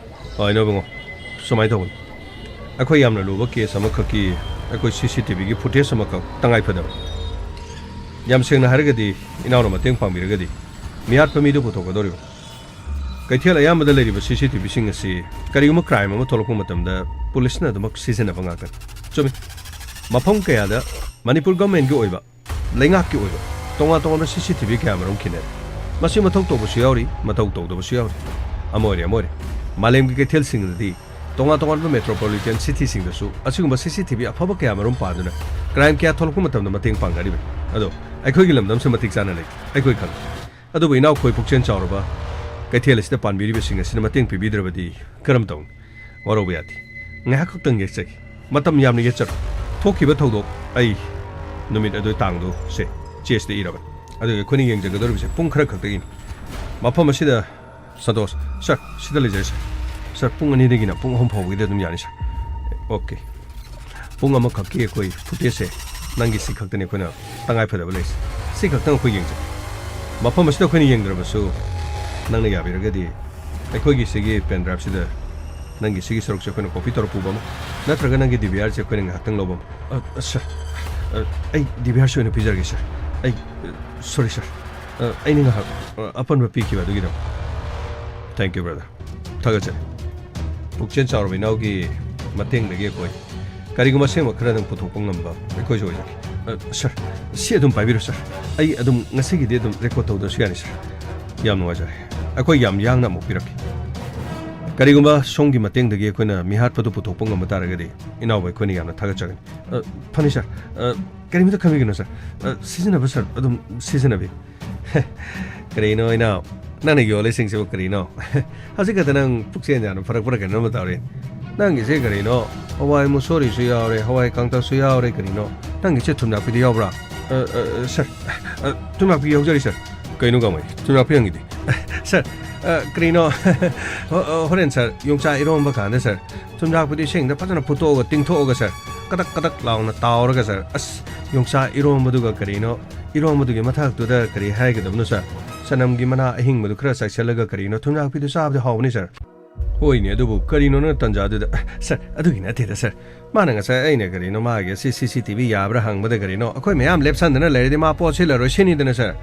ꯑ, ꯏꯅꯧ ꯏꯕꯨꯡꯉꯣ, ꯁꯨꯃꯥꯏꯅ ꯇꯧꯕꯅꯤ꯫ ꯑꯩꯈꯣꯏ ꯌꯥꯝꯅ ꯂꯨꯕ ꯀꯦꯁ ꯑꯃꯈꯛꯀꯤ ꯑꯩꯈꯣꯏ ꯁꯤ ꯁꯤ ꯇꯤ ꯚꯤꯒꯤ ꯐꯨꯇꯦꯖ ꯑꯃꯈꯛ ꯇꯉꯥꯏ ꯐꯗꯕ꯫ ꯌꯥꯝ ꯁꯦꯡꯅ ꯍꯥꯏꯔꯒꯗꯤ, ꯏꯅꯥꯎꯅ ꯃꯇꯦꯡ ꯄꯥꯡꯕꯤꯔꯒꯗꯤ ꯃꯤꯍꯥꯠꯄ ꯃꯤꯗꯨ ꯄꯨꯊꯣꯛꯀꯗꯧꯔꯤꯕ꯫ ꯀꯩꯊꯦꯜ ꯑꯌꯥꯝꯕꯗ ꯂꯩꯔꯤꯕ ꯁꯤ ꯁꯤ ꯇꯤ ꯚꯤꯁꯤꯡ ꯑꯁꯤ ꯀꯔꯤꯒꯨꯝꯕ ꯀ꯭ꯔꯥꯏꯝ ꯑꯃ ꯊꯣꯛꯂꯛꯄ ꯃꯇꯝꯗ ꯄꯨꯂꯤꯁꯅ ꯑꯗꯨꯃꯛ ꯁꯤꯖꯤꯟꯅꯕ ꯉꯥꯛꯇꯅꯤ꯫ ꯆꯨꯝꯃꯤ, ꯃꯐꯝ ꯀꯌꯥꯗ ꯃꯅꯤꯄꯨꯔ ꯒꯚꯔꯟꯃꯦꯟꯠꯀꯤ ꯑꯣꯏꯕ, ꯂꯩꯉꯥꯛꯀꯤ ꯑꯣꯏꯕ ꯇꯣꯉꯥꯟ ꯇꯣꯉꯥꯟꯕ ꯁꯤ ꯁꯤ ꯇꯤ ꯚꯤ ꯀꯌꯥ ꯃꯔꯨꯝ ꯈꯤꯟꯅꯔꯤ꯫ ꯃꯁꯤ ꯃꯊꯧ ꯇꯧꯕꯁꯨ ꯌꯥꯎꯔꯤ, ꯃꯊꯧ ꯇꯧꯗꯕꯁꯨ ꯌꯥꯎꯔꯤ꯫ ꯑꯃ ꯑꯣꯏꯔꯦ, ꯑꯃ ꯑꯣꯏꯔꯦ꯫ ꯃꯥꯂꯦꯝꯒꯤ ꯀꯩꯊꯦꯜꯁꯤꯡꯗꯗꯤ, ꯇꯣꯉꯥꯟ ꯇꯣꯉꯥꯟꯕ ꯃꯦꯇ꯭ꯔꯣꯄꯣꯂꯤꯇꯟ ꯁꯤꯇꯤꯁꯤꯡꯗꯁꯨ ꯑꯁꯤꯒꯨꯝꯕ ꯁꯤ ꯁꯤ ꯇꯤ ꯚꯤ ꯑꯐꯕ ꯀꯌꯥ ꯃꯔꯨꯝ ꯄꯥꯟꯗꯨꯅ ꯀ꯭ꯔꯥꯏꯝ ꯀꯌꯥ ꯊꯣꯛꯂꯛꯄ ꯃꯇꯝꯗ ꯃꯇꯦꯡ ꯄꯥꯡꯅꯔꯤꯕꯅꯤ꯫ ꯑꯗꯣ ꯑꯩꯈꯣꯏꯒꯤ ꯂꯝꯗꯝꯁꯨ ꯃꯇꯤꯛ ꯆꯥꯅ ꯂꯩ, ꯑꯩꯈꯣꯏ ꯈꯪꯏ꯫ ꯑꯗꯨꯕꯨ ꯏꯅꯥꯎꯈꯣꯏ ꯄꯨꯛꯆꯦꯜ ꯆꯥꯎꯔꯕ ꯀꯩꯊꯦꯜ ꯑꯁꯤꯗ ꯄꯥꯟꯕꯤꯔꯤꯕꯁꯤꯡ ꯑꯁꯤꯅ ꯃꯇꯦꯡ ꯄꯤꯕꯤꯗ꯭ꯔꯕꯗꯤ ꯀꯔꯝ ꯇꯧꯅꯤ? ꯋꯥꯔꯧꯕ ꯌꯥꯗꯦ꯫ ꯉꯥꯏꯍꯥꯛ ꯈꯛꯇꯪ ꯌꯦꯠꯆꯒꯦ꯫ ꯃꯇꯝ ꯌꯥꯝꯅ ꯌꯦꯠꯆꯔꯣꯏ꯫ ꯊꯣꯛꯈꯤꯕ ꯊꯧꯗꯣꯛ ꯑꯩ ꯅꯨꯃꯤꯠ ꯑꯗꯨ ꯇꯥꯡꯗꯨ ꯁꯦ ꯆꯦꯁꯤꯗ ꯏꯔꯕꯅꯤ꯫ ꯑꯗꯨꯒ ꯑꯩꯈꯣꯏꯅ ꯌꯦꯡꯖꯒꯗꯧꯔꯤꯕꯁꯦ ꯄꯨꯡ ꯈꯔ ꯈꯛꯇꯒꯤꯅꯤ꯫ ꯃꯐꯝ ꯑꯁꯤꯗ ꯁꯟꯇꯣꯁ, ꯁꯥꯔ, ꯁꯤꯗ ꯂꯩꯖꯔꯦ, ꯁꯥꯔ꯫ ꯁꯥꯔ, ꯄꯨꯡ ꯑꯅꯤꯗꯒꯤꯅ ꯄꯨꯡ ꯑꯍꯨꯝ ꯐꯥꯎꯕꯒꯤꯗꯤ ꯑꯗꯨꯝ ꯌꯥꯅꯤ, ꯁꯥꯔ꯫ ꯑꯣꯀꯦ꯫ ꯄꯨꯡ ꯑꯃꯈꯛꯀꯤ ꯑꯩꯈꯣꯏ ꯐꯨꯇꯦꯖꯁꯦ ꯅꯪꯒꯤ ꯁꯤ ꯈꯛꯇꯅꯤ ꯑꯩꯈꯣꯏꯅ ꯇꯉꯥꯏ ꯐꯗꯕ ꯂꯩꯔꯤꯁꯦ꯫ ꯁꯤ ꯈꯛꯇꯪ ꯑꯩꯈꯣꯏ ꯌꯦꯡꯖꯒꯦ꯫ ꯃꯐꯝ ꯑꯁꯤꯗ ꯑꯩꯈꯣꯏꯅ ꯌꯦꯡꯗ꯭ꯔꯕꯁꯨ, ꯅꯪꯅ ꯌꯥꯕꯤꯔꯒꯗꯤ ꯑꯩꯈꯣꯏꯒꯤ ꯁꯤꯒꯤ ꯄꯦꯟ ꯗ꯭ꯔꯥꯏꯚꯁꯤꯗ ꯅꯪꯒꯤ ꯁꯤꯒꯤ ꯁꯔꯨꯛꯁꯦ ꯑꯩꯈꯣꯏꯅ ꯀꯣꯄꯤ ꯇꯧꯔ ꯄꯨꯕ ꯑꯃ, ꯅꯠꯇ꯭ꯔꯒ ꯅꯪꯒꯤ ꯗꯤ ꯚꯤ ꯑꯥꯔꯁꯦ ꯑꯩꯈꯣꯏꯅ ꯉꯥꯏꯍꯥꯛꯇꯪ ꯂꯧꯕ ꯑꯃ꯫ ꯑ, ꯑ, ꯁꯥꯔ, ꯑ, ꯑꯩ ꯗꯤ ꯚꯤ ꯑꯥꯔꯁꯤ ꯑꯣꯏꯅ ꯄꯤꯖꯔꯒꯦ, ꯁꯥꯔ꯫ ꯑꯩ, ꯑ, ꯁꯣꯔꯤ, ꯁꯥꯔ꯫ ꯑ, ꯑꯩꯅ ꯉꯥꯏꯍꯥꯛ, ꯑ, ꯑꯄꯟꯕ ꯄꯤꯈꯤꯕ ꯑꯗꯨꯒꯤꯗꯃꯛ꯫ Thank you, brother. ꯊꯥꯒꯠꯆꯔꯤ꯫ ꯄꯨꯛꯆꯦꯜ ꯆꯥꯎꯔꯕ ꯏꯅꯥꯎꯒꯤ ꯃꯇꯦꯡꯗꯒꯤ ꯑꯩꯈꯣꯏ ꯀꯔꯤꯒꯨꯝꯕ ꯑꯁꯦꯡꯕ ꯈꯔꯗꯪ ꯄꯨꯊꯣꯛꯄ ꯉꯝꯕ ꯑꯩꯈꯣꯏꯁꯨ ꯑꯣꯏꯖꯒꯦ꯫ ꯑ, ꯁꯥꯔ, ꯁꯤ ꯑꯗꯨꯝ ꯄꯥꯏꯕꯤꯔꯣ, ꯁꯥꯔ꯫ ꯑꯩ ꯑꯗꯨꯝ ꯉꯁꯤꯒꯤꯗꯤ ꯑꯗꯨꯝ ꯔꯦꯀꯣꯔꯗ ꯇꯧꯗ꯭ꯔꯁꯨ ꯌꯥꯅꯤ, ꯁꯥꯔ꯫ ꯌꯥꯝ ꯅꯨꯡꯉꯥꯏꯖꯔꯦ꯫ ꯑꯩꯈꯣꯏ ꯌꯥꯝ ꯌꯥꯡꯅ ꯑꯃꯨꯛ ꯄꯤꯔꯛꯀꯦ꯫ ꯀꯔꯤꯒꯨꯝꯕ ꯁꯣꯝꯒꯤ ꯃꯇꯦꯡꯗꯒꯤ ꯑꯩꯈꯣꯏꯅ ꯃꯤꯍꯥꯠꯄꯗꯨ ꯄꯨꯊꯣꯛꯄ ꯉꯝꯕ ꯇꯥꯔꯒꯗꯤ, ꯏꯅꯥꯎꯕ ꯑꯩꯈꯣꯏꯅ ꯌꯥꯝꯅ ꯊꯥꯒꯠꯆꯒꯅꯤ꯫ ꯑ, ꯐꯅꯤ, ꯁꯥꯔ꯫ ꯑ, ꯀꯔꯤꯃꯇ ꯈꯟꯕꯤꯒꯅꯨ, ꯁꯥꯔ꯫ ꯑ, ꯁꯤꯖꯤꯟꯅꯕ, ꯁꯥꯔ, ꯑꯗꯨꯝ ꯁꯤꯖꯤꯟꯅꯕꯤꯌꯨ꯫ ꯀꯔꯤꯅꯣ, ꯏꯅꯥꯎ? ꯅꯪꯅ ꯌꯣꯜꯂꯤꯁꯤꯡꯁꯤꯕꯨ ꯀꯔꯤꯅꯣ? ꯍꯧꯖꯤꯛ ꯈꯛꯇ ꯅꯪ ꯄꯨꯛꯆꯦꯜ ꯌꯥꯝꯅ ꯐꯔꯛꯄ꯭ꯔꯥ ꯀꯩꯅꯣꯝꯃ ꯇꯧꯔꯤ꯫ ꯅꯪꯒꯤꯁꯦ ꯀꯔꯤꯅꯣ? ꯍꯋꯥꯏ ꯃꯨꯁꯣꯔꯤꯁꯨ ꯌꯥꯎꯔꯦ, ꯍꯋꯥꯏ ꯀꯥꯡꯇꯛꯁꯨ ꯌꯥꯎꯔꯦ, ꯀꯔꯤꯅꯣ? ꯅꯪꯒꯤꯁꯦ ꯊꯨꯝꯌꯥꯛꯄꯤꯗꯤ ꯌꯥꯎꯕ꯭ꯔꯥ? ꯑ, ꯑ, ꯑ, ꯁꯥꯔ, ꯑ, ꯊꯨꯝꯌꯥꯛꯄꯤ ꯌꯥꯎꯖꯔꯤ, ꯁꯥꯔ꯫ ꯀꯩꯅꯣ, ꯒꯥꯡꯃꯩ? ꯊꯨꯝꯌꯥꯛꯄꯤ ꯍꯪꯉꯤꯗꯤ? ꯁꯥꯔ, ꯑ, ꯀꯔꯤꯅꯣ? ꯍꯣ-, ꯑ, ꯍꯣꯔꯦꯟ, ꯁꯥꯔ, ꯌꯣꯡꯆꯥꯛ ꯏꯔꯣꯝꯕ ꯀꯥꯟꯗ, ꯁꯥꯔ, ꯊꯨꯝꯌꯥꯛꯄꯤꯗꯨ ꯏꯁꯤꯡꯗ ꯐꯖꯅ ꯐꯨꯠꯇꯣꯛꯑꯒ, ꯇꯤꯡꯊꯣꯛꯑꯒ, ꯁꯥꯔ, ꯀꯗꯛ ꯀꯗꯛ ꯂꯥꯎꯅ ꯇꯥꯎꯔꯒ, ꯁꯥꯔ, ꯑꯁ, ꯌꯣꯡꯆꯥꯛ ꯏꯔꯣꯝꯕꯗꯨꯒ ꯀꯔꯤꯅꯣ, ꯏꯔꯣꯝꯕꯗꯨꯒꯤ ꯃꯊꯛꯇꯨꯗ ꯀꯔꯤ ꯍꯥꯏꯒꯗꯕꯅꯣ, ꯁꯥꯔ? ꯆꯅꯝꯒꯤ ꯃꯅꯥ ꯑꯍꯤꯡꯕꯗꯨ ꯈꯔ ꯆꯥꯏꯁꯤꯜꯂꯒ ꯀꯔꯤꯅꯣ, ꯊꯨꯝꯌꯥꯛꯄꯤꯗꯨ ꯆꯥꯕꯗꯤ ꯍꯥꯎꯕꯅꯤ, ꯁꯥꯔ꯫ ꯍꯣꯏꯅꯦ, ꯑꯗꯨꯕꯨ ꯀꯔꯤꯅꯣ ꯅꯪ ꯇꯟꯖꯥꯗꯨꯗ? ꯁꯥꯔ, ꯑꯗꯨꯒꯤ ꯅꯠꯇꯦꯗ, ꯁꯥꯔ꯫ ꯃꯥꯅ ꯉꯁꯥꯏ ꯑꯩꯅ ꯀꯔꯤꯅꯣ ꯃꯥꯒꯤ ꯑꯁꯤ ꯁꯤ ꯁꯤ ꯇꯤ ꯚꯤ ꯌꯥꯕ꯭ꯔꯥ ꯍꯪꯕꯗ ꯀꯔꯤꯅꯣ, ꯑꯩꯈꯣꯏ ꯃꯌꯥꯝ ꯂꯦꯞꯁꯟꯗꯅ ꯂꯩꯔꯗꯤ ꯃꯥ ꯄꯣꯠ ꯁꯤꯠꯂꯔꯣꯏ ꯁꯤꯅꯤꯗꯅ, ꯁꯥꯔ꯫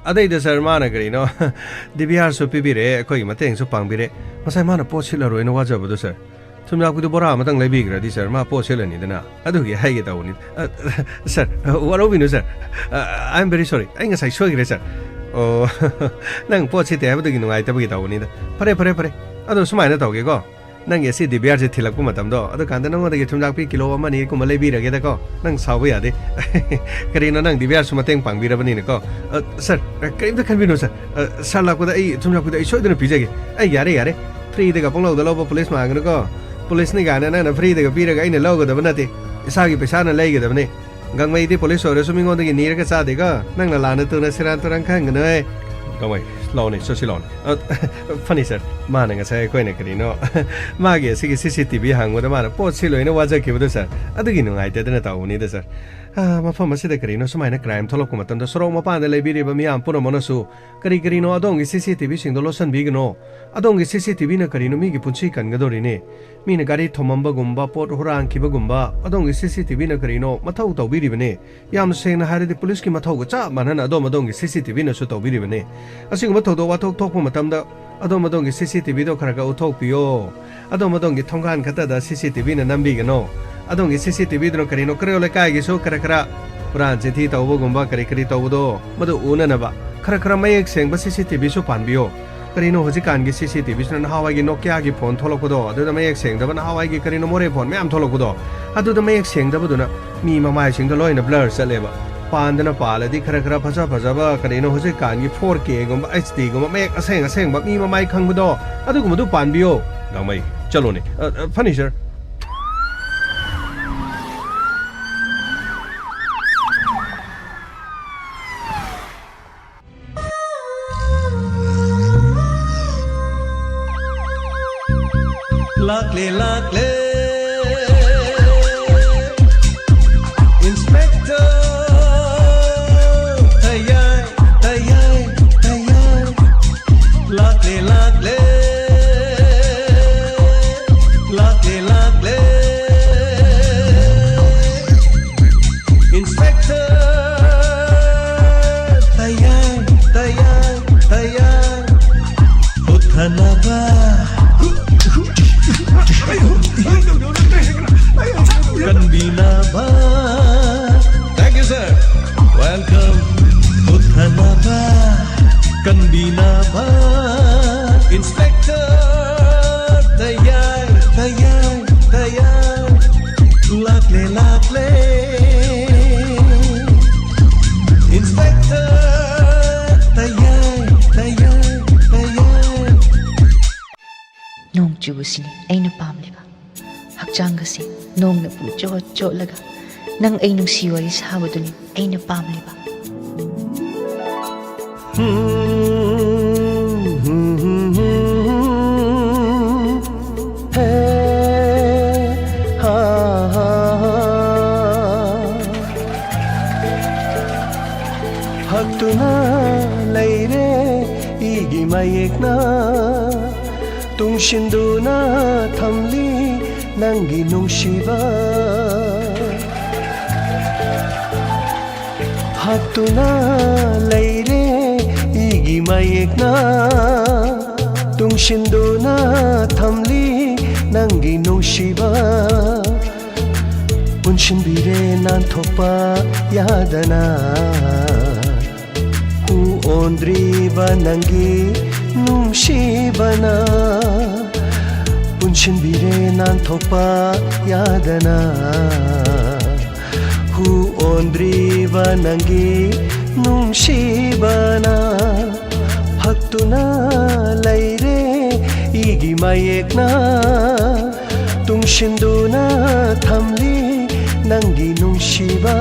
ꯑꯗꯩꯗ, ꯁꯥꯔ, ꯃꯥꯅ ꯀꯔꯤꯅꯣ, ꯗꯤ ꯚꯤ ꯑꯥꯔꯁꯨ ꯄꯤꯕꯤꯔꯦ, ꯑꯩꯈꯣꯏꯒꯤ ꯃꯇꯦꯡꯁꯨ ꯄꯥꯡꯕꯤꯔꯦ꯫ ꯉꯁꯥꯏ ꯃꯥꯅ ꯄꯣꯠ ꯁꯤꯠꯂꯔꯣꯏꯅ ꯋꯥꯖꯕꯗꯣ, ꯁꯥꯔ꯫ ꯊꯨꯝꯌꯥꯛꯄꯤꯗꯨ ꯕꯣꯔꯥ ꯑꯃꯇꯪ ꯂꯩꯕꯤꯈ꯭ꯔꯗꯤ, ꯁꯥꯔ, ꯃꯥ ꯄꯣꯠ ꯁꯤꯠꯂꯅꯤꯗꯅ꯫ ꯑꯗꯨꯒꯤ ꯍꯥꯏꯒꯦ ꯇꯧꯕꯅꯤ꯫ ꯑ, ꯁꯥꯔ, ꯋꯥꯔꯧꯕꯤꯅꯨ, ꯁꯥꯔ꯫ ꯑ, I am very sorry. ꯑꯩ ꯉꯁꯥꯏ ꯁꯣꯏꯈ꯭ꯔꯦ, ꯁꯥꯔ꯫ ꯑꯣ, ꯅꯪ ꯄꯣꯠ ꯁꯤꯠꯇꯦ ꯍꯥꯏꯕꯗꯨꯒꯤ ꯅꯨꯡꯉꯥꯏꯇꯕꯒꯤ ꯇꯧꯕꯅꯤꯗ꯫ ꯐꯔꯦ, ꯐꯔꯦ, ꯐꯔꯦ꯫ ꯑꯗꯣ ꯁꯨꯃꯥꯏꯅ ꯇꯧꯒꯦꯀꯣ꯫ ꯅꯪꯒꯤ ꯑꯁꯤ ꯗꯤ ꯚꯤ ꯑꯥꯔꯁꯦ ꯊꯤꯜꯂꯛꯄ ꯃꯇꯝꯗꯣ, ꯑꯗꯨꯀꯥꯟꯗ ꯅꯉꯣꯟꯗꯒꯤ ꯊꯨꯝꯌꯥꯛꯄꯤ ꯀꯤꯂꯣ ꯑꯃ ꯑꯅꯤꯒꯨꯝꯕ ꯂꯩꯕꯤꯔꯒꯦꯗꯀꯣ꯫ ꯅꯪ ꯁꯥꯎꯕ ꯌꯥꯗꯦ꯫ ꯀꯔꯤꯅꯣ, ꯅꯪ ꯗꯤ ꯚꯤ ꯑꯥꯔꯁꯨ ꯃꯇꯦꯡ ꯄꯥꯡꯕꯤꯔꯕꯅꯤꯅꯀꯣ꯫ ꯑ, ꯁꯥꯔ, ꯑ, ꯀꯔꯤꯝꯇ ꯈꯟꯕꯤꯅꯨ, ꯁꯥꯔ꯫ ꯑ, ꯁꯥꯔ ꯂꯥꯛꯄꯗ ꯑꯩ ꯊꯨꯝꯌꯥꯛꯄꯤꯗꯣ ꯑꯩ ꯁꯣꯏꯗꯅ ꯄꯤꯖꯒꯦ꯫ ꯑꯩ ꯌꯥꯔꯦ, ꯌꯥꯔꯦ꯫ ꯐ꯭ꯔꯤꯗꯒ ꯄꯪꯂꯧꯗ ꯂꯧꯕ ꯄꯨꯂꯤꯁ ꯃꯥꯟꯒꯅꯨꯀꯣ꯫ ꯄꯨꯂꯤꯁꯅꯤ ꯀꯥꯏꯅ ꯅꯪꯅ ꯐ꯭ꯔꯤꯗꯒ ꯄꯤꯔꯒ ꯑꯩꯅ ꯂꯧꯒꯗꯕ ꯅꯠꯇꯦ꯫ ꯏꯁꯥꯒꯤ ꯄꯩꯁꯥꯅ ꯂꯩꯒꯗꯕꯅꯤ꯫ ꯒꯥꯡꯃꯩꯗꯤ ꯄꯨꯂꯤꯁ ꯑꯣꯏꯔꯁꯨ ꯃꯤꯉꯣꯟꯗꯒꯤ ꯅꯤꯔꯒ ꯆꯥꯗꯦꯀꯣ꯫ ꯅꯪꯅ ꯂꯥꯟꯅ ꯇꯨꯅ ꯁꯤꯔꯥꯟ ꯇꯨꯔꯥꯟ ꯈꯟꯒꯅꯨꯍꯦ꯫ ꯒꯥꯡꯃꯩ, ꯂꯥꯎꯅꯦ, ꯆꯠꯁꯤ ꯂꯥꯎꯅꯦ꯫ ꯑ, ꯐꯅꯤ, ꯁꯥꯔ꯫ ꯃꯥꯅ ꯉꯁꯥꯏ ꯑꯩꯈꯣꯏꯅ ꯀꯔꯤꯅꯣ, ꯃꯥꯒꯤ ꯑꯁꯤꯒꯤ ꯁꯤ ꯁꯤ ꯇꯤ ꯚꯤ ꯍꯪꯕꯗ ꯃꯥꯅ ꯄꯣꯠ ꯁꯤꯠꯂꯣꯏꯅ ꯋꯥꯖꯈꯤꯕꯗꯣ, ꯁꯥꯔ꯫ ꯑꯗꯨꯒꯤ ꯅꯨꯡꯉꯥꯏꯇꯗꯅ ꯇꯧꯕꯅꯤꯗ, ꯁꯥꯔ꯫ ꯑ, ꯃꯐꯝ ꯑꯁꯤꯗ ꯀꯔꯤꯅꯣ ꯁꯨꯃꯥꯏꯅ ꯀ꯭ꯔꯥꯏꯝ ꯊꯣꯛꯂꯛꯄ ꯃꯇꯝꯗ ꯁꯣꯔꯣꯛ ꯃꯄꯥꯟꯗ ꯂꯩꯕꯤꯔꯤꯕ ꯃꯤꯌꯥꯝ ꯄꯨꯝꯅꯃꯛꯅꯁꯨ ꯀꯔꯤ ꯀꯔꯤꯅꯣ ꯑꯗꯣꯝꯒꯤ ꯁꯤ ꯁꯤ ꯇꯤ ꯚꯤꯁꯤꯡꯗꯣ ꯂꯣꯠꯁꯤꯟꯕꯤꯒꯅꯣ꯫ ꯑꯗꯣꯝꯒꯤ ꯁꯤ ꯁꯤ ꯇꯤ ꯚꯤꯅ ꯀꯔꯤꯅꯣ ꯃꯤꯒꯤ ꯄꯨꯟꯁꯤ ꯀꯟꯒꯗꯧꯔꯤꯅꯦ꯫ ꯃꯤꯅ ꯒꯥꯔꯤ ꯊꯣꯝꯃꯝꯕꯒꯨꯝꯕ, ꯄꯣꯠ ꯍꯨꯔꯥꯟꯈꯤꯕꯒꯨꯝꯕ, ꯑꯗꯣꯝꯒꯤ ꯁꯤ ꯁꯤ ꯇꯤ ꯚꯤꯅ ꯀꯔꯤꯅꯣ ꯃꯊꯧ ꯇꯧꯕꯤꯔꯤꯕꯅꯦ꯫ ꯌꯥꯝꯅ ꯁꯦꯡꯅ ꯍꯥꯏꯔꯗꯤ ꯄꯨꯂꯤꯁꯀꯤ ꯃꯊꯧꯒ ꯆꯞ ꯃꯥꯟꯅꯅ ꯑꯗꯣꯝ ꯑꯗꯣꯝꯒꯤ ꯁꯤ ꯁꯤ ꯇꯤ ꯚꯤꯅꯁꯨ ꯇꯧꯕꯤꯔꯤꯕꯅꯦ꯫ ꯑꯁꯤꯒꯨꯝꯕ ꯊꯧꯗꯣꯛ ꯋꯥꯊꯣꯛ ꯊꯣꯛꯄ ꯃꯇꯝꯗ ꯑꯗꯣꯝ ꯑꯗꯣꯝꯒꯤ ꯁꯤ ꯁꯤ ꯇꯤ ꯚꯤꯗꯣ ꯈꯔ ꯈꯔ ꯎꯠꯊꯣꯛꯄꯤꯌꯣ꯫ ꯑꯗꯣꯝ ꯑꯗꯣꯝꯒꯤ ꯊꯣꯡꯒꯥꯟ ꯈꯛꯇꯗ ꯁꯤ ꯁꯤ ꯇꯤ ꯚꯤꯅ ꯅꯝꯕꯤꯒꯅꯣ꯫ ꯑꯗꯣꯝꯒꯤ ꯁꯤ ꯁꯤ ꯇꯤ ꯚꯤꯗꯨꯅ ꯀꯔꯤꯅꯣ, ꯀꯩꯔꯣꯜ ꯂꯩꯀꯥꯏꯒꯤꯁꯨ ꯈꯔ ꯈꯔ ꯍꯨꯔꯥꯟ ꯆꯤꯟꯊꯤ ꯇꯧꯕꯒꯨꯝꯕ ꯀꯔꯤ ꯀꯔꯤ ꯇꯧꯕꯗꯣ, ꯃꯗꯨ ꯎꯅꯅꯕ ꯈꯔ ꯈꯔ ꯃꯌꯦꯛ ꯁꯦꯡꯕ ꯁꯤ ꯁꯤ ꯇꯤ ꯚꯤꯁꯨ ꯄꯥꯟꯕꯤꯌꯣ꯫ ꯀꯔꯤꯅꯣ, ꯍꯧꯖꯤꯛꯀꯥꯟꯒꯤ ꯁꯤ ꯁꯤ ꯇꯤ ꯚꯤꯁꯤꯅ ꯅꯍꯥꯟꯋꯥꯏꯒꯤ ꯅꯣꯀꯤꯌꯥꯒꯤ ꯐꯣꯟ ꯊꯣꯛꯂꯛꯄꯗꯣ, ꯑꯗꯨꯗ ꯃꯌꯦꯛ ꯁꯦꯡꯗꯕ, ꯅꯍꯥꯟꯋꯥꯏꯒꯤ ꯀꯔꯤꯅꯣ, ꯃꯣꯔꯦ ꯐꯣꯟ ꯃꯌꯥꯝ ꯊꯣꯛꯂꯛꯄꯗꯣ, ꯑꯗꯨꯗ ꯃꯌꯦꯛ ꯁꯦꯡꯗꯕꯗꯨꯅ ꯃꯤ ꯃꯃꯥꯏꯁꯤꯡꯗꯣ ꯂꯣꯏꯅ ꯕ꯭ꯂꯔ ꯆꯠꯂꯦꯕ꯫ ꯄꯥꯟꯗꯅ ꯄꯥꯜꯂꯗꯤ ꯈꯔ ꯈꯔ ꯐꯖ ꯐꯖꯕ, ꯀꯔꯤꯅꯣ, ꯍꯧꯖꯤꯛꯀꯥꯟꯒꯤ ꯐꯣꯔ ꯀꯦꯒꯨꯝꯕ, ꯑꯩꯆ ꯗꯤꯒꯨꯝꯕ, ꯃꯌꯦꯛ ꯑꯁꯦꯡ ꯑꯁꯦꯡꯕ ꯃꯤ ꯃꯃꯥꯏ ꯈꯪꯕꯗꯣ, ꯑꯗꯨꯒꯨꯝꯕꯗꯨ ꯄꯥꯟꯕꯤꯌꯣ꯫ ꯒꯥꯡꯃꯩ, ꯆꯠꯂꯣꯅꯦ꯫ ꯑ, ꯑ, ꯐꯅꯤ, ꯁꯔ꯫ ꯂꯥꯛꯂꯦ, ꯂꯥꯛꯂꯦ, Inspector꯫ ꯇꯌꯥꯏ, ꯇꯌꯥꯏ, ꯇꯌꯥꯏ꯫ ꯂꯥꯛꯂꯦ, ꯂꯥꯛꯂꯦ, ꯂꯥꯛꯂꯦ, ꯂꯥꯛꯂꯦ, Inspector꯫ ꯇꯌꯥꯏ, ꯇꯌꯥꯏ, ꯇꯌꯥꯏ꯫ ꯍꯨꯠꯊꯅꯕ, ꯀꯟꯕꯤꯅꯕ꯫ Thank you, sir. Welcome. ꯍꯨꯠꯊꯅꯕ, ꯀꯟꯕꯤꯅꯕ, Inspector꯫ ꯇꯌꯥꯏ, ꯇꯌꯥꯏ, ꯇꯌꯥꯏ꯫ ꯂꯥꯛꯂꯦ, ꯂꯥꯛꯂꯦ, Inspector꯫ ꯇꯌꯥꯏ, ꯇꯌꯥꯏ, ꯇꯌꯥꯏ꯫ ꯅꯣꯡ ꯆꯨꯕꯁꯤꯅꯤ ꯑꯩꯅ ꯄꯥꯝꯂꯤꯕ꯫ ꯍꯛꯆꯥꯡꯒꯁꯦ ꯅꯣꯡꯅ ꯄꯨꯡꯆꯣꯠ ꯆꯣꯠꯂꯒ, ꯅꯪ ꯑꯩ ꯅꯨꯡꯁꯤ ꯋꯥꯔꯤ ꯁꯥꯕꯗꯨꯅꯤ ꯑꯩꯅ ꯄꯥꯝꯂꯤꯕ꯫ ꯍꯦ, ꯍꯥ, ꯍꯥ, ꯍꯥ꯫ ꯍꯛꯇꯨꯅ ꯂꯩꯔꯦ ꯏꯒꯤ ꯃꯌꯦꯛꯅ, ꯇꯨꯡꯁꯤꯟꯗꯨꯅ ꯊꯝꯂꯤ ꯅꯪꯒꯤ ꯅꯨꯡꯁꯤꯕ꯫ ꯍꯛꯇꯨꯅ ꯂꯩꯔꯦ ꯏꯒꯤ ꯃꯌꯦꯛꯅ, ꯇꯨꯡꯁꯤꯟꯗꯨꯅ ꯊꯝꯂꯤ ꯅꯪꯒꯤ ꯅꯨꯡꯁꯤꯕ꯫ ꯍꯨꯟꯕꯤꯔꯦ ꯅꯥꯟꯊꯣꯛꯄ ꯌꯥꯗꯅ꯫ ꯍꯨ ꯑꯣꯟꯗ꯭ꯔꯤꯕ ꯅꯪꯒꯤ ꯅꯨꯡꯁꯤꯕꯅ꯫ ꯄꯨꯟꯁꯤꯟꯕꯤꯔꯦ ꯅꯥꯟꯊꯣꯛꯄ ꯌꯥꯗꯅ꯫ ꯍꯨ ꯑꯣꯟꯗ꯭ꯔꯤꯕ ꯅꯪꯒꯤ ꯅꯨꯡꯁꯤꯕꯅ꯫ ꯐꯛꯇꯨꯅ ꯂꯩꯔꯦ ꯏꯒꯤ ꯃꯌꯦꯛꯅ꯫ ꯇꯨꯡꯁꯤꯟꯗꯨꯅ ꯊꯝꯂꯤ ꯅꯪꯒꯤ ꯅꯨꯡꯁꯤꯕ꯫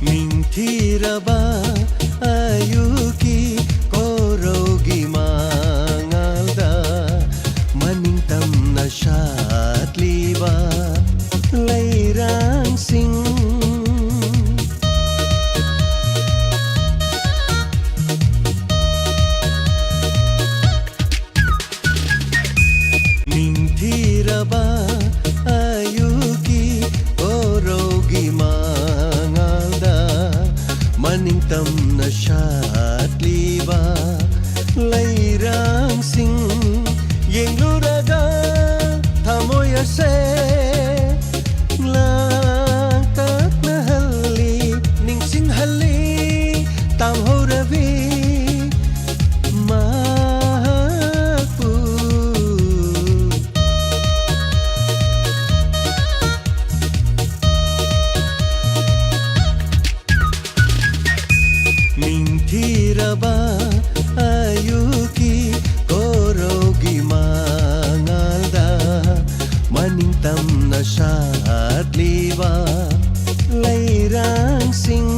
ꯅꯤꯡꯊꯤꯔꯕ ꯑꯌꯨꯛꯀꯤ ꯀꯣꯔꯧꯒꯤ ꯃꯉꯥꯜꯗ ꯃꯅꯤꯡꯇꯝꯅ ꯁꯥꯠꯂꯤꯕ ꯂꯩꯔꯥꯡꯁꯤꯡ꯫ ꯅꯤꯡꯊꯤꯔꯕ ꯑꯌꯨꯛꯀꯤ ꯀꯣꯔꯧꯒꯤ ꯃꯉꯥꯜꯗ ꯃꯅꯤꯡꯇꯝꯅ ꯁꯥꯠꯂꯤꯕ ꯂꯩꯔꯥꯡꯁꯤꯡ ꯌꯦꯡꯂꯨꯔꯒ ꯊꯃꯣꯏ ꯑꯁꯦ ꯂꯥꯡꯇꯛꯅꯍꯜꯂꯤ, ꯅꯤꯡꯁꯤꯡꯍꯜꯂꯤ ꯇꯥꯝꯍꯧꯔꯕꯤ ꯃꯍꯥꯛꯄꯨ꯫ ꯅꯤꯡꯊꯤꯔꯕ ꯑꯌꯨꯛꯀꯤ ꯀꯣꯔꯧꯒꯤ ꯃꯉꯥꯜꯗ ꯃꯅꯤꯡꯇꯝꯅ ꯁꯥꯠꯂꯤꯕ ꯂꯩꯔꯥꯡꯁꯤꯡ꯫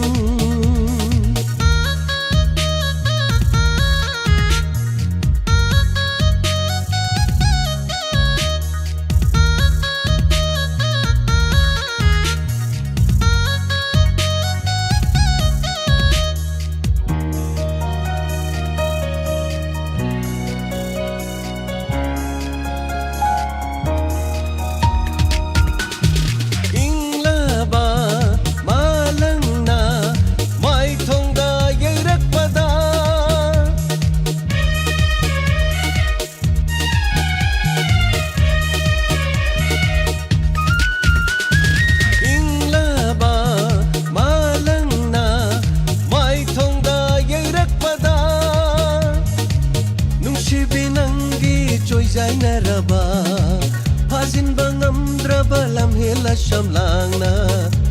ꯂꯝꯍꯦꯜꯂ ꯁꯝꯂꯥꯡꯅ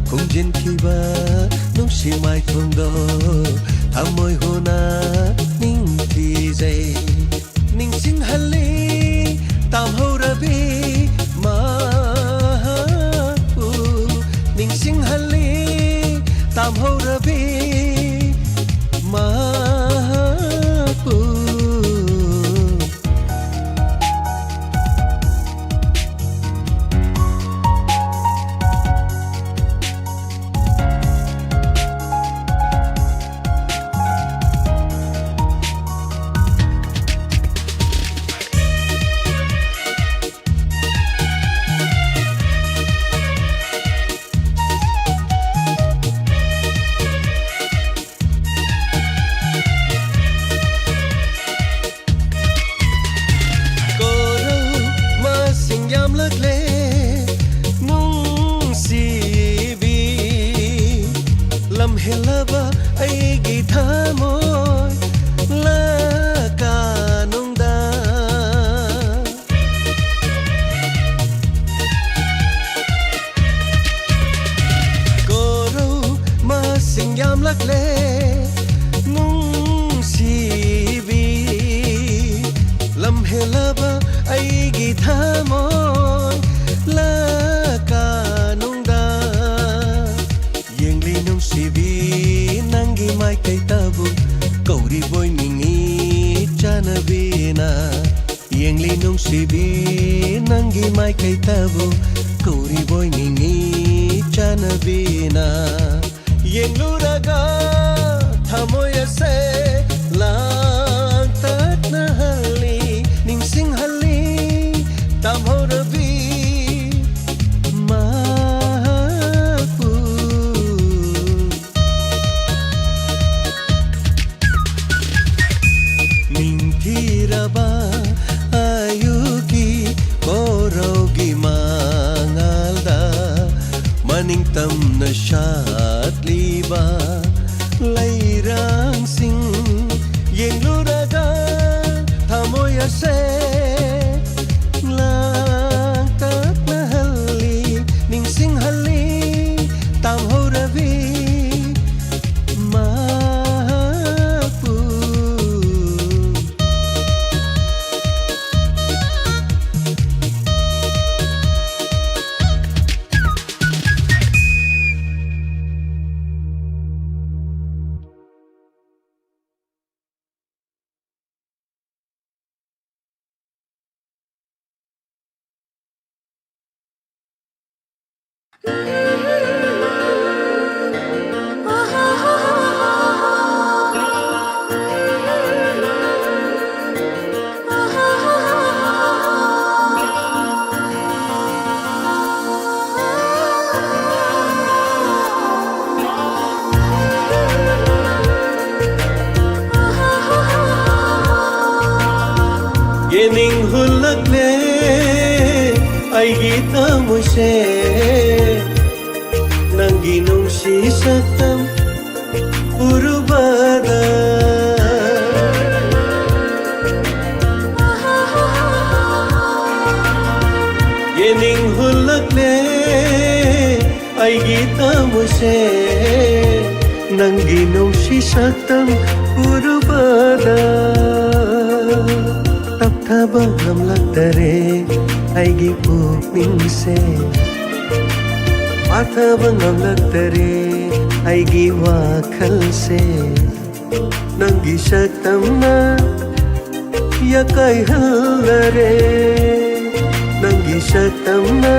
ꯈꯨꯝꯖꯤꯟꯈꯤꯕ ꯅꯨꯡꯁꯤ ꯃꯥꯏꯊꯣꯡꯗꯣ ꯊꯃꯣꯏ ꯍꯨꯅ ꯅꯤꯡꯊꯤꯖꯩ꯫ ꯅꯤꯡꯁꯤꯡꯍꯜꯂꯤ ꯇꯥꯝꯍꯧꯔꯕꯤ ꯃꯍꯥꯛꯄꯨ, ꯅꯤꯡꯁꯤꯡꯍꯜꯂꯤ ꯇꯥꯝꯍꯧꯔꯕꯤ ꯃꯍꯥꯛꯄꯨ꯫ ꯀꯣꯔꯧ ꯃꯁꯤꯡ ꯌꯥꯝꯂꯛꯂꯦ ꯅꯨꯡꯁꯤꯕꯤ, ꯂꯝꯍꯦꯜꯂꯕ ꯑꯩꯒꯤ ꯊꯃꯣꯏ ꯂꯀꯥꯅꯨꯡꯗ꯫ ꯀꯣꯔꯧ ꯃꯁꯤꯡ ꯌꯥꯝꯂꯛꯂꯦ ꯅꯨꯡꯁꯤꯕꯤ, ꯂꯝꯍꯦꯜꯂꯕ ꯑꯩꯒꯤ ꯊꯃꯣꯏ ꯂꯀꯥꯅꯨꯡꯗ꯫ ꯌꯦꯡꯂꯤ ꯅꯨꯡꯁꯤꯕꯤ ꯅꯪꯒꯤ ꯃꯥꯏꯀꯩꯇꯕꯨ, ꯀꯧꯔꯤꯕꯣꯏ ꯅꯤꯡꯉꯤ ꯆꯥꯅꯕꯤꯅ꯫ ꯌꯦꯡꯂꯤ ꯅꯨꯡꯁꯤꯕꯤ ꯅꯪꯒꯤ ꯃꯥꯏꯀꯩꯇꯕꯨ, ꯀꯧꯔꯤꯕꯣꯏ ꯅꯤꯡꯉꯤ ꯆꯥꯅꯕꯤꯅ꯫ ꯌꯦꯡꯂꯨꯔꯒ ꯊꯃꯣꯏ ꯑꯁꯦ ꯂꯥꯡꯇꯛꯅꯍꯜꯂꯤ, ꯅꯤꯡꯁꯤꯡꯍꯜꯂꯤ ꯇꯥꯝꯍꯧꯔꯕꯤ ꯃꯍꯥꯛꯄꯨ꯫ ꯅꯤꯡꯊꯤꯔꯕ ꯑꯌꯨꯛꯀꯤ ꯀꯣꯔꯧꯒꯤ ꯃꯉꯥꯜꯗ ꯃꯅꯤꯡꯇꯝꯅ ꯁꯥꯠꯂꯤꯕ ꯂꯩꯔꯥꯡꯁꯤꯡ ꯌꯦꯡꯂꯨꯔꯒ ꯊꯃꯣꯏ ꯑꯁꯦ ꯂꯥꯡꯇꯛꯅꯍꯜꯂꯤ꯫ ꯌꯦꯡꯅꯤꯡ ꯍꯨꯜꯂꯛꯂꯦ ꯑꯩꯒꯤ ꯊꯃꯣꯏꯁꯦ, ꯅꯪꯒꯤ ꯅꯨꯡꯁꯤ ꯁꯛꯇꯝ ꯎꯔꯨꯕꯗ꯫ ꯌꯦꯡꯅꯤꯡ ꯍꯨꯜꯂꯛꯂꯦ ꯑꯩꯒꯤ ꯊꯃꯣꯏꯁꯦ, ꯅꯪꯒꯤ ꯅꯨꯡꯁꯤ ꯁꯛꯇꯝ ꯎꯔꯨꯕꯗ꯫ ꯇꯞꯊꯕ ꯉꯝꯂꯛꯇꯔꯦ ꯑꯩꯒꯤ ꯄꯨꯛꯅꯤꯡꯁꯦ, ꯃꯥꯊꯕ ꯉꯝꯂꯛꯇꯔꯦ ꯑꯩꯒꯤ ꯋꯥꯈꯜꯁꯦ꯫ ꯅꯪꯒꯤ ꯁꯛꯇꯝꯅ ꯌꯥꯀꯥꯏꯍꯜꯂꯔꯦ, ꯅꯪꯒꯤ ꯁꯛꯇꯝꯅ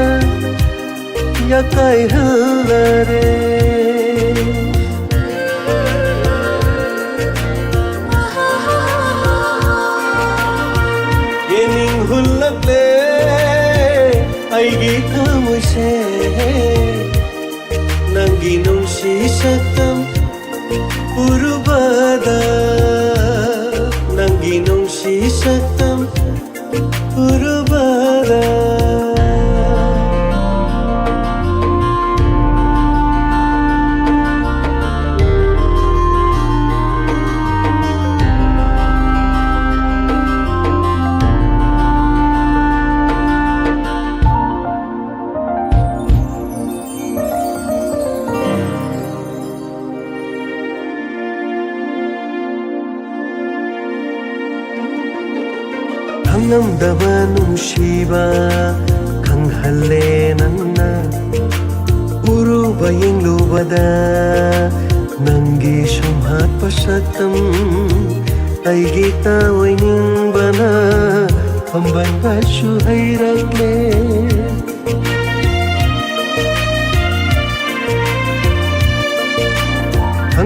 ꯌꯥꯀꯥꯏꯍꯜꯂꯔꯦ꯫ ꯌꯦꯡꯅꯤꯡ ꯍꯨꯜꯂꯛꯂꯦ ꯑꯩꯒꯤ ꯊꯃꯣꯏꯁꯦ, ꯅꯪꯒꯤ ꯅꯨꯡꯁꯤ ꯁꯛꯇꯝ ꯎꯔꯨꯕꯗ, ꯅꯪꯒꯤ ꯅꯨꯡꯁꯤ ꯁꯛꯇꯝ ꯎꯔꯨꯕꯗ꯫ ꯈꯪꯉꯝꯗꯕ ꯅꯨꯡꯁꯤꯕ ꯈꯪꯍꯜꯂꯦ ꯅꯪꯅ꯫ ꯎꯔꯨꯕ ꯌꯦꯡꯂꯨꯕꯗ ꯅꯪꯒꯤ ꯁꯨꯝꯍꯠꯄ ꯁꯛꯇꯝ ꯑꯩꯒꯤ ꯇꯥꯑꯣꯏꯅꯤꯡꯕꯅ ꯐꯝꯕꯟꯕꯁꯨ ꯍꯩꯔꯛꯂꯦ꯫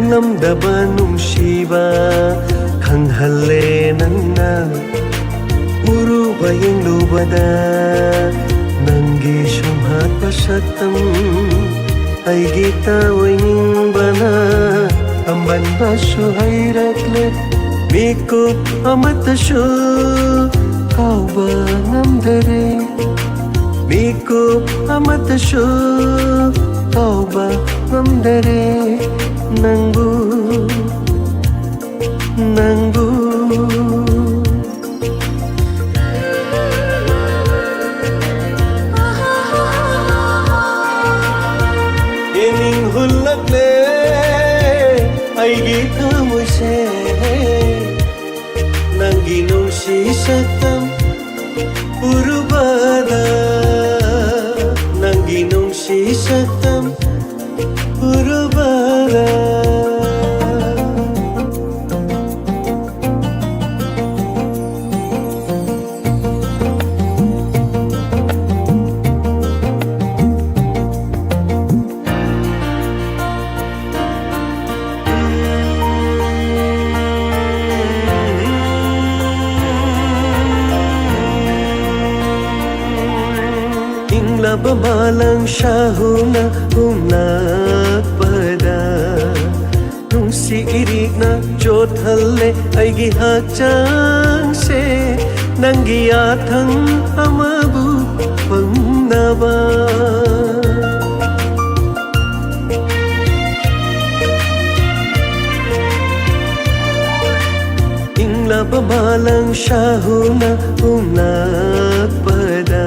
ꯉꯝꯗꯕ ꯅꯨꯡꯁꯤꯕ ꯈꯪꯍꯜꯂꯦ ꯅꯪꯅ꯫ ꯎꯔꯨꯕ ꯌꯦꯡꯂꯨꯕꯗ ꯅꯪꯒꯤ ꯁꯨꯝꯍꯠꯄ ꯁꯛꯇꯝ ꯑꯩꯒꯤ ꯇꯥꯑꯣꯏꯅꯤꯡꯕꯅ ꯑꯃꯟꯕꯁꯨ ꯍꯩꯔꯛꯂꯦ꯫ ꯃꯤꯀꯨꯞ ꯑꯃꯠꯇꯁꯨ ꯀꯥꯎꯕ ꯉꯝꯗꯔꯦ꯫ ꯃꯤꯀꯨꯞ ꯑꯃꯠꯇꯁꯨ ꯀꯥꯎꯕ ꯉꯝꯗꯔꯦ꯫ ꯅꯪꯕꯨ, ꯅꯪꯕꯨ꯫ ꯌꯦꯡꯅꯤꯡ ꯍꯨꯜꯂꯛꯂꯦ ꯑꯩꯒꯤ ꯊꯃꯣꯏꯁꯦ꯫ ꯅꯪꯒꯤ ꯅꯨꯡꯁꯤ ꯁꯛꯇꯝ ꯎꯔꯨꯕꯗ, ꯅꯪꯒꯤ ꯅꯨꯡꯁꯤ ꯁꯛꯇꯝ ꯎꯔꯨꯕꯗ꯫ ꯏꯪꯂꯕ ꯃꯥꯂꯪ ꯁꯥꯍꯨꯅ ꯍꯨꯝꯂꯛꯄꯗ ꯅꯨꯡꯁꯤ ꯏꯔꯤꯛꯅ ꯆꯣꯠꯍꯜꯂꯦ ꯑꯩꯒꯤ ꯍꯛꯆꯥꯡꯁꯦ꯫ ꯅꯪꯒꯤ ꯌꯥꯊꯪ ꯑꯃꯕꯨ ꯐꯪꯅꯕ꯫ ꯏꯪꯂꯕ ꯃꯥꯂꯪ ꯁꯥꯍꯨꯅ ꯍꯨꯝꯂꯛꯄꯗ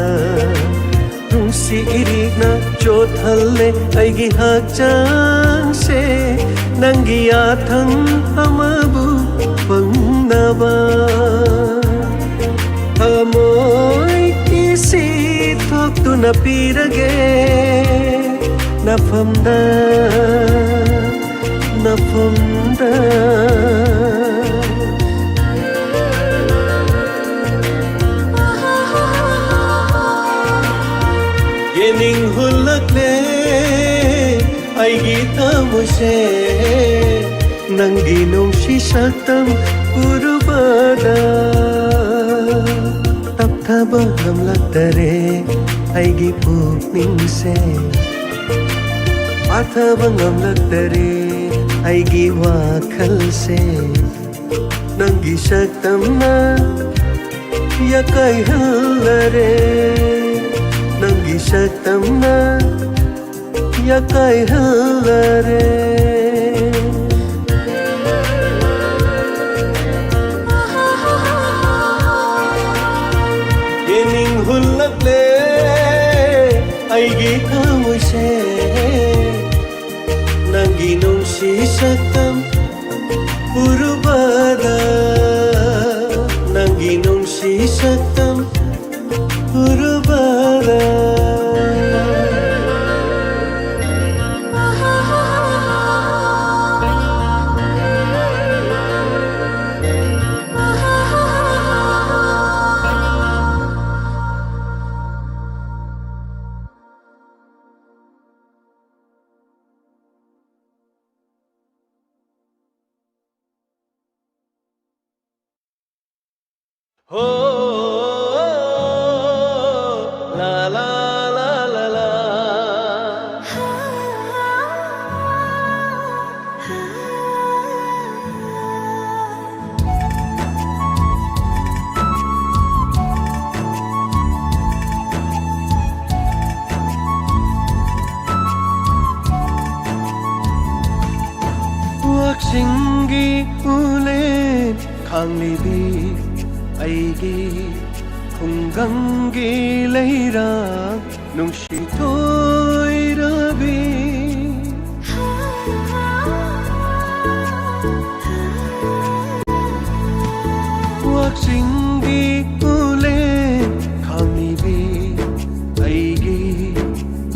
ꯅꯨꯡꯁꯤ ꯏꯔꯤꯛꯅ ꯆꯣꯠꯍꯜꯂꯦ ꯑꯩꯒꯤ ꯍꯛꯆꯥꯡꯁꯦ꯫ ꯅꯪꯒꯤ ꯌꯥꯊꯪ ꯑꯃꯕꯨ ꯐꯪꯅꯕ ꯊꯃꯣꯏ ꯏꯁꯤ ꯊꯣꯛꯇꯨꯅ ꯄꯤꯔꯒꯦ ꯅꯐꯝꯗ, ꯅꯐꯝꯗ꯫ ꯌꯦꯡꯅꯤꯡ ꯍꯨꯜꯂꯛꯂꯦ ꯑꯩꯒꯤ ꯊꯃꯣꯏꯁꯦ꯫ ꯅꯪꯒꯤ ꯅꯨꯡꯁꯤ ꯁꯛꯇꯝ ꯎꯔꯨꯕꯗ ꯇꯞꯊꯕ ꯉꯝꯂꯛꯇꯔꯦ ꯑꯩꯒꯤ ꯄꯨꯛꯅꯤꯡꯁꯦ꯫ ꯄꯥꯊꯕ ꯉꯝꯂꯛꯇꯔꯦ ꯑꯩꯒꯤ ꯋꯥꯈꯜꯁꯦ꯫ ꯅꯪꯒꯤ ꯁꯛꯇꯝꯅ ꯌꯥꯀꯥꯏꯍꯜꯂꯔꯦ꯫ ꯅꯪꯒꯤ ꯁꯛꯇꯝꯅ ꯌꯥꯀꯥꯏꯍꯜꯂꯔꯦ꯫ ꯌꯦꯡꯅꯤꯡ ꯍꯨꯜꯂꯛꯂꯦ ꯑꯩꯒꯤ ꯊꯃꯣꯏꯁꯦ꯫ ꯅꯪꯒꯤ ꯅꯨꯡꯁꯤ ꯁꯛꯇꯝ ꯎꯔꯨꯕꯗ, ꯅꯪꯒꯤ ꯅꯨꯡꯁꯤ ꯁꯛꯇꯝ ꯎꯔꯨꯕꯗ꯫ ꯍꯣ, ꯂꯥ, ꯂꯥ, ꯂꯥ, ꯂꯥ, ꯂꯥ꯫ ꯋꯥꯛꯆꯤꯡꯒꯤ ꯎꯂꯦꯟ ꯈꯥꯡꯂꯤꯕꯤ ꯑꯩꯒꯤ ꯈꯨꯡꯒꯪꯒꯤ ꯂꯩꯔꯥꯡ ꯅꯨꯡꯁꯤ ꯊꯣꯏꯔꯕꯤ꯫ ꯋꯥꯛꯆꯤꯡꯒꯤ ꯎꯂꯦꯟ ꯈꯥꯡꯂꯤꯕꯤ ꯑꯩꯒꯤ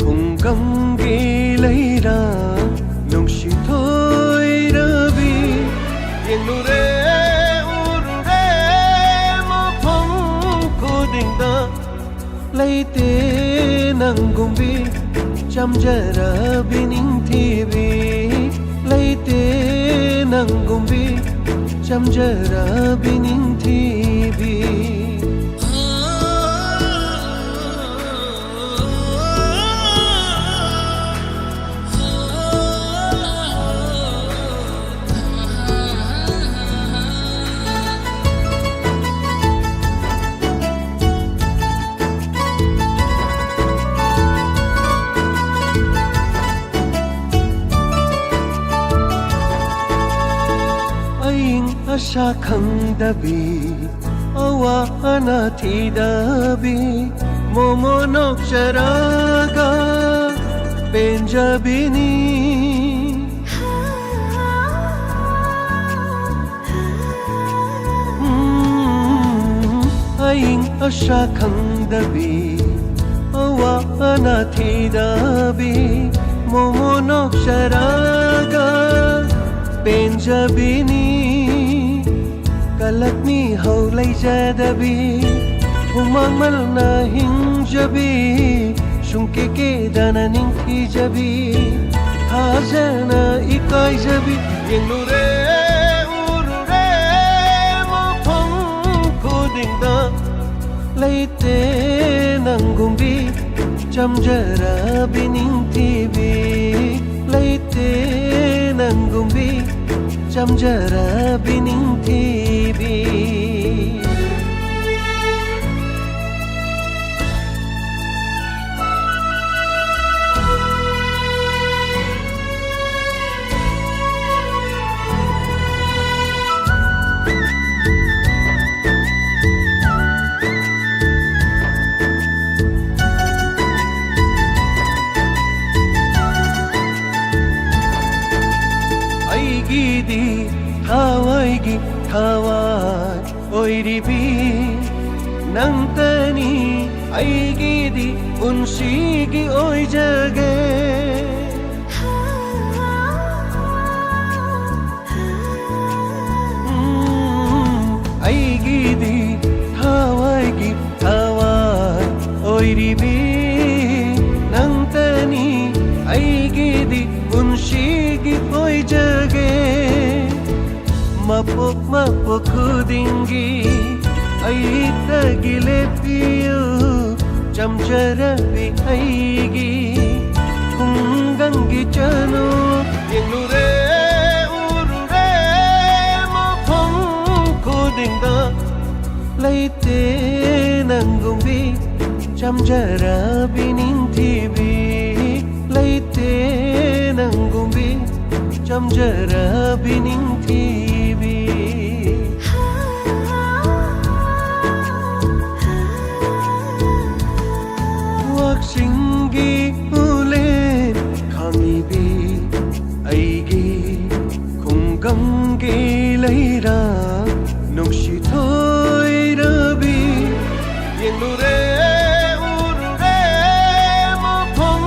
ꯈꯨꯡꯒꯪꯒꯤ ꯂꯩꯔꯥꯡ ꯅꯨꯡꯁꯤ ꯊꯣꯏꯔꯕꯤ꯫ ꯌꯦꯡꯂꯨꯔꯦ, ꯎꯔꯨꯔꯦ ꯃꯐꯝ ꯈꯨꯗꯤꯡꯗ, ꯂꯩꯇꯦ ꯅꯪꯒꯨꯝꯕꯤ ꯆꯝꯖꯔꯕꯤ ꯅꯤꯡꯊꯤꯕꯤ꯫ ꯂꯩꯇꯦ ꯅꯪꯒꯨꯝꯕꯤ ꯆꯝꯖꯔꯕꯤ ꯅꯤꯡꯊꯤꯕꯤ꯫ ꯑꯏꯪ ꯑꯁꯥ ꯈꯪꯗꯕꯤ, ꯑꯋꯥ ꯑꯅꯥ ꯊꯤꯗꯕꯤ, ꯃꯣꯃꯣ ꯅꯣꯛꯆꯔꯒ ꯄꯦꯟꯖꯕꯤꯅꯤ꯫ ꯎꯝ, ꯑꯏꯪ ꯑꯁꯥ ꯈꯪꯗꯕꯤ, ꯑꯋꯥ ꯑꯅꯥ ꯊꯤꯗꯕꯤ, ꯃꯣꯃꯣ ꯅꯣꯛꯆꯔꯒ ꯄꯦꯟꯖꯕꯤꯅꯤ꯫ ꯀꯂꯛ ꯃꯤꯍꯧ ꯂꯩꯖꯗꯕꯤ, ꯍꯨꯃꯥꯡ ꯃꯜꯅ ꯍꯤꯡꯖꯕꯤ, ꯁꯨꯡꯀꯦ ꯀꯦꯗꯅ ꯅꯤꯡꯊꯤꯖꯕꯤ, ꯊꯥꯖꯅ ꯏꯀꯥꯏꯖꯕꯤ, ꯌꯦꯡꯂꯨꯔꯦ ꯎꯔꯨꯔꯦ ꯃꯐꯝ ꯈꯨꯗꯤꯡꯗ, ꯂꯩꯇꯦ ꯅꯪꯒꯨꯝꯕꯤ ꯆꯝꯖꯔꯕꯤ ꯅꯤꯡꯊꯤꯕꯤ, ꯂꯩꯇꯦ ꯅꯪꯒꯨꯝꯕꯤ ꯆꯝꯖꯔꯕꯤ ꯅꯤꯡꯊꯤꯕꯤ꯫ ꯑꯩꯒꯤꯗꯤ ꯊꯋꯥꯏꯒꯤ ꯊꯋꯥꯏ ꯑꯣꯏꯔꯤꯕꯤ ꯅꯪꯇꯅꯤ, ꯑꯩꯒꯤꯗꯤ ꯄꯨꯟꯁꯤꯒꯤ ꯑꯣꯏꯖꯒꯦ꯫ ꯎꯝ, ꯑꯩꯒꯤꯗꯤ ꯊꯋꯥꯏꯒꯤ ꯊꯋꯥꯏ ꯑꯣꯏꯔꯤꯕꯤ ꯅꯪꯇꯅꯤ, ꯑꯩꯒꯤꯗꯤ ꯄꯨꯟꯁꯤꯒꯤ ꯑꯣꯏ ꯃꯄꯣꯛ ꯃꯄꯣꯛ ꯈꯨꯗꯤꯡꯒꯤ ꯑꯩꯇꯒꯤ ꯂꯦꯞꯄꯤꯌꯨ, ꯆꯝꯖꯔꯕꯤ ꯑꯩꯒꯤ ꯈꯨꯡꯒꯪꯒꯤ ꯆꯅꯨ꯫ ꯌꯦꯡꯂꯨꯔꯦ, ꯎꯔꯨꯔꯦ, ꯃꯐꯝ ꯈꯨꯗꯤꯡꯗ ꯂꯩꯇꯦ ꯅꯪꯒꯨꯝꯕꯤ ꯆꯝꯖꯔꯕꯤ ꯅꯤꯡꯊꯤꯕꯤ, ꯂꯩꯇꯦ ꯅꯪꯒꯨꯝꯕꯤ ꯆꯝꯖꯔꯕꯤ ꯅꯤꯡꯊꯤꯕꯤ꯫ ꯋꯥꯛꯆꯤꯡꯒꯤ ꯎꯂꯦꯟ ꯈꯥꯡꯂꯤꯕꯤ ꯑꯩꯒꯤ ꯈꯨꯡꯒꯪꯒꯤ ꯂꯩꯔꯥ ꯅꯨꯡꯁꯤ ꯊꯣꯏꯔꯕꯤ꯫ ꯌꯦꯡꯂꯨꯔꯦ, ꯎꯔꯨꯔꯦ, ꯃꯐꯝ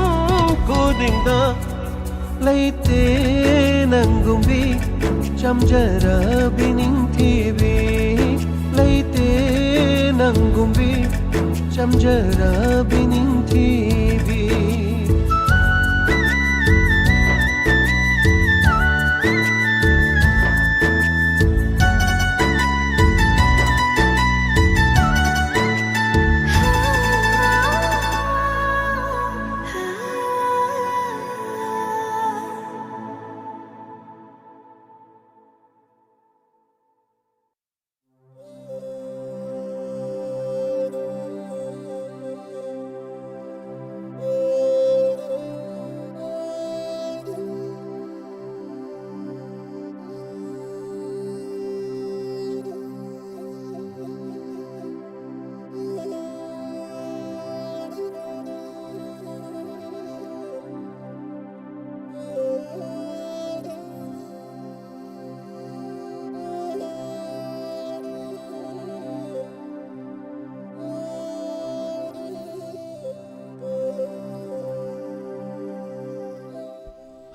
ꯈꯨꯗꯤꯡꯗ ꯂꯩꯇꯦ ꯅꯪꯒꯨꯝꯕꯤ ꯆꯝꯖꯔꯕꯤ ꯅꯤꯡꯊꯤꯕꯤ, ꯂꯩꯇꯦ ꯅꯪꯒꯨꯝꯕꯤ ꯆꯝꯖꯔꯕꯤ ꯅꯤꯡꯊꯤꯕꯤ꯫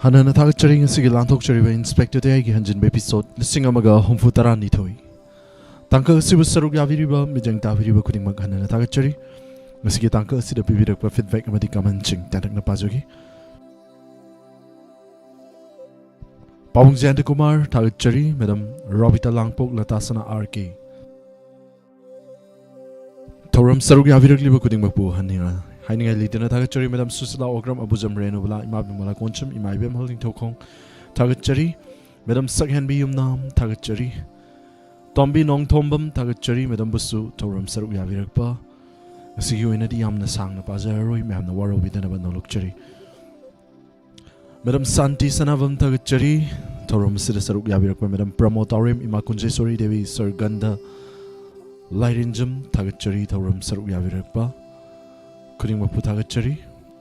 ꯍꯟꯅ ꯍꯟꯅ ꯊꯥꯒꯠꯆꯔꯤ꯫ ꯉꯁꯤꯒꯤ ꯂꯥꯟꯊꯣꯛꯆꯔꯤꯕ ꯏꯟꯁꯄꯦꯛꯇꯔ ꯇꯌꯥꯏꯒꯤ ꯍꯟꯖꯤꯟꯕ episode ꯂꯤꯁꯤꯡ ꯑꯃꯒ ꯍꯨꯝꯐꯨ ꯇꯔꯥꯅꯤꯊꯣꯏ꯫ ꯇꯥꯡꯀꯛ ꯑꯁꯤꯕꯨ ꯁꯔꯨꯛ ꯌꯥꯕꯤꯔꯤꯕ, ꯃꯤꯠꯌꯦꯡ ꯇꯥꯕꯤꯔꯤꯕ ꯈꯨꯗꯤꯡꯃꯛ ꯍꯟꯅ ꯍꯟꯅ ꯊꯥꯒꯠꯆꯔꯤ꯫ ꯉꯁꯤꯒꯤ ꯇꯥꯡꯀꯛ ꯑꯁꯤꯗ ꯄꯤꯕꯤꯔꯛꯄ feedback ꯑꯃꯗꯤ commentꯁꯤꯡ ꯇꯦꯟꯇꯛꯅ ꯄꯥꯖꯒꯦ꯫ ꯄꯥꯕꯨꯡ ꯖꯌꯟꯇ ꯀꯨꯃꯥꯔ, ꯊꯥꯒꯠꯆꯔꯤ꯫ ꯃꯦꯗꯥꯝ ꯔꯣꯕꯤꯇꯥ ꯂꯥꯡꯄꯣꯛ, ꯂꯇꯥ ꯁꯅꯥ ꯑꯥꯔ ꯀꯦ꯫ ꯊꯧꯔꯝ ꯁꯔꯨꯛ ꯌꯥꯕꯤꯔꯛꯂꯤꯕ ꯈꯨꯗꯤꯡꯃꯛꯄꯨ ꯍꯟꯅ ꯍꯥꯏꯅꯤꯡꯉꯥꯏ ꯂꯩꯇꯅ ꯊꯥꯒꯠꯆꯔꯤ꯫ ꯃꯦꯗꯥꯝ ꯁꯨꯁꯤꯂꯥ ꯑꯣꯀ꯭ꯔꯝ, ꯑꯕꯨꯖꯝ ꯔꯦꯅꯨꯕꯂꯥ, ꯏꯃꯥ ꯕꯤꯃꯂꯥ ꯀꯣꯟꯁꯝ, ꯏꯃꯥ ꯏꯕꯦꯝꯍꯜ ꯅꯤꯡꯊꯧꯈꯣꯡ, ꯊꯥꯒꯠꯆꯔꯤ꯫ ꯃꯦꯗꯥꯝ ꯁꯛꯍꯦꯟꯕꯤ ꯌꯨꯝꯅꯥꯝ, ꯊꯥꯒꯠꯆꯔꯤ꯫ ꯇꯣꯝꯕꯤ ꯅꯣꯡꯊꯣꯝꯕꯝ, ꯊꯥꯒꯠꯆꯔꯤ꯫ ꯃꯦꯗꯥꯝꯕꯨꯁꯨ ꯊꯧꯔꯝ ꯁꯔꯨꯛ ꯌꯥꯕꯤꯔꯛꯄ꯫ ꯉꯁꯤꯒꯤ ꯑꯣꯏꯅꯗꯤ ꯌꯥꯝꯅ ꯁꯥꯡꯅ ꯄꯥꯖꯔꯔꯣꯏ, ꯃꯌꯥꯝꯅ ꯋꯥꯔꯧꯕꯤꯗꯅꯕ ꯅꯣꯂꯨꯛꯆꯔꯤ꯫ ꯃꯦꯗꯥꯝ ꯁꯥꯟꯇꯤ ꯁꯅꯥꯕꯝ, ꯊꯥꯒꯠꯆꯔꯤ꯫ ꯊꯧꯔꯝ ꯑꯁꯤꯗ ꯁꯔꯨꯛ ꯌꯥꯕꯤꯔꯛꯄ ꯃꯦꯗꯥꯝ ꯄ꯭ꯔꯃꯣ ꯇꯥꯎꯔꯦꯝ, ꯏꯃꯥ ꯀꯨꯟꯖꯦꯁꯣꯔꯤ ꯗꯦꯕꯤ, ꯁꯔ ꯒꯟꯙ ꯂꯥꯏꯔꯦꯟꯖꯝ, ꯊꯥꯒꯠꯆꯔꯤ꯫ ꯊꯧꯔꯝ ꯁꯔꯨꯛ ꯌꯥꯕꯤꯔꯛꯄ ꯈꯨꯗꯤꯡꯃꯛꯄꯨ ꯊꯥꯒꯠꯆꯔꯤ꯫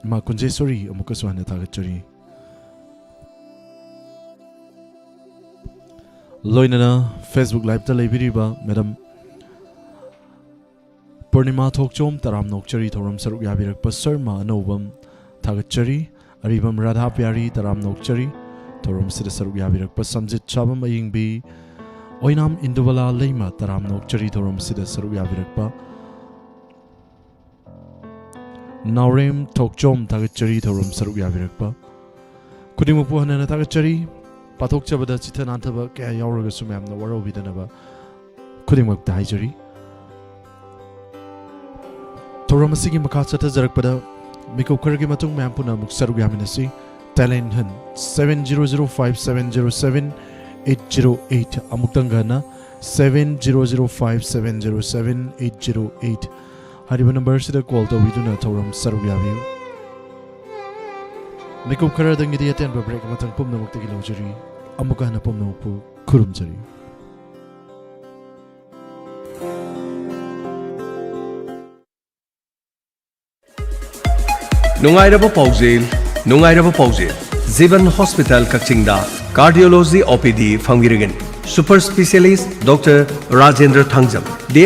ꯏꯃꯥ ꯀꯨꯟꯖꯦꯁꯣꯔꯤ ꯑꯃꯨꯛꯀꯁꯨ ꯍꯟꯅ ꯊꯥꯒꯠꯆꯔꯤ꯫ ꯂꯣꯏꯅꯅ Facebook Liveꯇ ꯂꯩꯕꯤꯔꯤꯕ ꯃꯦꯗꯥꯝ ꯄꯨꯔꯅꯤꯃꯥ ꯊꯣꯛꯆꯣꯝ, ꯇꯔꯥꯝꯅ ꯑꯣꯛꯆꯔꯤ꯫ ꯊꯧꯔꯝ ꯁꯔꯨꯛ ꯌꯥꯕꯤꯔꯛꯄ ꯁꯔꯃ ꯑꯅꯧꯕꯝ, ꯊꯥꯒꯠꯆꯔꯤ꯫ ꯑꯔꯤꯕꯝ ꯔꯥꯙꯥ ꯄꯤꯌꯥꯔꯤ, ꯇꯔꯥꯝꯅ ꯑꯣꯛꯆꯔꯤ꯫ ꯊꯧꯔꯝꯁꯤꯗ ꯁꯔꯨꯛ ꯌꯥꯕꯤꯔꯛꯄ ꯁꯝꯖꯤꯠ ꯁꯥꯕꯝ ꯑꯌꯤꯡꯕꯤ, ꯑꯣꯏꯅꯥꯝ ꯏꯟꯗꯨꯕꯂꯥ ꯂꯩꯃ, ꯇꯔꯥꯝꯅ ꯑꯣꯛꯆꯔꯤ꯫ ꯊꯧꯔꯝꯁꯤꯗ ꯁꯔꯨꯛ ꯌꯥꯕꯤꯔꯛꯄ ꯅꯥꯎꯔꯦꯝ ꯊꯣꯛꯆꯣꯝ, ꯊꯥꯒꯠꯆꯔꯤ꯫ ꯊꯧꯔꯝ ꯁꯔꯨꯛ ꯌꯥꯕꯤꯔꯛꯄ ꯈꯨꯗꯤꯡꯃꯛꯄꯨ ꯍꯟꯅ ꯍꯟꯅ ꯊꯥꯒꯠꯆꯔꯤ꯫ ꯄꯥꯊꯣꯛꯆꯕꯗ ꯆꯤꯊ ꯅꯥꯟꯊꯕ ꯀꯌꯥ ꯌꯥꯎꯔꯒꯁꯨ ꯃꯌꯥꯝꯅ ꯋꯥꯔꯧꯕꯤꯗꯅꯕ ꯈꯨꯗꯤꯡꯃꯛꯇ ꯍꯥꯏꯖꯔꯤ꯫ ꯊꯧꯔꯝ ꯑꯁꯤꯒꯤ ꯃꯈꯥ ꯆꯠꯊꯖꯔꯛꯄꯗ ꯃꯤꯀꯨꯞ ꯈꯔꯒꯤ ꯃꯇꯨꯡ ꯃꯌꯥꯝ ꯄꯨꯟꯅ ꯑꯃꯨꯛ ꯁꯔꯨꯛ ꯌꯥꯃꯤꯟꯅꯁꯤ꯫ Talent Hunt, seven zero zero five seven zero seven eight zero eight, ꯑꯃꯨꯛꯇꯪꯒ ꯍꯟꯅ, seven zero zero five seven zero seven eight zero eight ꯍꯥꯏꯔꯤꯕ ꯅꯝꯕꯔꯁꯤꯗ ꯀꯣꯜ ꯇꯧꯕꯤꯗꯨꯅ ꯊꯧꯔꯝ ꯁꯔꯨꯛ ꯌꯥꯕꯤꯌꯨ꯫ ꯃꯤꯀꯨꯞ ꯈꯔꯗꯪꯒꯤꯗꯤ ꯑꯇꯦꯟꯕ ꯕ꯭ꯔꯦꯛ ꯑꯃꯇꯪ ꯄꯨꯝꯅꯃꯛꯇꯒꯤ ꯂꯧꯖꯔꯤ꯫ ꯑꯃꯨꯛꯀ ꯍꯟꯅ ꯄꯨꯝꯅꯃꯛꯄꯨ ꯈꯨꯔꯨꯝꯖꯔꯤ꯫ ꯅꯨꯡꯉꯥꯏꯔꯕ ꯄꯥꯎꯖꯦꯜ, ꯅꯨꯡꯉꯥꯏꯔꯕ ꯄꯥꯎꯖꯦꯜ꯫ ꯖꯤꯕꯟ ꯍꯣꯁꯄꯤꯇꯥꯜ ꯀꯛꯆꯤꯡꯗ ꯀꯥꯔꯗꯤꯑꯣꯂꯣꯖꯤ ꯑꯣ ꯄꯤ ꯗꯤ ꯐꯪꯕꯤꯔꯒꯅꯤ꯫ Super specialist doctor Rajendra Thangjam, ꯗꯤ